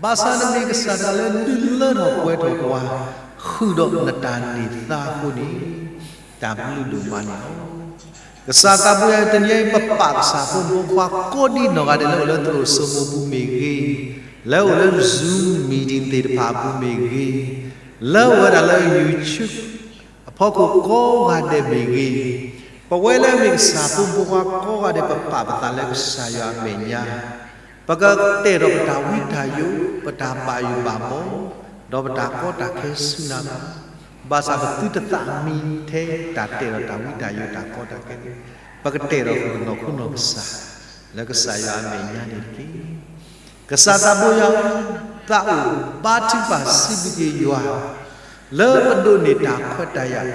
ဘၣ်ဆၣ်နမ့ၢ်ကစၢ်တဂၤလၢဒုးလၢထီၣ်ပှဲၤထီၣ်ပှၤ ဃုာ်ဒီးနတၢ်န့ၢ်သါအဃိန့ၣ် တၢ်ဘျုးဒိၣ်မးန့ၣ်လီၤ. ကစၢ်သးဘိယွၤဧၢ, တနံၤအံၤ ပပာ်ကစၢ်ဖိမုၣ်ဖိခွါကိးဒံနီၢ်ဂၤဒဲး လၢအိၣ်လၢသရိာ်စိမိၤပူၤမ့ၢ်ဂ့ၤ, လၢအိၣ်လၢ Zoom meeting သ့ၣ်တဖၣ်အပူၤမ့ၢ်ဂ့ၤ, လၢအိၣ်ဝဲဒၣ်လၢ YouTube အဖီခိၣ်ကိးဂၤဒဲးမ့ၢ်ဂ့ၤ, ပဝဲလၢမ့ၢ်ကစၢ်ဖိမုၣ်ဖိခွါကိးဂၤဒဲး ပပာ်ပသးလၢကစၢ်ယွၤအမဲာ်ညါ, ပကတဲာ်ဒီးပတၢ်ဝံတၢ်ယိး, ပတၢ်ဘၣ်ယိၣ်ဘၣ်ဘီ, ဒီးပတၢ်ကီတၢ်ခဲဆူနၤလီၤ. ဘၣ်ဆၣ်ပသုတသးမံထဲတၢ်တဲာ်ဒီးတၢ်ဝံတၢ်ယိးတၢ်ကီတၢ်ခဲန့ၣ်, ပကတဲာ်ဒီးပနီၢ်ခိနီၢ်ကစၢ် လၢကစၢ်ယွၤအမဲာ်ညါန့ၣ်တက့ၢ်. ကစၢ်သးဘိယွၤဧၢ, သးအိၣ်ဘါထုကဖၣ်စံးဘျုးက့ၤယွၤ လၢပဒိးန့ၢ်တၢ်ခွဲးတၢ်ယာ်,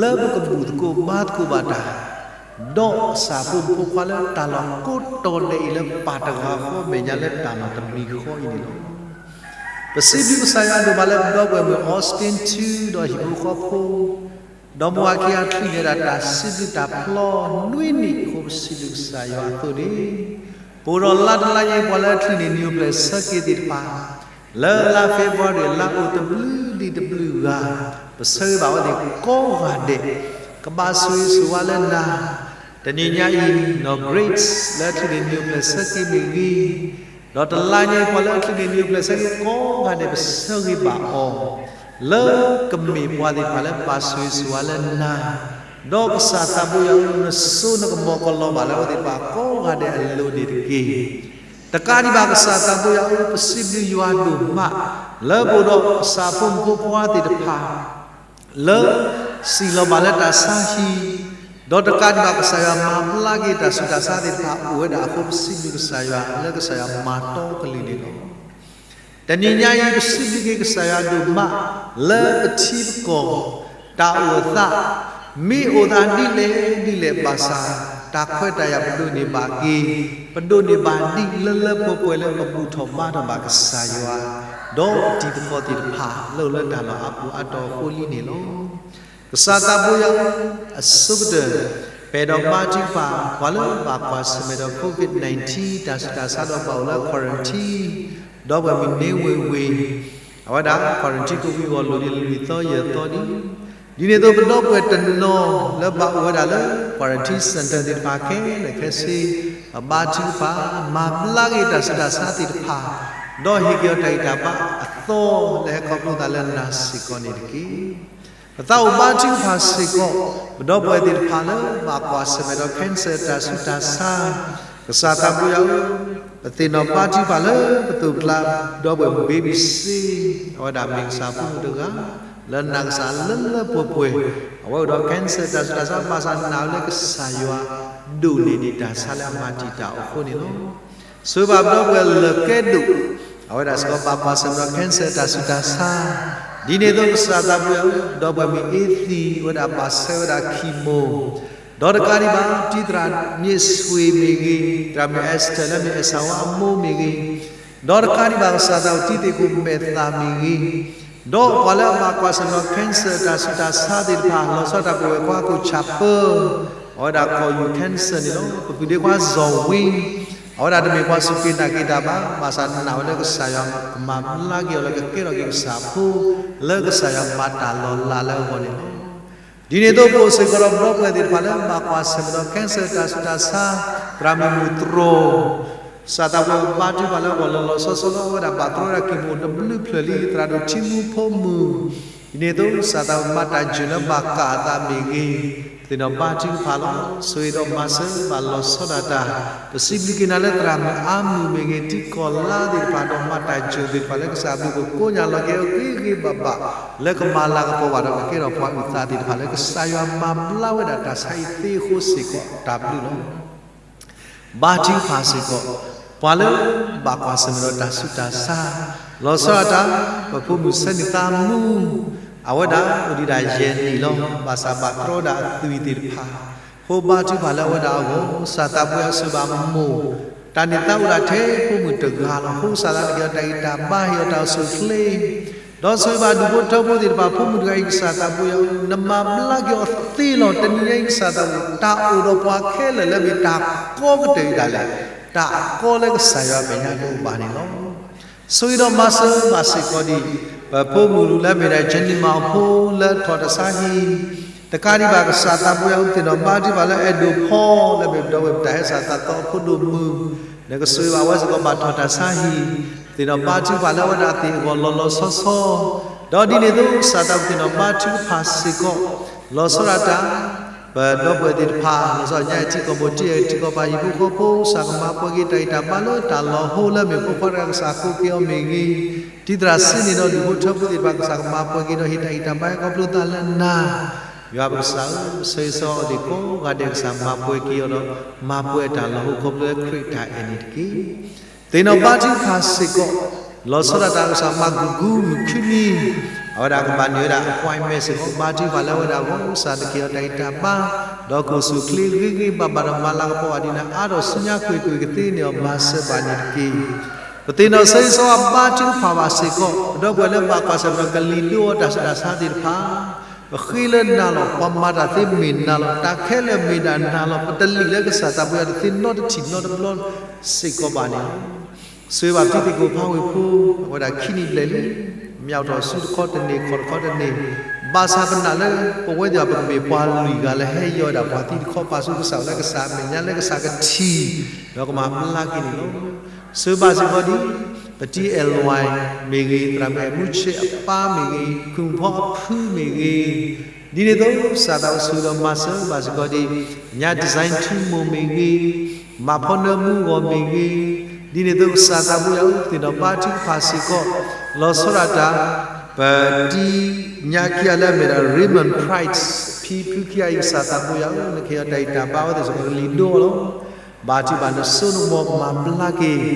လၢပကဘူၣ်သကိးဘါသကိးဘၣ်တၢ်, ဒီးကစၢ်ဖိမုၣ်ဖိခွါလၢတၢ်လီၢ်ကိးတီၤဒဲးအံၤ လၢပာ်တဂၤဃီမဲာ်ညါလၢတၢ်လီၢ်တမံၤဃီအံၤန့ၣ်လီၤ. ပစံးဘျုးကစၢ်ယွၤဒိၣ်မးလၢပဒီပုၢ်ဝဲၢ်မုၣ် Austin ထူ ဒီးဟံၣ်ဖိဃီဖိ, ဒီးမိၢ်အခံအချုးန့ၣ်ဒၣ် တၢ်စံးဘျုးတၢ်ဖျီနွံနံၣ်အဃိ ပစံးဘျုးကစၢ်ယွၤအသိးန့ၣ်, ပအိၣ်ဒီးလါတလါညါအံၤ ပှၤလၢအချုးန့ၢ်နံၣ်အိၣ်ဖျဲၣ်ဆၢက့ၤသ့ၣ်တဖၣ်, လၢလါ February လါအိၣ်တဘျုးဒံးတဘျုးဂၤ, ပဆၢဂ့ၤဘၣ်ဝဲသ့ၣ်ကိးဂၤဒဲး, ကဘၣ်ဆိၣ်ဂ့ၤဆိၣ်ဝါလၢနၤ, တနံၤညါအံၤ နီၢ် Grace လၢအချုးန့ၢ်နံၣ်အိၣ်ဖျဲၣ်ဆၢက့ၤမ့ၢ်ဂ့ၤ, ဒီးတလါညါအံၤ ပှၤလၢအချုးန့ၢ်နံၣ်အိၣ်ဖျဲၣ်ဆၢက့ၤကိးဂၤဒဲး ပဆၢဂ့ၤဘၣ်အီၤ, လၢကမ့ၢ်ပှၤသ့ၣ်တဖၣ်လၢဘၣ်ဆိၣ်ဂ့ၤဆိၣ်ဝါလၢနၤ, ဒီးကစၢ်သးဘိယွၤဧၢ, နစိနကမီၤကလီၤဘၣ်လၢအဝဲသ့ၣ်တဖၣ်ကိးဂၤဒဲးအလိၤန့ၣ်တက့ၢ်. တကးဒံးဘၣ်ကစၢ်သးဘိယွၤဧၢ, ပစံးဘျုးယွၤဒိၣ်မး လၢပအိၣ်ဒီးကစၢ်ဖိမုၣ်ဖိခွါသ့ၣ်တဖၣ် လၢစံၣ်လီၤဘၣ်လၢတၢ်ဆါဟံၣ်, ဒီးတကးဒံးဘၣ်ကစၢ်ယွၤမၤဘျါက့ၤတၢ်ဆူးတၢ်ဆါသ့ၣ်တဖၣ်အိၣ်ဝဲဒၣ်အဃိ ပစံးဘျုးကစၢ်ယွၤလၢကစၢ်ယွၤမၤတီကလုာ်န့ၣ်လီၤ. တနံၤညါအံၤ ပစံးဘျုးက့ၤကစၢ်ယွၤဒိၣ်မး လၢပထံပကီၢ် တၢ်အိၣ်အသး မ့ၢ်အိၣ်သးဒ်လဲၣ်ဒ်လဲၣ်ဘၣ်ဆၣ် တၢ်ခွဲးတၢ်ယာ်ပဒိးန့ၢ်ဘၣ်က့ၤ, ပဒိးန့ၢ်ဘၣ်ဒ်လၢလၢပှဲၤပှဲၤလၢပဘူၣ်ထီၣ်ဘါထီၣ်ဘၣ်ကစၢ်ယွၤ, ဒီးတံၤသကိးသ့ၣ်တဖၣ် လၢအိၣ်လၢတၢ်လီၢ်အါပူၤအါတီၤအဃိလံန့ၣ်လီၤ. ကစၢ်သးဘိယွၤဧၢ, အဆိကတၢၢ် ပအဲၣ်ဒိးဘါထုကဖၣ် ပှၤလၢဘၣ်ကွၢ်ဆၢၣ်မဲာ်ဒီး COVID nineteen တၢ်ဆူးတၢ်ဆါဒီးဘၣ်အိၣ်လၢ quarantine ဒီပုၢ်ဝဲၢ်မုၣ်န့ၣ်ဝ့ၢ်ဝ့ၢ်, အဝဲဒၣ် quarantine ကဝံၤအဂီၢ်လိၣ်ဒံးလွံၢ်သီယဲၢ်သီလံ. ဒ်န့ၣ်အသိးပဒီပုၢ်ဝဲၢ်တနီၤ လၢဘၣ်အိၣ်ဝဲဒၣ်လၢ quarantine center သ့ၣ်တဖၣ်ခဲလၢာ်ခဲဆ့ ပဘါထုကဖၣ် မၤဘျါက့ၤတၢ်ဆူးတၢ်ဆါသ့ၣ်တဖၣ်, ဒီးဟ့ၣ်က့ၤအီၤတၢ်ဂံၢ်တၢ်ဘါအသီ လၢဟဲခီဖျိသးလၢနၤစ့ၢ်ကီးန့ၣ်တက့ၢ်. ပသးအိၣ်ဘါထုကဖၣ်စ့ၢ်ကီး ပဒီပုၢ်ဝဲၢ်သ့ၣ်တဖၣ်လၢဘၣ်ကွၢ်ဆၢၣ်မဲာ်ဒီး cancer တၢ်ဆူးတၢ်ဆါ, ကစၢ်သးဘိယွၤဧၢ, ပသ့ၣ်နီၣ်ဘါထုကဖၣ်လၢပသိးပကျါ ဒီပုၢ်ဝဲၢ်မုၣ် baby C အဝဲဒၣ်မ့ၢ်ကစၢ်ဖိမုၣ်တဂၤ လၢနာ်ကစၢ်လၢလၢပှဲၤပှဲၤ အဝဲအိၣ်ဒီး cancer တၢ်ဆူးတၢ်ဆါ ဘၣ်ဆၣ်နာ်ဝဲလၢကစၢ်ယွၤ ဒိးန့ၢ်ဒံးတၢ်ဆါလၢအမၤတံာ်တာ်အီၤအဃိန့ၣ်လီၤ. ဆိဘၣ်ပဒီပုၢ်ဝဲၢ်လၢကဲဒိၣ် အဝဲဒၣ်စ့ၢ်ကီးဘၣ်ကွၢ်ဆၢၣ်မဲာ်ဒီး cancer တၢ်ဆူးတၢ်ဆါ, ဒ်န့ၣ်အသိးကစၢ်သးဘိယွၤဧၢ, ဒီပုၢ်ဝဲၢ်မုၣ် Athie အဝဲဒၣ်ဘၣ်ဆဲးဝဲဒၣ် chemo ဒီးတကးဒံးဘၣ် တံၤသရၣ်န့ၣ် ဆွေ မ့ၢ်ဂ့ၤ, သရၣ်မုၣ် Esther လၢမ့ၢ်အဲၣ်စၢ်ဝါအမိၢ်မ့ၢ်ဂ့ၤ, ဒီးတကးဒံးဘၣ်ကစၢ်သးဘိယွၤ တံၤသကိးမဲာ်သၣ်မ့ၢ်ဂ့ၤ, ဒီးပှၤလၢအဘၣ်ကွၢ်ဆၢၣ်မဲာ်ဒီး cancer တၢ်ဆူးတၢ်ဆါသ့ၣ်တဖၣ် လီၤဆီဒၣ်တၢ်ပဝဲၢ်ခွါခိၣ်ဆၣ်ပၢၢ် အဝဲဒၣ် ကီၢ်ယူၢ် cancer န့ၣ်လီၤ. ပပုၢ်ဒ့ခွါ စီၤဝ့ အဝဲဒၣ်တမ့ၢ်ပှၤစူၢ်က့ၤနာ်က့ၤတၢ်ဘၣ်, ဘၣ်ဆၣ်နာ်ဝဲလၢကစၢ်ယွၤကမၤဘျါက့ၤအီၤလၢ ကကဲထီၣ်က့ၤကစၢ်ဖိ လၢကစၢ်ယွၤမၤတၢ်လီၤလးလၢအဂီၢ်န့ၣ်လီၤ. ဒ်န့ၣ်အသိးပအိၣ်စ့ၢ်ကီးဒီးပဒီပုၢ်ဝဲၢ်သ့ၣ်တဖၣ်လၢဘၣ်ကွၢ်ဆၢၣ်မဲာ်ဒီး cancer တၢ်ဆူးတၢ်ဆါ, သရၣ်မုၣ်မုၢ်တြီၢ် ကစၢ်သးဘိယွၤဘါထုကဖၣ်လၢအဂီၢ်လီၤလီၤဆီဆီလီၤ. အဝဲဒၣ်ဘၣ်တြီဝဲဒၣ် chemo တဘျုးဖျၢၣ်လံ, သရၣ်ဒိၣ်ထံမူဖိမုၣ်, ဒ်န့ၣ်အသိးကစၢ်သးဘိယွၤမၤတၢ်စၢၤလၢဘၣ်ကးအသးမ့ၢ်ဂ့ၤ, ပသ့ၣ်နီၣ်ဘါထုကဖၣ်လီၤ. ဆိၣ်ဂ့ၤဒီးမၤစၢၤဘၣ်လီၤဆီဒၣ်တၢ်, ပစံးဘျုးက့ၤနၤလၢသရၣ်မုၣ်အါမုၢ်မ့ၢ်ဂ့ၤ, ထံကီၢ်လါသ့ၣ်တဖၣ်ဒီးမၤတၢ်စၢၤသ့ၣ်တဖၣ်လၢကစၢ်အဘျုး ကကိးညါလီၤက့ၤအဂ့ၤဂ့ၤဘၣ်ဘၣ် လၢကမၤလၤကပီၤဘၣ်ဒီးကကဲထီၣ်ပှၤအုၣ်သးသ့ၣ်တဖၣ်လၢကစၢ်ယွၤမၤဘျါဝဲဒၣ်တၢ်ဆါအံၤသ့အဃိစ့ၢ်ကီးတၢ်ဘျုးလီၤ. ဘါထုကဖၣ်စ့ၢ်ကီး ပှၤလၢဘၣ်ကွၢ်ဆၢၣ်မဲာ်ဒီးတၢ်ဆူးတၢ်ဆါ, လီၤဆီဒၣ်တၢ် ပဖိမုၣ်ဆဲနံၣ်သးမူ, အဝဲဒၣ်အိၣ်ဒံးဒၣ်ယဲၢ်နံၣ်လီၤ. ဘၣ်ဆၣ်ဘၣ်တြီဒၣ်အသွံၣ်သ့ၣ်တဖၣ်, အဃိဘါထုကဖၣ်လၢအဝဲဒၣ်အဂီၢ် ကစၢ်သးဘိယွၤဆိၣ်ဂ့ၤဘၣ်မိၢ်, တၢ်န့ၣ်သါအိၣ်ဒၣ်ထဲဖိမုၣ်တဂၤလီၤ. အဃိကစၢ်သးဘိယွၤဟ့ၣ်အီၤတၢ်ဂံၢ်တၢ်ဘါ ဟ့ၣ်အီၤတၢ်အိၣ်ဆူၣ်အိၣ်ချ့ ဒီးဆိၣ်ဂ့ၤဘၣ်ဒူၣ်ဖိထၢဖိသ့ၣ်တဖၣ် ဖိမုၣ်တဂၤအံၤ ကစၢ်သးဘိယွၤ နမၤဘျါက့ၤအီၤသ့လီၤ. တနံၤညါအံၤ ကစၢ်သးဘိ တၢ်အိၣ်ဒီးပှၤခဲလၢာ်လၢမ့ၢ်တၢ်ကီကတၢၢ်အံၤဒၣ်လဲာ်, တၢ်အကီလၢကစၢ်ယွၤမဲာ်ညါတအိၣ်ဘၣ်န့ၣ်လီၤ. ဆိၣ်ဂ့ၤဒီးမၤစၢၤဘၣ်စ့ၢ်ကီးဒံး ပဖိမုၣ်လၢမ့ၢ်ဒၣ် Jenny မၤအဖိလၢထီၣ်တၢ်ဆါဟံၣ်, တကးဒံးဘၣ်ကစၢ်သးဘိယွၤ ပသ့ၣ်နီၣ်ဘါထုကဖၣ်လၢအဲၣ်ဒိးဖီ လၢမ့ၢ်ပဒီပုၢ်ဝဲၢ်တၢ်ဟဲစးသးသီအဖိဒိၣ်မုၣ်, နကဆိၣ်ဂ့ၤဘၣ်အဝဲစ့ၢ်ကီးဘၣ်ထီၣ်တၢ်ဆါဟံၣ်, ပသ့ၣ်နီၣ်ဘါထုကဖၣ်လၢအဝဲဒၣ်သ့ၣ်အဂီၢ်လီၤလီၤဆီဆီ, ဒီးဒ်န့ၣ်အသိးကစၢ်သးဘိယွၤ ပသ့ၣ်နီၣ်ဘါထုကဖၣ်စ့ၢ်ကီး လီၤဆီဒၣ်တၢ် ပဒီပုၢ်ဝဲၢ်သ့ၣ်တဖၣ် လီၤဆီညါအံၤထံကီၢ်ဘိ ထံအံၤထံကီၢ်ပၤ ဟံၣ်ဖိဃီဖိ ကစၢ်ကမၤပှဲၤက့ၤတၢ်ဂံၢ်တၢ်ဘါလၢတၢ်လီၤဟိလၢမ့ၢ်ဖိခွါတဂၤ ကစၢ်ကိးက့ၤအီၤမ့ၢ်ဂ့ၤ, တံၤသရၣ်စ့န့ၣ်ဒီးဒူၣ်ဖိထၢဖိသ့ၣ်တဖၣ် ကစၢ်ကမၤပှဲၤက့ၤဒီးဟ့ၣ်တၢ်ဂံၢ်တၢ်ဘါဟဲခီဖျိသးလၢနၤ, ယွၤပကစၢ်ဧၢ, ဆၢဂ့ၤဆၢဝါအီၤသ့ၣ်ကိးဂၤဒဲး ကစၢ်မၤပှဲၤက့ၤအီၤဒီး မၤပှဲၤအတၢ်လီၤဟိခီဖျိလၢခရံာ်တၢ်အဲၣ်န့ၣ်တက့ၢ်. သ့ၣ်နီၣ်ဘါထုကဖၣ်စ့ၢ်ကီး လီၤဆီဒၣ်တၢ်ကစၢ်မၤဂုာ်ဂုာ်မုၢ်ခုနံၤ, အဝဲဒၣ်ကဘၣ်န့ၢ်ဝဲဒၣ် appointment စ့ၢ်ကီး ဘါထုကဖၣ်လၢအဝဲဒၣ်အဂီၢ် ကစၢ်သ့ၣ်က့ၤအီၤတၢ်ဂံၢ်တၢ်ဘါ, ဒီးကအိၣ်ဆူၣ်အိၣ်ချ့ဂ့ၤဂ့ၤဘၣ်ဘၣ်ဒီးမၤလၤကပီၤဘၣ်ဒံးနၤ အါထီၣ်ဆူညါကွ့ၢ်ကွ့ၢ်ကသ့န့ၢ်အီၤ မၤစၢၤဘၣ်န့ၣ်တက့ၢ်. ပသ့ၣ်နီၣ်ဆၢဂ့ၤဆၢဝါဘါထုကဖၣ်ဘၣ်စ့ၢ်ကီး ပဒီပုၢ်ဝဲၢ်လၢဘၣ်ကွၢ်ဆၢၣ်မဲာ်ဒီးကလံၤဒိအီၤတၢ်ဆူးတၢ်ဆါသ့ၣ်တဖၣ် ပဃ့လၢနၤလီၤ. ပှၤမၤတၢ်သ့မ့ၢ်နၤလီၤ. တၢ်ခဲလၢာ်မ့ၢ်ဒၣ်နၤလီၤ. ပတလံာ်လၢကစၢ်သးဘိယွၤတသ့နီတထံၣ်နီတဘျီစ့ၢ်ကီးဘၣ်န့ၣ်လီၤ. ဆိၣ်ဂ့ၤဘၣ်ပတံၤသကိးဖးဝ့ၢ်ဖိ အဝဲဒၣ်ခံနံၣ်ဘျဲၣ်လံ, မၠၣ်ထီၣ်ဆူတခီတန့ၢ် ခီၣ်တခီတန့ၢ်, ဘၣ်ဆၣ်ပနာ်လၢ ပဝဲသ့ၣ်ပကမ့ၢ်ပှၤလွံၢ်ဂၤလၢဟဲယီၤဝဲဒၣ်ပှၤသံတခီ ပာ်ဆူကစၢ်လၢကစၢ်အမဲာ်ညါလၢကစၢ်ကထံၣ် ဒီးကမၤဘျါက့ၤန့ၣ်လီၤ. ဆိၣ်ဂ့ၤဘၣ်စ့ၢ်ကီးဒ် ပတံၤအဲၣ်လွဲၣ်မ့ၢ်ဂ့ၤ, သရၣ်မုၣ်အဲၣ်မူဆဲးအပၢ်မ့ၢ်ဂ့ၤ, ခိၣ်ဖီအဖုမ့ၢ်ဂ့ၤ, ဒ်န့ၣ်အသိး ကစၢ်သးအိၣ်ဆိၣ်ဂ့ၤဒီးမၤစၢၤဘၣ်စ့ၢ်ကီးဒ် ညၣ် design ထူမိၢ်မ့ၢ်ဂ့ၤ, မၤဖီနၢမူဂီၢ်မ့ၢ်ဂ့ၤ, ဒ်န့ၣ်အသိးကစၢ်သးဘိယွၤအိၣ် ပသ့ၣ်နီၣ်ဘါထုကဖၣ်စ့ၢ်ကီး လီၤဆီဒၣ်တၢ် ပတံၤညါခံဂၤလၢအမ့ၢ်ဒၣ် Raymond Price ဖံဖုခံဂၤအံၤ ကစၢ်သးဘိယွၤအိၣ် နကဟ့ၣ်အီၤတၢ်ဂံၢ်တၢ်ဘါ အဝဲသ့ၣ်စ့ၢ်ကီးကလံၤဒိအီၤလီၤ. ဘါထုကဖၣ်နစိနကမီၤမၤဘျါက့ၤ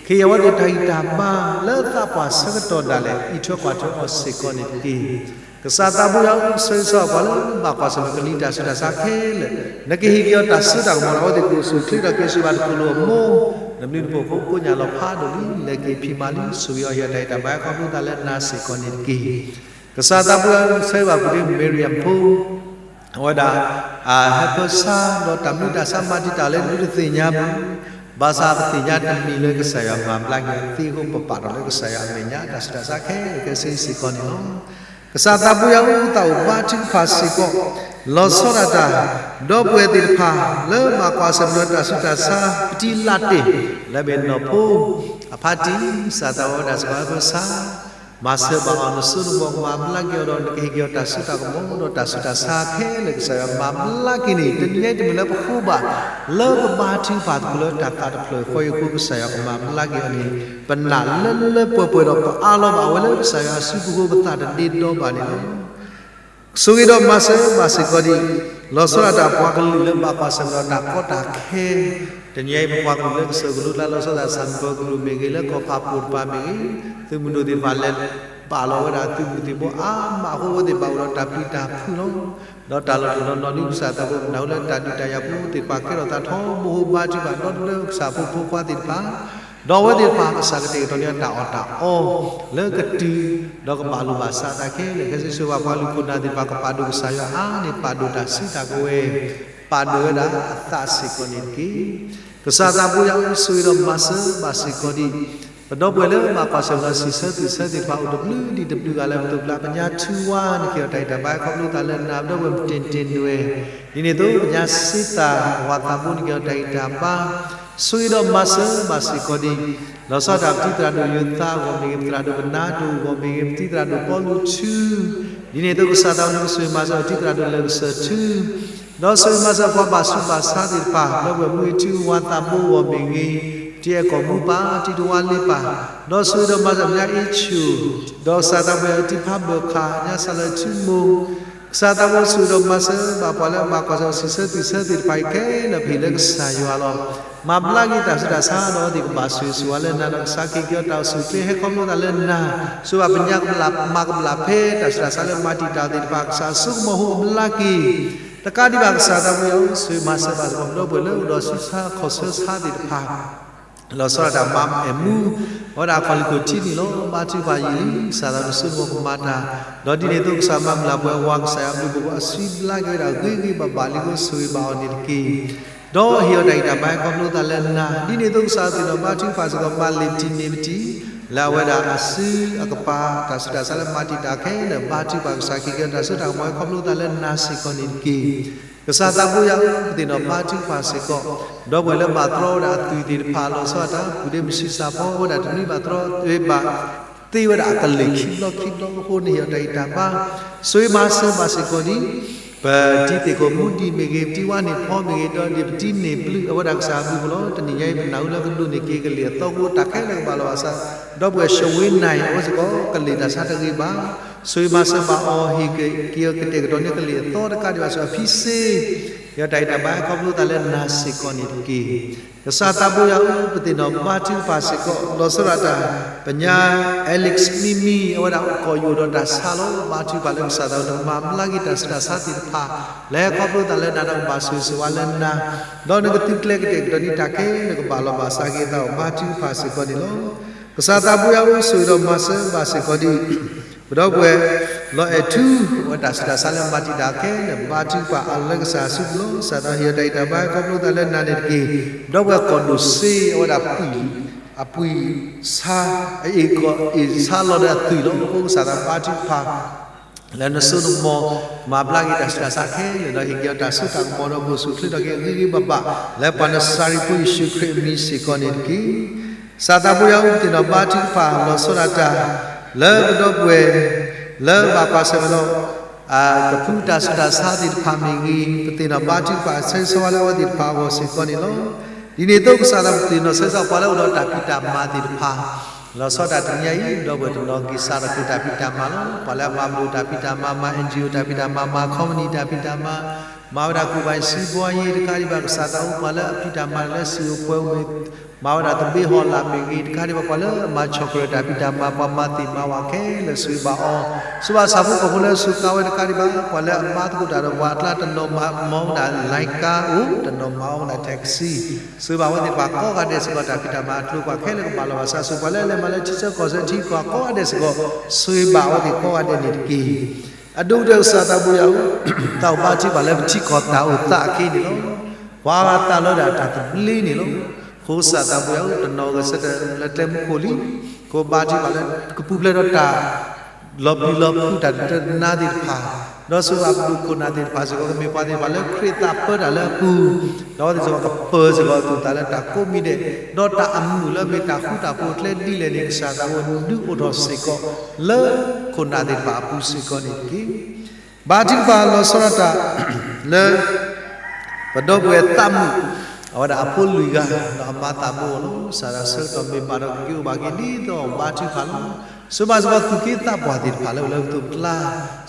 ကဟ့ၣ်အဝဲသ့ၣ်တၢ်ဂံၢ်တၢ်ဘါ လၢသးပှၢ်ဆၢကတီၢ်ဒၣ်လဲာ် အံးထွဲကွၢ်ထွဲအီၤစ့ၢ်ကီးန့ၣ်တက့ၢ်. ကစၢ်သးဘိယွၤအိၣ် ဆိၣ်ဂ့ၤဆိၣ်ဝါပှၤလၢဘၣ်ကွၢ်ဆၢၣ်မဲာ်ကလံၤတၢ်ဆူးတၢ်ဆါခဲလၢာ်, နကဟ့ၣ်က့ၤအီၤတၢ်စိတၢ်ကမီၤဒီး အဝဲသ့ၣ်ကအိၣ်ဆူၣ်အိၣ်ချ့ဒီးက့ၤဆူဘၣ်တချုးလၢအမိၢ်, နဘျုးနဖှိၣ်ဖိကိညၣ်လီၤဖးဒိၣ်လံ လဲၤက့ၤဖံးမၤလံ ဆိၣ်ဂ့ၤအီၤ ဟ့ၣ်အီၤတၢ်ဂံၢ်တၢ်ဘါ ခီဖျိသးလၢနၤစ့ၢ်ကီးန့ၣ်တက့ၢ်. ကစၢ်သးဘိယွၤအိၣ် ဆိၣ်ဂ့ၤဘၣ်ပူၤဒ့ Miriam ဖိ အဝဲဒၣ် အဟၢဖၢဆါ ဒီးတၢ်မနုၤတၢ်ဆါမၤတံာ်တာ်လၢ ဒုးတသ့ၣ်ညါပူၤ, ဘၣ်ဆၣ်ပသ့ၣ်ညါတမံၤလၢကစၢ်ယွၤမၤဘျါက့ၤအီၤသ့အဃိ ပပာ်ထီၣ်လၢကစၢ်ယွၤအမဲာ်ညါ တၢ်ဆူးတၢ်ဆါခဲလၢာ်ခဲဆ့စ့ၢ်ကီးန့ၣ်လီၤ. ကစၢ်သးဘိယွၤအိၣ် သးအိၣ်ဘါထုကဖၣ်စ့ၢ်ကီး လီၤဆီဒၣ်တၢ် ဒီပုၢ်ဝဲၢ်သ့ၣ်တဖၣ် လၢဘၣ်ကွၢ်ဆၢၣ်မဲာ်ဒီးတၢ်ဆူးတၢ်ဆါ ပတံၤလၢ်တ့ၢ် လၢအမ့ၢ်နီၢ်ဖိ အဖါတံၢ် ကစၢ်သးဘိယွၤအိၣ် ဝဲဒၣ်စ့ၢ်ကီးဟၢဖၢဆါ မၤစၢၤဘၣ်အီၤ နစိနကမီၤကမၤဘျါက့ၤအီၤဒီး နကဟ့ၣ်က့ၤအီၤတၢ်စိတၢ်ကမီၤဒီးတၢ်ဆူးတၢ်ဆါခဲလၢာ် ကစၢ်ယွၤမၤဘျါက့ၤန့ၣ် တနံၤညါအံၤတမ့ၢ်လၢပဃိဘၣ် လၢပဘါထုကဖၣ်သကိးလၢတၢ်သးတဖျၢၣ်ဃီအံၤအဃိ ကစၢ်ယွၤကမၤဘျါက့ၤအီၤန့ၣ် ပနာ်လၢလၢပှဲၤပှဲၤဒီးပအးလီၤဘၣ်ဝဲလၢကစၢ်ယွၤအစုပူၤအဃိ ပသးတဒ့ဒီဘၣ်န့ၣ်လီၤ. ဆိၣ်ဂ့ၤဒီးမၤစၢၤဘၣ်စ့ၢ်ကီးဒံး လီၤဆီဒၣ်တၢ်ပှၤကလုာ်လၢဘၣ်ကွၢ်ဆၢၣ်မဲာ်ဒီးတၢ်ကီတၢ်ခဲ တနံၤအံၤပပှၤကလုာ်လၢကစၢၢ်ကလိကျါ လီၤဆီဒၣ်တၢ်ဆၣ်မုၢ်ပှၢ်ကလုာ်မ့ၢ်ဂ့ၤ လၢကီၢ်ဖးပိၢ်တဖၣ်မ့ၢ်ဂ့ၤ သုးမုၢ်ဒိၣ်သ့ၣ်တဖၣ်လဲၤပာ်လီၤဝဲဒၣ်သုးမုၢ်သံၣ်ဘိအါမးအဃိ အဝဲသ့ၣ်ဘၣ်အိၣ်ဒီးတၢ်ပျံၤတၢ်ဖုးလီၤ. ဒီးတၢ်လီၤတူာ်လီၤနီၢ်ဒ်ကစၢ်သးဘိကနၣ်ဝဲလၢတၢ်ဒုးတၢ်ယၤဖိသ့ၣ်တဖၣ် ကဲထီၣ်သးထီဘိဟိဘါထုကဖၣ်ဒီတလၢကစၢ်ဖိဖိခွါသ့ၣ်တဖၣ် ဒီးအဝဲသ့ၣ်တဖၣ်ကစၢ်ကတဲာ်ကတီၤန့ၢ်တၢ်အီၣ်တၢ်အီ လၢကတုၤ ဒီးကဘၣ်လိာ်ဘၣ်စးသးခဲလၢာ်ခဲဆ့ ဆိၣ်ဂ့ၤဘၣ်ပှၤလုၢ်ခိၣ်နၢ်သ့ၣ်တဖၣ် ကပာ်ဒိၣ်ကစၢ်ယွၤအါန့ၢ် ပာ်ဒိၣ်တၢ်စုတၢ်ကဝဲၤ ပာ်ဒိၣ်ဝဲဒၣ်အသးစ့ၢ်ကီးန့ၣ်တက့ၢ်. ကစၢ်သးဘိယွၤအိၣ် ဆိၣ်ဂ့ၤဒီးမၤစၢၤဘၣ်စ့ၢ်ကီးဒံး ပဒီပုၢ်ဝဲၢ်လၢဘၣ်ကွၢ်ဆၢၣ်မဲာ်ဒီးစံးဆၢသူၣ်ဆၢသ့ၣ်တဖၣ် အိၣ်တဘျုးဒံးတဘျုးဂၤလၢပသိၣ်ပကျါ ပညါထူဝါ နကဟ့ၣ်အီၤတၢ်ဂံၢ်တၢ်ဘါ ခီဖျိသးလၢနၤ ပဒီပုၢ်ဝဲၢ်မတ့ၢ်တ့ၢ်နွဲၣ် ဒ်န့ၣ်အသိး ပညါစ့သၣ်ဝၤသးဘိ နကဟ့ၣ်အီၤတၢ်ဂံၢ်တၢ်ဘါ ဆိၣ်ဂ့ၤဒီးမၤစၢၤဘၣ်စ့ၢ်ကီးဒံး လီၤဆီဒၣ်တၢ် ပတံၤသရၣ်ဒိၣ်ယိၤသးအဂီၢ်မ့ၢ်ဂ့ၤ, ပသရၣ်ဒိၣ်ပနါဒိၣ်အဂီၢ်မ့ၢ်ဂ့ၤ, ပတံၤသရၣ်ဒိၣ်ပီလူးထူ, ဒ်န့ၣ်အသိး ကစၢ်သးဘိ နကဆိၣ်ဂ့ၤမၤစၢၤ ပတံၤသရၣ်ဒိၣ်လၢကစၢၢ်ထူ, ဒီးဆိၣ်ဂ့ၤမၤစၢၤပှၤဘၣ်ဆူးဘၣ်ဆါသ့ၣ်တဖၣ် ဒီပုၢ်ဝဲၢ်မူအထူအဝၤသးဘိအဂီၢ်မ့ၢ်ဂ့ၤ, တံၤအဲၣ်ကီၢ်မူပၢ် တံၤတဝါလ့ပၢ်, ဒီးဆိၣ်ဂ့ၤဒီးမၤစၢၤပညါအ့ဆူၣ်, ဒီးကစၢ်သးဘိယွၤ တံၤဖးဘၢၣ်ခၣ် ညါစၢ်လၢထူမိၢ် ကစၢ်သးဘိ ဆိၣ်ဂ့ၤဒီးမၤစၢၤဘၣ်ပှၤလၢအဘၣ်ကွၢ်ဆၢၣ်မဲာ် စံးဆၢသူၣ်ဆၢသ့ၣ်တဖၣ်အံၤခဲလၢာ် ပဟ့ၣ်လၢကစၢ်ယွၤလီၤ. မၤဘျါက့ၤတၢ်ဆူးတၢ်ဆါဒီး အဝဲသ့ၣ်ကဘၣ်ဆိၣ်ဂ့ၤဆိၣ်ဝါလၢနၤဒီး ကစၢ်ကဟ့ၣ်က့ၤအီၤတၢ်အိၣ်ဆူၣ်အိၣ်ချ့ ဟဲခီဖျိသးလၢနၤ, ဆိၣ်ဂ့ၤဘၣ်ပညါကဘျၣ်မၤကဘျၣ်ဖဲ တၢ်ဆူးတၢ်ဆါလၢမၤတံာ်တာ်သ့ၣ်တဖၣ် ကစၢ်ဆိကမိၣ်ဟူးဘျါက့ၤ တကးဒံးဘၣ် ကစၢ်သးဘိယွၤ ဆိၣ်ဂ့ၤမၤစၢၤဘၣ်စ့ၢ်ကီး ပဒီပုၢ်ဝဲၢ်လၢအိၣ်ဒီးဆူးဆါခီၣ်ဆၢဆါသ့ၣ်တဖၣ် လီၤဆီဒၣ်တၢ်မၤအဲၣ်မူ အဝဲဒၣ်အခီၣ်လံၢ်ခိၣ်ထံးန့ၣ်လီၤ. ဘါထုကဖၣ်ယံာ်လံ ကစၢ်သးဘိ နစိနကမီၤကမၤတၢ်, ဒီးဒ်န့ၣ်အသိး ကစၢ်မၤမုၢ်လၢ်ပှဲၤဝါ ကစၢ်ယွၤဘျုးဖှိၣ်အစုဘျါက့ၤဝဲဒၣ်ဂ့ၤဂ့ၤဘၣ်ဘၣ်လံအဃိ ဆိၣ်ဂ့ၤဘၣ်အီၤန့ၣ်တက့ၢ်. ဒီးဟ့ၣ်အီၤတၢ်ဂံၢ်တၢ်ဘါ ဟဲခီဖျိသးလၢနၤ, ဒ်န့ၣ်အသိး ကစၢ်သ့ၣ်နီၣ်ဘါထုကဖၣ်စ့ၢ်ကီး မၤလ့ၤပတံၤန့ၢ်ပတံၤ လၢအဝဲဒၣ်အစုအကပၤ တၢ်ဆူးတၢ်ဆါလၢမၤတံာ်တာ်ခဲလၢာ် ဘါထုကဖၣ် ကစၢ်ကဟ့ၣ်က့ၤအီၤတၢ်စိတၢ်ကမီၤ ဟဲခီဖျိသးလၢနၤစ့ၢ်ကီးန့ၣ်တက့ၢ်. ကစၢ်သးဘိယွၤ ပသ့ၣ်နီၣ်ဘါထုကဖၣ်စ့ၢ်ကီး ဒီပုၢ်ဝဲၢ်လၢဘၣ်တြီဝဲဒၣ်အသွံၣ်သ့ၣ်တဖၣ် လီၤဆီဒၣ်တၢ် ပူၤဒ့မုၢ်ဆံးစၢ်ဖီ အဝဲဒၣ်တနွံဘၣ်တြီ ဘၣ်သ့ဝဲဒၣ်အကလ့ၢ်ခံဘျီခံဘျီအဃိန့ၣ် ဟ့ၣ်အီၤတၢ်ဂံၢ်တၢ်ဘါ ဆိၣ်ဂ့ၤမၤစၢၤဘၣ်စ့ၢ်ကီးဒံး ပတံၤသ့ၣ်ကိာ်မူဒံးမ့ၢ်ဂ့ၤ, ပတံၤဝါန့ၣ်ဖီမ့ၢ်ဂ့ၤ, ဒီးဒ်ပတံၤန့ၢ်ပျုၢ် အဝဲဒၣ်ကစၢ်အဘျုးအဖှိၣ်လီၤ. တနံၤညါအံၤ ပနၢ်ဟူလၢကဒိးန့ၢ်က့ၤကလ့ၢ်အသီအဃိ တၢ်ခဲလၢာ်ကဘၣ်လီၤဘၣ်စး ဒီပုၢ်ဝဲၢ် ရှဝ့နၢၣ် အဝဲစ့ၢ်ကီး ကလ့ၢ်တၢ်ဆါတဂ့ၤဘၣ်. ဆိၣ်ဂ့ၤမၤစၢၤဘၣ်အီၤ ဟ့ၣ်က့ၤအီၤကတဲာ်ကတီၤန့ၢ်ကလ့ၢ်အသီတကးဒံးဘၣ်စ့ၢ်ကီး ဖံစ့ ဟ့ၣ်အီၤတၢ်ဂံၢ်တၢ်ဘါ ဟဲခီဖျိသးလၢနၤစ့ၢ်ကီးန့ၣ်တက့ၢ်. ကစၢ်သးဘိယွၤ ပသ့ၣ်နီၣ်ဘါထုကဖၣ်စ့ၢ်ကီး လီၤဆီဒၣ်တၢ် ပညါ Alex မံမံ အဝဲဒၣ်အိၣ်ကီၢ်ယိာ်ဒီးတၢ်ဆါလီၤ. ဘါထုကဖၣ်လၢကစၢ်သးဘိ နကမၤဘျါက့ၤတၢ်ဆူးတၢ်ဆါသ့ၣ်တဖၣ် လၢဟဲခီဖျိသးလၢနၤဒီးကဘၣ်ဆိၣ်ဂ့ၤဆိၣ်ဝါလၢနၤ ဒီးနကသုးကျဲၤကတဲာ်ကတီၤန့ၢ်တၢ်ခဲလၢာ်ကဘၣ်လီၤဘၣ်စးက့ၤသး ဘါထုကဖၣ်စ့ၢ်ကီးန့ၣ်လီၤ. ကစၢ်သးဘိယွၤ ဆိၣ်ဂ့ၤဒီးမၤစၢၤဘၣ်စ့ၢ်ကီးဒံး ပဒီပုၢ်ဝဲၢ် လီၤအဲၣ်ထူ အဝဲတၢ်ဆူးတၢ်ဆါလၢမၤတံာ်တာ်ခဲလၢာ် ဘါထုကဖၣ်အါလၢကစၢ်အစုပူၤလီၤ. ကစၢ်သးဟ့ၣ်အီၤတၢ်ဂံၢ်တၢ်ဘါ ဟဲခီဖျိသးလၢနၤန့ၣ်တက့ၢ်. ပဒီပုၢ်ဝဲၢ်ကီၢ်ဒိၣ်စ့ အဝဲဒၣ် အပှံၢ်ဆါ အအ့ၣ်ကီၢ်အ့ၣ်ဆါလီၤဒီးအသွံၣ်လီၤ. အဃိကစၢ်သးဘါထုကဖၣ် လၢနစိနကမီၤ မၤဘျါက့ၤတၢ်ဆူးတၢ်ဆါခဲလၢာ်ဒီး ဟ့ၣ်က့ၤအီၤတၢ်စိတၢ်ကမီၤဒီး ကအိၣ်ဆူၣ်အိၣ်ချ့ထီၣ်က့ၤအဂ့ၤဂ့ၤဘၣ်ဘၣ် လၢပှၤနစၤရ့းဖိယ့ၣ်ၡူးခရံာ်အမံၤစ့ၢ်ကီးန့ၣ်တက့ၢ်. ကစၢ်သးဘိယွၤ ပသ့ၣ်နီၣ်ဘါထုကဖၣ် လီၤဆီဒၣ်တၢ် လၢပဒီပုၢ်ဝဲၢ် လၢဘၣ်ကွၢ်ဆၢၣ်မဲာ်ဒီး ကဖုတၢ်ဆူးတၢ်ဆါသ့ၣ်တဖၣ်မ့ၢ်ဂ့ၤ, ပသ့ၣ်နီၣ်ဘါထုကဖၣ်ဆၢဂ့ၤဆၢဝါလၢအဝဲသ့ၣ်တဖၣ်အဂီၢ်စ့ၢ်ကီးန့ၣ်လီၤ. ဒ်န့ၣ်အသိးကစၢ်သးပသ့ၣ်နီၣ်ဆၢဂ့ၤဆၢဝါပှၤလၢအိၣ်ဒီးတၢ်ဖံးတၢ်မၤသ့ၣ်တဖၣ်, လီၤဆီဒၣ်တၢ်တနံၤအံၤ ဒီပုၢ်ဝဲၢ်တနီၤက့ၤစးထီၣ်က့ၤတၢ်ဖံးတၢ်မၤလီၤ. ပှၤလၢအမၤဘျုးတၢ်ဖံးတၢ်မၤ, မၤ NGO တၢ်ဖံးတၢ်မၤ, မၤ company တၢ်ဖံးတၢ်မၤ, မၤဝဲဒၣ်ကူၣ်ဘၣ်စံးဘှီယ့ၤတခါဒံးဘၣ် ကစၢ်သးအိၣ်ပှၤလၢအဖံးတၢ်မၤလၢစံာ်အိၣ်ပှဲၤအိၣ်မ့ၢ် မၤဝဲဒၣ်သဘ့ဟီၣ်လာ်မ့ၢ်ဂ့ၤ, တခါဒံးဘၣ်ပှၤလၢအမၤဆီၣ်ကြၢးတၢ်ဖံးတၢ်မၤ, ပှၤမၤသ့ၣ်မၤဝၤခဲလၢာ် ဆိၣ်ဂ့ၤဘၣ်အီၤ, ဆိၣ်ဂ့ၤဘၣ်ဆၣ်ဖိကီၢ်ဖိလၢအစူးကါဝဲတခါဒံးဘၣ်, ပှၤလၢအမၤသကိးတၢ်ဒီးပှၤအကျါ တနီၤမၤအီၣ်ဝဲဒၣ် လိုင်းကား အိၣ်, တနီၤမၤအီၣ်ဝဲဒၣ် taxi, ဆိၣ်ဂ့ၤဘၣ်အဝဲသ့ၣ်တဖၣ်ကိးဂၤဒဲးစ့ၢ်ကီး တၢ်ဖံးတၢ်မၤအကျိၤ ပှၤခဲလၢာ်ကမၤလီၤဘၣ်စးစူၤ, ပှၤလၢအလဲၤမၤလၢထံဆၢကီၢ်ဆၢထံကီၢ်ကိးဂၤဒဲးစ့ၢ်ကီး, ဆိၣ်ဂ့ၤဘၣ်အဝဲသ့ၣ်ကိးဂၤဒဲးန့ၣ်တက့ၢ်. အဒိကတၢၢ်ကစၢ်သးဘိယွၤဧၢ, တၢ်အိၣ်ဘါထုကဖၣ်လၢပထံကီၢ်တၢ်အိၣ်သးအခံန့ၣ်လီၤ. ပှၤဂၤသးလီဒၣ်တၢ်သဘျ့န့ၣ်လီၤ. အဃိကစၢ်သးဘိယွၤဧၢ, တနီၤဂဲၤဆၢထၢၣ်လၢကျဲမုၢ်ခိၣ်လံ, ကဘါထုကဖၣ်လၢ ကပူၤဖျဲးဒီးတၢ် လီၤပျံၤလီၤဖုးတၢ်ဒုးတနါသ့ၣ်တဖၣ်, ဒီးဆိၣ်ဂ့ၤဘၣ်ပဒိၣ်ခိၣ်နၢ်သ့ၣ်တဖၣ်စ့ၢ်ကီး ကမ့ၢ်ပှၤသ့ၣ်တဖၣ်လၢခရံာ်သးပၢတၢ်လၢအပူၤ, ဒီးအဝဲသ့ၣ်စ့ၢ်ကီးကပၢၤစ့ၢ်ကီးအသူၣ်အသးလၢတၢ်ကိးမံၤဒဲး, ဒီးတၢ်အမုာ်လၢအမ့ၢ်တၢ်ဃူတၢ်ဖိးကျဲဒ်လဲၣ်န့ၣ် ကစၢ်သးဘိဒုးအိၣ်ထီၣ်စ့ၢ်ကီး လၢခိၣ်နၢ်သ့ၣ်တဖၣ်အပူၤစ့ၢ်ကီးန့ၣ်တက့ၢ်. ဘါထုကဖၣ်လီၤဆီဒၣ်တၢ် လၢ ပဒီပုၢ်ဝဲၢ်သးမုာ် အဝဲဒၣ်အဖိလွံၢ်ဂၤ ဒီးအမါသးဘိအီၤလီၤ. ကစၢ်သးဆၢကတီၢ်မ့ၢ်ဘၣ်ဒီးကက့ၤအိၣ်ဘၣ်က့ၤဒ်သိးဘါထုကဖၣ်လီၤ. ဆိၣ်ဂ့ၤဘၣ်စ့ၢ်ကီးသူၣ်က့သးပှၢ်သ့ၣ်တဖၣ်လၢအိၣ်လၢပသိးပကျါ,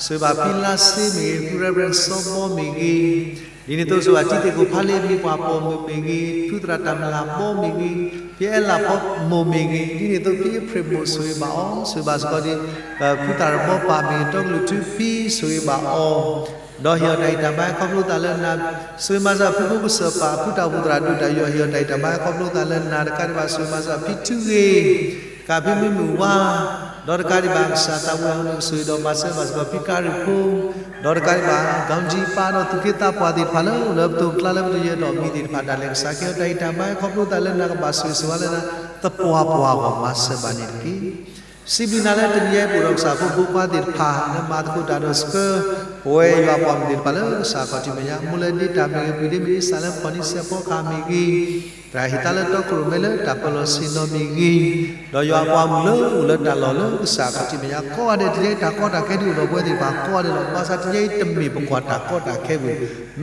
ဆိၣ်ဂ့ၤဘၣ်ဖံလါစ့မ့ၢ်ဂ့ၤ, ဖု Reverend စီဘီမ့ၢ်ဂ့ၤ, ဒ်န့ၣ်အသိးဆိၣ်ဂ့ၤဘၣ်တံၤသကိးဖးလ့မ့ၢ်ပှၤပိာ်မုၣ်မ့ၢ်ဂ့ၤ, ဖုသရၣ်တၢ်မုၢ်လၢ်ဘီမ့ၢ်ဂ့ၤ, ဖံအဲလးဖီမိၢ်မ့ၢ်ဂ့ၤ, ဒ်န့ၣ်အသိးဖံအ့ဖြ့ၣ်မိၢ်ဆိၣ်ဂ့ၤဘၣ်အီၤ, ဆိၣ်ဂ့ၤဘၣ်စ့ၢ်ကီးဒ် ဖုသရၣ်ဘီပၢ်မ့ၢ်ဂ့ၤ, တီကလုာ်ထူဖံဆိၣ်ဂ့ၤဘၣ်အီၤ ဒီးဟ့ၣ်အီၤတၢ်ဂံၢ်တၢ်ဘါခီဖျိသးလၢနၤ, ဆိၣ်ဂ့ၤမၤစၢ်ဖုဖိကစၢၢ်ပၢ် ဖုတၢ်အိၣ်ဖှိၣ်သရၣ်ဒိၣ်တၢ်ယွၤ ဟ့ၣ်အီၤတၢ်ဂံၢ်တၢ်ဘါခီဖျိသးလၢနၤတခါဒံးဘၣ်, ဆိၣ်ဂ့ၤမၤစၢ်ဖံထူဂ့ၤ, တကးဖံမုၢ်မုၢ်ဝါ, ဒီးတကးဒံးဘၣ်ကစၢ်သးဝံၤအံၤ ကဆိၣ်ဂ့ၤဒီးမၤစၢၤဘၣ်စ့ၢ်ကီးဖံကါရံၣ်ဖိ ဒီးတကးဒံးဘၣ် ကီၤကၠံပၢ်ဒီးသူၣ်က့သးပှၢ်သ့ၣ်တဖၣ်လၢအိၣ်လၢပသိးပကျါလၢပတယၢၤဒီးမံၤသ့ၣ်တဖၣ်ဒၣ်လဲာ် ကစၢ်ကဟ့ၣ်အီၤတၢ်ဂံၢ်တၢ်ဘါခီဖျိသးလၢနၤ ကဘၣ်ဆိၣ်ဂ့ၤဆိၣ်ဝါလၢနၤ သပှၢ်ပှၢ်ဂီၢ်မၤစၢၤဘၣ်န့ၣ်တက့ၢ်. စံးဘျုးနၤလၢတနံၤအံၤပအိၣ်ဒီးကစၢ်ဖိဖိခွါသ့ၣ်တဖၣ် လၢမၤသကိးတၢ်ဒီးဆှၢ ပဝဲယွၤပှၤမုၣ်သ့ၣ်တဖၣ်လၢကစၢ်ခီၣ်ထံးမဲာ်ညါ မိၢ်လၢဒ့တၢ်မ့ၢ်ဂ့ၤ ပှ့ၤဒ့မ့ၢ်ဂ့ၤ စးလၢဖီၣ်နံၤစဲးဖီကဟၣ်မ့ၢ်ဂ့ၤ တၢ်ဟ့ၣ်သါလၢတီခိၣ်ရိၣ်မဲလၢတၢ်ပၢလီၤဆ့ၣ်နီၤမ့ၢ်ဂ့ၤ, ဒီးယွၤအပှၤမုၣ်လၢအိၣ်လၢတၢ်လီၢ်လၢကစၢ်ခီၣ်ထံးမဲာ်ညါ ကိးဂၤဒဲး တနံၤအံၤတၢ်ကီတၢ်ခဲဒုးအိၣ်ဒီးပဝဲသ့ၣ်တဖၣ်ကိးဂၤဒဲးလီၤ. ဘၣ်ဆၣ်တနံၤအံၤတမ့ၢ်ပကွၢ်တၢ်ကီတၢ်ခဲဝဲ,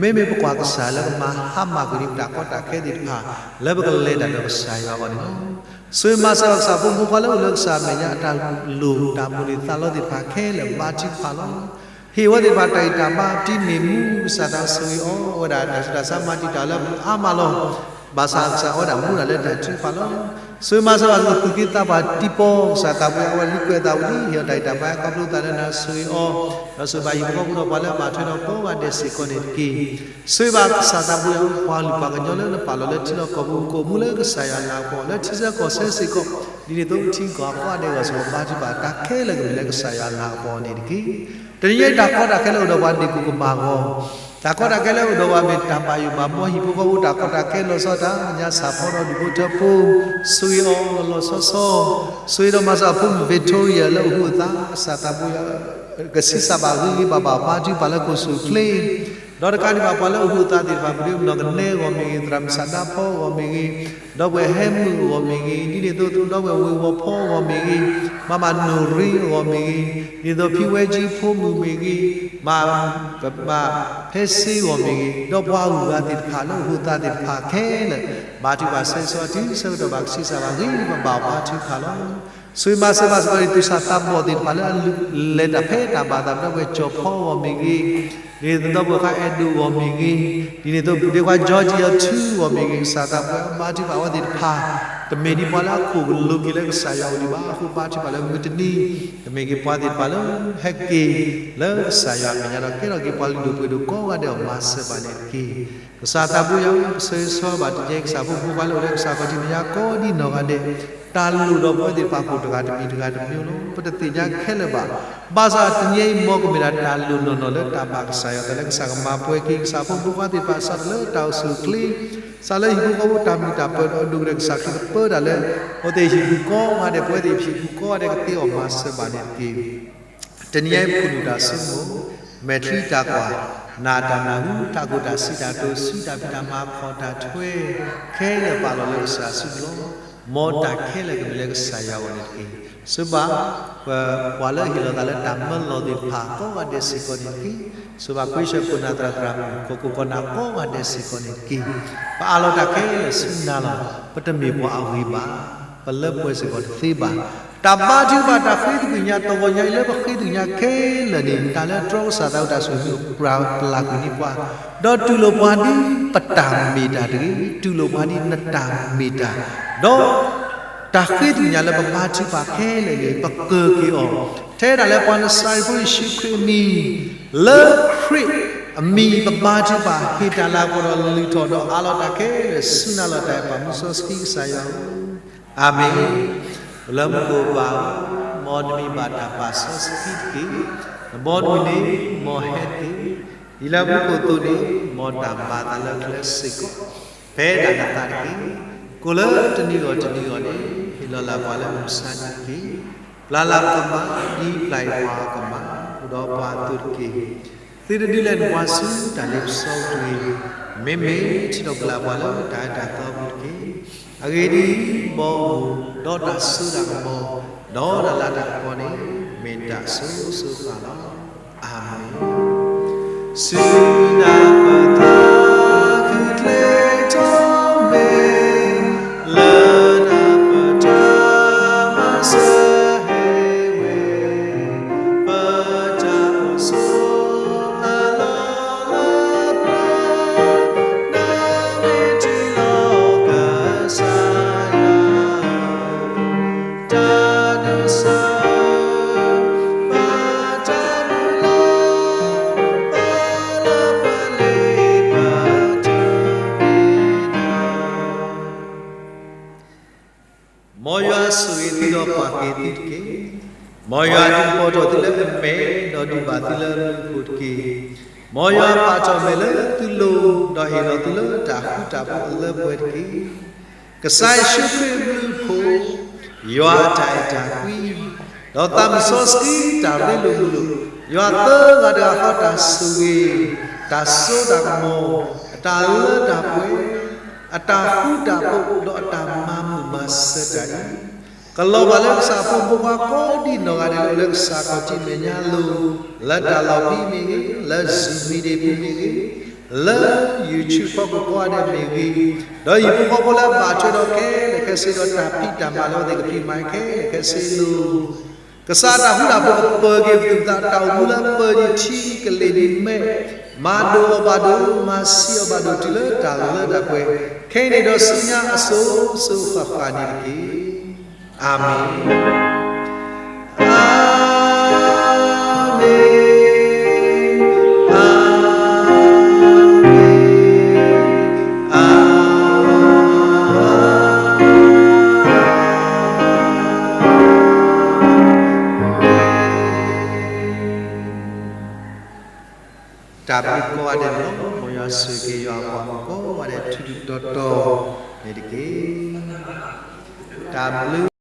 မ့မ့ၢ်ပကွၢ်ကစၢ်လၢကမၤဟါမၢ်ကွံာ်န့ၢ်ပတၢ်ကီတၢ်ခဲသ့ၣ်တဖၣ် လၢပကလဲၤတၢ်ဒီးကစၢ်ယွၤအဂီၢ်န့ၣ်လီၤ. ဆိၣ်ဂ့ၤမၤစၢၤဘၣ်ကစၢ်ဖိမုၣ်ဖိခွါလၢအိၣ်လၢကစၢ်မဲာ်ညါအတၢ်လိၣ်တၢ်မိၣ်န့ၢ်သးလီသ့ၣ်တဖၣ်ခဲလၢာ် ဘါထုကဖၣ်လီၤ. ဟ့ၣ်ဝဲသ့ၣ်တဖၣ်တၢ်ဂံၢ်တၢ်ဘါ ပတံၤန့ၢ်မူ ကစၢ်သးဆိၣ်ဂ့ၤအီၤ အိၣ်ဝဲဒၣ်တၢ်ဆူးတၢ်ဆါမၤတံာ်တာ်လၢအါမးလီၤ. ဘၣ်ဆၣ်ကစၢ်အိၣ်ဝဲဒၣ်မူဒၣ်လၢတၢ်ထုကဖၣ်လီၤ. ဆိၣ်ဂ့ၤမၤစၢၤဘၣ်စ့ၢ်ကီးသူၣ်က့သးပှၢ်တံၤပီ ကစၢ်သးပှၢ်အဝဲလံကွဲးသးဝံၤလံ ဟ့ၣ်အီၤတၢ်ဂံၢ်တၢ်ဘါခီဖျိသးလၢနၤဆိၣ်ဂ့ၤအီၤ, ဒီးဆိၣ်ဂ့ၤဘၣ်ဟံၣ်ဖိဃီဖိဒီးပှၤလၢအဘၣ်ထွဲဒီးကိးဂၤဒဲးစ့ၢ်ကီးန့ၣ်တက့ၢ်. ဆိၣ်ဂ့ၤဘၣ်ကစၢ်သးပှၢ်အံၤ ပှၤလုၢ်ပှၤကညီလၢနပာ်လီၤလၢထံလီၢ်ကီၢ်ပူၤ ကအိၣ်မူလၢကစၢ်ယွၤအလၤကပီၤ လၢထံဆၢကီၢ်ဆၢစ့ၢ်ကီး, ဒ်န့ၣ်အသိးထံကီၢ်ကိးဂၤဒဲးအဂီၢ်စ့ၢ်ကီး ဘါထုကဖၣ်တၢ်ခဲလၢာ်ကမ့ၢ်လၢကစၢ်ယွၤအလၤကပီၤန့ၣ်တက့ၢ်. တနံၤအံၤတၢ်ကီတၢ်ခဲလၢအိၣ်ဒီးပှၤဒ့ၣ်ကူၣ်ကမၣ်အဂီၢ်, တၢ်ကီတၢ်ခဲလၢအိၣ်ဒီးပှၤမ့ၢ်တၢ်ဘၣ်ယိၣ်ဘၣ်ဘီ ဟံၣ်ဖိဃီဖိ တၢ်ကီတၢ်ခဲလီၤဆီဒၣ်တၢ် ညါဆၣ်ဖီဒီးဒူၣ်ဖိထၢဖိ, ဆိၣ်ဂ့ၤအီၤလီၤလီၤဆီဆီ, ဆိၣ်ဂ့ၤဒီးမၤစၢၤအဖိမုၣ် Victoria လၢအိၣ်ဟုၣ်အသး ကစၢ်သးပှၢ်အံၤ ကဆံးစၢ်ဘၣ်ဂ့ၤဂ့ၤဘၣ်ဘၣ် ဘါထုကဖၣ်လၢကအိၣ်ဆူၣ်အိၣ်ချ့ ဒီးတကးဒံးဘၣ်ပှၤလၢအိၣ်ဟုၣ်အသးသ့ၣ်တဖၣ် ပဒုးမနီၢ်ကနဲအဂီၢ်မ့ၢ်ဂ့ၤ, သရၣ်မုၣ်ဆၣ်ဒါဖီအဂီၢ်မ့ၢ်ဂ့ၤ, ဒီပုၢ်ဝဲၢ်ဟဲမုၢ်အဂီၢ်မ့ၢ်ဂ့ၤ, ဒ်န့ၣ်အသိးဒီပုၢ်ဝဲၢ်ဝ့ၤဝီၤဖီအဂီၢ်မ့ၢ်ဂ့ၤ, မၤမၤနိၣ်ရ့အဂီၢ်မ့ၢ်ဂ့ၤ, ဒ်န့ၣ်အသိးဖံဝဲကၠံဖိမုၣ်မ့ၢ်ဂ့ၤ, မၤ မၤဖဲစ့အဂီၢ်မ့ၢ်ဂ့ၤ, ဒီးပှၤဂုၤဂၤသ့ၣ်တဖၣ်လၢအိၣ်ဟုၣ်အသးသ့ၣ်တဖၣ်ခဲလၢာ်, ဘါထုကဖၣ်ဆၢဂ့ၤဆၢဝါတုၤဆၢကတီၢ်ဘၣ် ကဆံးစၢ်ဘၣ်ဂ့ၤဂ့ၤဘၣ်ဘၣ် ဘါထုကဖၣ်လီၤ. ဆိၣ်ဂ့ၤမၤစၢၤဘၣ်စ့ၢ်ကီး သူၣ်စၢ်သးဘီၣ်သ့ၣ်တဖၣ်လၢအလဲၤတၢ်ဖဲတၢ်ဘၣ်အသး ဒီပုၢ်ဝဲၢ်ကၠီၤဖီအဂီၢ်မ့ၢ်ဂ့ၤ, ဒ်န့ၣ်အသိးဒီပုၢ်ဝဲၢ်ခွါအဲၣ်ဒိးအဂီၢ်မ့ၢ်ဂ့ၤ, ဒ်န့ၣ်အသိးဒ့ခွါ Georgia ထူအဂီၢ်မ့ၢ်ဂ့ၤ, ကစၢ်သးပှၢ်ဘါထုကဖၣ်အဝဲသ့ၣ်တဖၣ်, တမ့ၢ်ဒ်ပှၤလၢအခိၣ်ကလိၤက့ၤလၢကစၢ်ယွၤအအိၣ်ဒံးဘၣ်, အဃိဘါထုကဖၣ်လၢမုၢ်တနံၤ ကမ့ၢ်က့ၤပှၤသ့ၣ်တဖၣ်လၢ ဟဲက့ၤလၢကစၢ်ယွၤအမဲာ်ညါဒီး ကဲထီၣ်က့ၤပှၤလုၢ်ဒိၣ်ပှ့ၤဒိၣ်ကိးဂၤဒဲးအဂီၢ် မၤစၢၤဘၣ်န့ၣ်တက့ၢ်. ကစၢ်သးပှၢ်ယွၤ ပဆၢဂ့ၤဆၢဝါဘၣ်တနံၤအံၤ ကစၢ်ဖိမုၣ်ဖိခွါလၢအိၣ်လၢကစၢ်ခီၣ်ထံးမဲာ်ညါကိးဒံးနီၢ်ဂၤဒဲး, တၢ်လိၣ်ဒီးပဝဲသ့ၣ်တဖၣ်အပူၤတဂၤတမံၤတဂၤတမံၤလီၤ. ပတသ့ၣ်ညါခဲလၢာ်ဘၣ်. ဘၣ်ဆၣ်တနံၤအံၤမ်ကမ့ၢ်ဒၣ်တၢ်လိၣ်နီၢ်နီၢ်လၢတၢ်ဘၣ်ကစၢ်ယွၤအသးလၢကစၢ်ကမၤပှဲၤက့ၤ ကစၢ်ဖိမုၣ်ဖိခွါသ့ၣ်တဖၣ် စးထီၣ်လၢတၢ်အိၣ်ဆူၣ်အိၣ်ချ့, စးလၢဟံၣ်ဖိဃီဖိတၢ်မုာ်တၢ်ပၢၤဒီးအဒိၣ်ကတၢၢ် ကစၢ်ခရံာ်ကပၢတၢ်လၢ အဝဲသ့ၣ်ဟံၣ်ပူၤကိးဂၤဒဲး ပဝဲသ့ၣ်ဟံၣ်ပူၤကိးဂၤဒဲးကသ့အဂီၢ် မၤစၢၤဘၣ်န့ၣ်တက့ၢ်. တနံၤအံၤ ပကနုာ်တၢ်ဆိကမိၣ်, မဲာ်ချံတၢ်ကွၢ်, နာ်တၢ်နၢ်ဟူ, တၢ်ကိၢ်တၢ်ဆံးတၢ်တိၤဆူ တၢ်ဖံးတၢ်မၤ ခီၣ်တၢ်ထွဲ ခဲလၢာ်ပာ်လီၤလၢကစၢ်အစုပူၤလီၤ. မ်တၢ်ခဲလၢာ်ကမ့ၢ်လၢကစၢ်ယွၤအဂီၢ်န့ၣ်တက့ၢ်. စံးဘၣ် ပှၤလၢအဟ့ၣ်လီၤသးလၢတၢ်မၢလီၤသ့ၣ်တဖၣ်ကိးဂၤဒဲးစ့ၢ်ကီးန့ၣ်တက့ၢ်. စံးဘၣ် ခွံဆၢ ခိၣ်နၢ်သရၣ်သရၣ်မုၣ် ခိၣ်ခိၣ်ကီၢ်နၢ်ကိးဂၤဒဲးစ့ၢ်ကီးန့ၣ်တက့ၢ်. ပအးလီၤတၢ်ခဲလၢာ်ဆူနၤလီၤ. ပတမ့ၢ်ပှၤအဂံၢ်ဘါ, ပလၢပှဲၤစ့ၢ်ကီးတသ့ဘၣ်. တၢ်ဘါထုကဖၣ်တၢ်ဃ့သကွံာ်ညါတဂီၤညါအံၤလၢပဃ့သကွံာ်ညါခဲလၢာ်န့ၣ် တၢ်လၢတြီကစၢ်သးဝဲတၢ်ဆိၣ်ဂ့ၤ ပျၢ်ပျၢ်ကွံာ်န့ၢ်ပှၤ, ဒီးတူၢ်လိာ်ပှၤဒ်ပတၢ်မ့ၢ်တၢ်တဂ့ၤ, တူၢ်လိာ်ပှၤဒ်နတၢ်မ့ၢ်တၢ်, ဒီး တၢ်ဃ့သကွံာ်ညါလၢပဘါထုကဖၣ်ခဲလၢာ်န့ၣ် ပကၢၤက့ၤအီၤ, ထဲဒၣ်လၢပှၤနစၤရ့းဖိယ့ၣ်ၡူးခရံာ်အမံၤ, လၢခရံာ်အမံၤ ပဘါထုကဖၣ် ဟ့ၣ်တၢ်လၤကပီၤဒီးလုၢ်ထီၣ်ဒီးအးလီၤတၢ်ခဲလၢာ်ဆူနၤလီၤ. တၢ်အဲၣ်ပှၤမူစီဆှံကစၢ်ယွၤဧၢ, အၤမ့ၣ်. ပလၢမူခိၣ်ပၢ်ဧၢ, မ်နမံၤဘၣ်တၢ်ပာ်စီဆှံတက့ၢ်. မ်နမံၤန့ၣ် မ်ဟဲတက့ၢ်. ဒ်လၢမူခိၣ်အသိးန့ၣ် မ်တၢ်မၤအသးလၢကျဲစ့ၢ်ကီး ဖဲဒၣ်နသးတက့ၢ်. ကိးလၢတနံၤဂီၢ်တနံၤဂီၢ်န့ၣ် ဟ့ၣ်လီၤလၢပှၤလၢမုၢ်မဆါတက့ၢ်. ပျၢ်လၢပကမၤ ဒ်ပျၢ်အံၤပှၤကမၤ အိၣ်ဒီးပှၤအသိးတက့ၢ်. သုတဒုးလဲၤနပှၤဆူတၢ်လ့ပစီအပူၤတဂ့ၤ. မ့မ့ၢ်ထံၣ်လိာ်ကလာ်ပှၤလၢတၢ်အၢတၢ်သီအပူၤတက့ၢ်. အဂ့ၢ်ဒ်အံၤ, မ်အအိၣ်ဒီးတၢ်စိတၢ်ကမီၤ ဒီးတၢ်လၤတၢ်ကပီၤန့ၣ် မ့ၢ်တၢ်အစိၤစိၤဃၣ်ဃၣ်လီၤ. အၤမ့ၣ်. ဆူနၤပသးခုကျဲထီၣ်မ့ၢ် လၢနပတၢ်မၤစၢၤဟ့ၣ်ဝဲ ပတၢ်အိၣ်ဆိးအလီၢ်လၢပျၢၤ နမ့ၢ်ထံၣ်လိာ်ကစၢ်ယွၤ တၢ်ဒိးစၢၤ ဘၣ်တၢ်မုၢ်လၢ် ပလၢပလ့ပတၢ်မ့ၢ်တၢ် မ်ယွၤဆိၣ်ဂ့ၤသုဒီးပှၢ်က့ၤသုတက့ၢ်. မ်ယွၤဒုးပီၤထီၣ်သုလၢအမဲာ် ဒီးဒုးဘၣ်သုလၢမူခိၣ်တက့ၢ်. မ်ယွၤပာ်ထီၣ်မဲာ်လၢသုလိၤ ဒီးဟ့ၣ်လီၤသုလၢတၢ်ဃူတၢ်ဖိးအလၢပှဲၤတက့ၢ်. ကစၢ်ယ့ၣ်ၡူးခရံာ်အဘျုးအဖှိၣ်, ယွၤအတၢ်အဲၣ်တၢ်ကွံ, ဒီးသးစီဆှံတၢ်ရ့လိာ်မုာ်လိာ်, ယွၤသၢဂၤတဂၤဃီတၢ်ဆိၣ်ဂ့ၤ, တၢ်စိတၢ်ကမီၤ, အတၢ်လၢတၢ်ပှဲၤ, အတၢ်ဃူတၢ်ဖိး ဒီးအတၢ်မၤမုာ်မၤစၢၤတၢ်အံၤ ကလီၤဘၣ်လၢကစၢ်အဖိမုၣ်ဖိခွါကိးဒံနီၢ်ဂၤဒဲးလၢအိၣ်လၢကစၢ်ခီၣ်ထံးမဲာ်ညါအလိၤ, လၢတၢ်လီၢ်ဖဲအံၤမ့ၢ်ဂ့ၤ, လၢ Zoom meeting ဖဲအံၤမ့ၢ်ဂ့ၤ, လၢ YouTube ဖီခိၣ်ကိးဂၤဒဲးမ့ၢ်ဂ့ၤ, ဒီးဟံၣ်ဖိဃီဖိလၢအဘၣ်ထွဲဒီးခဲလၢာ်ခဲဆ့ဒီးတၢ်ဖံးတၢ်မၤလၢအဝဲသ့ၣ်ကဖံးမၤခဲလၢာ်ခဲဆ့အလိၤ ကစၢ်တၢ်ဃူတၢ်ဖိးကပၢၤက့ၤပသူၣ်ပသး တၢ်အိၣ်မူလၢပၢၤယံၤထံကလ့ၢ်ဒ်မဲး, မၤဒိၣ်အီၤဘၣ်ဒိၣ်, မၤဆံးအီၤဘၣ်ဒိၣ်တုၤလၢတၢ်လၢတၢ်ပှဲၤ, ခဲအံၤန့ၣ်ဒီးဆူညါအစိၤစိၤဃၣ်ဃၣ်န့ၣ်တက့ၢ်. အၤမ့ၣ်, အၤမ့ၣ်, အၤမ့ၣ်. တၢ်ဘျုးကိးဂၤဒဲးန့ၣ်လီၤ. မ်ယွၤဆိၣ်ဂ့ၤက့ၤယွၤအပှၤကိးဂၤဒဲး ထူထူတီတီန့ၣ်တက့ၢ်. တၢ်ဘျုး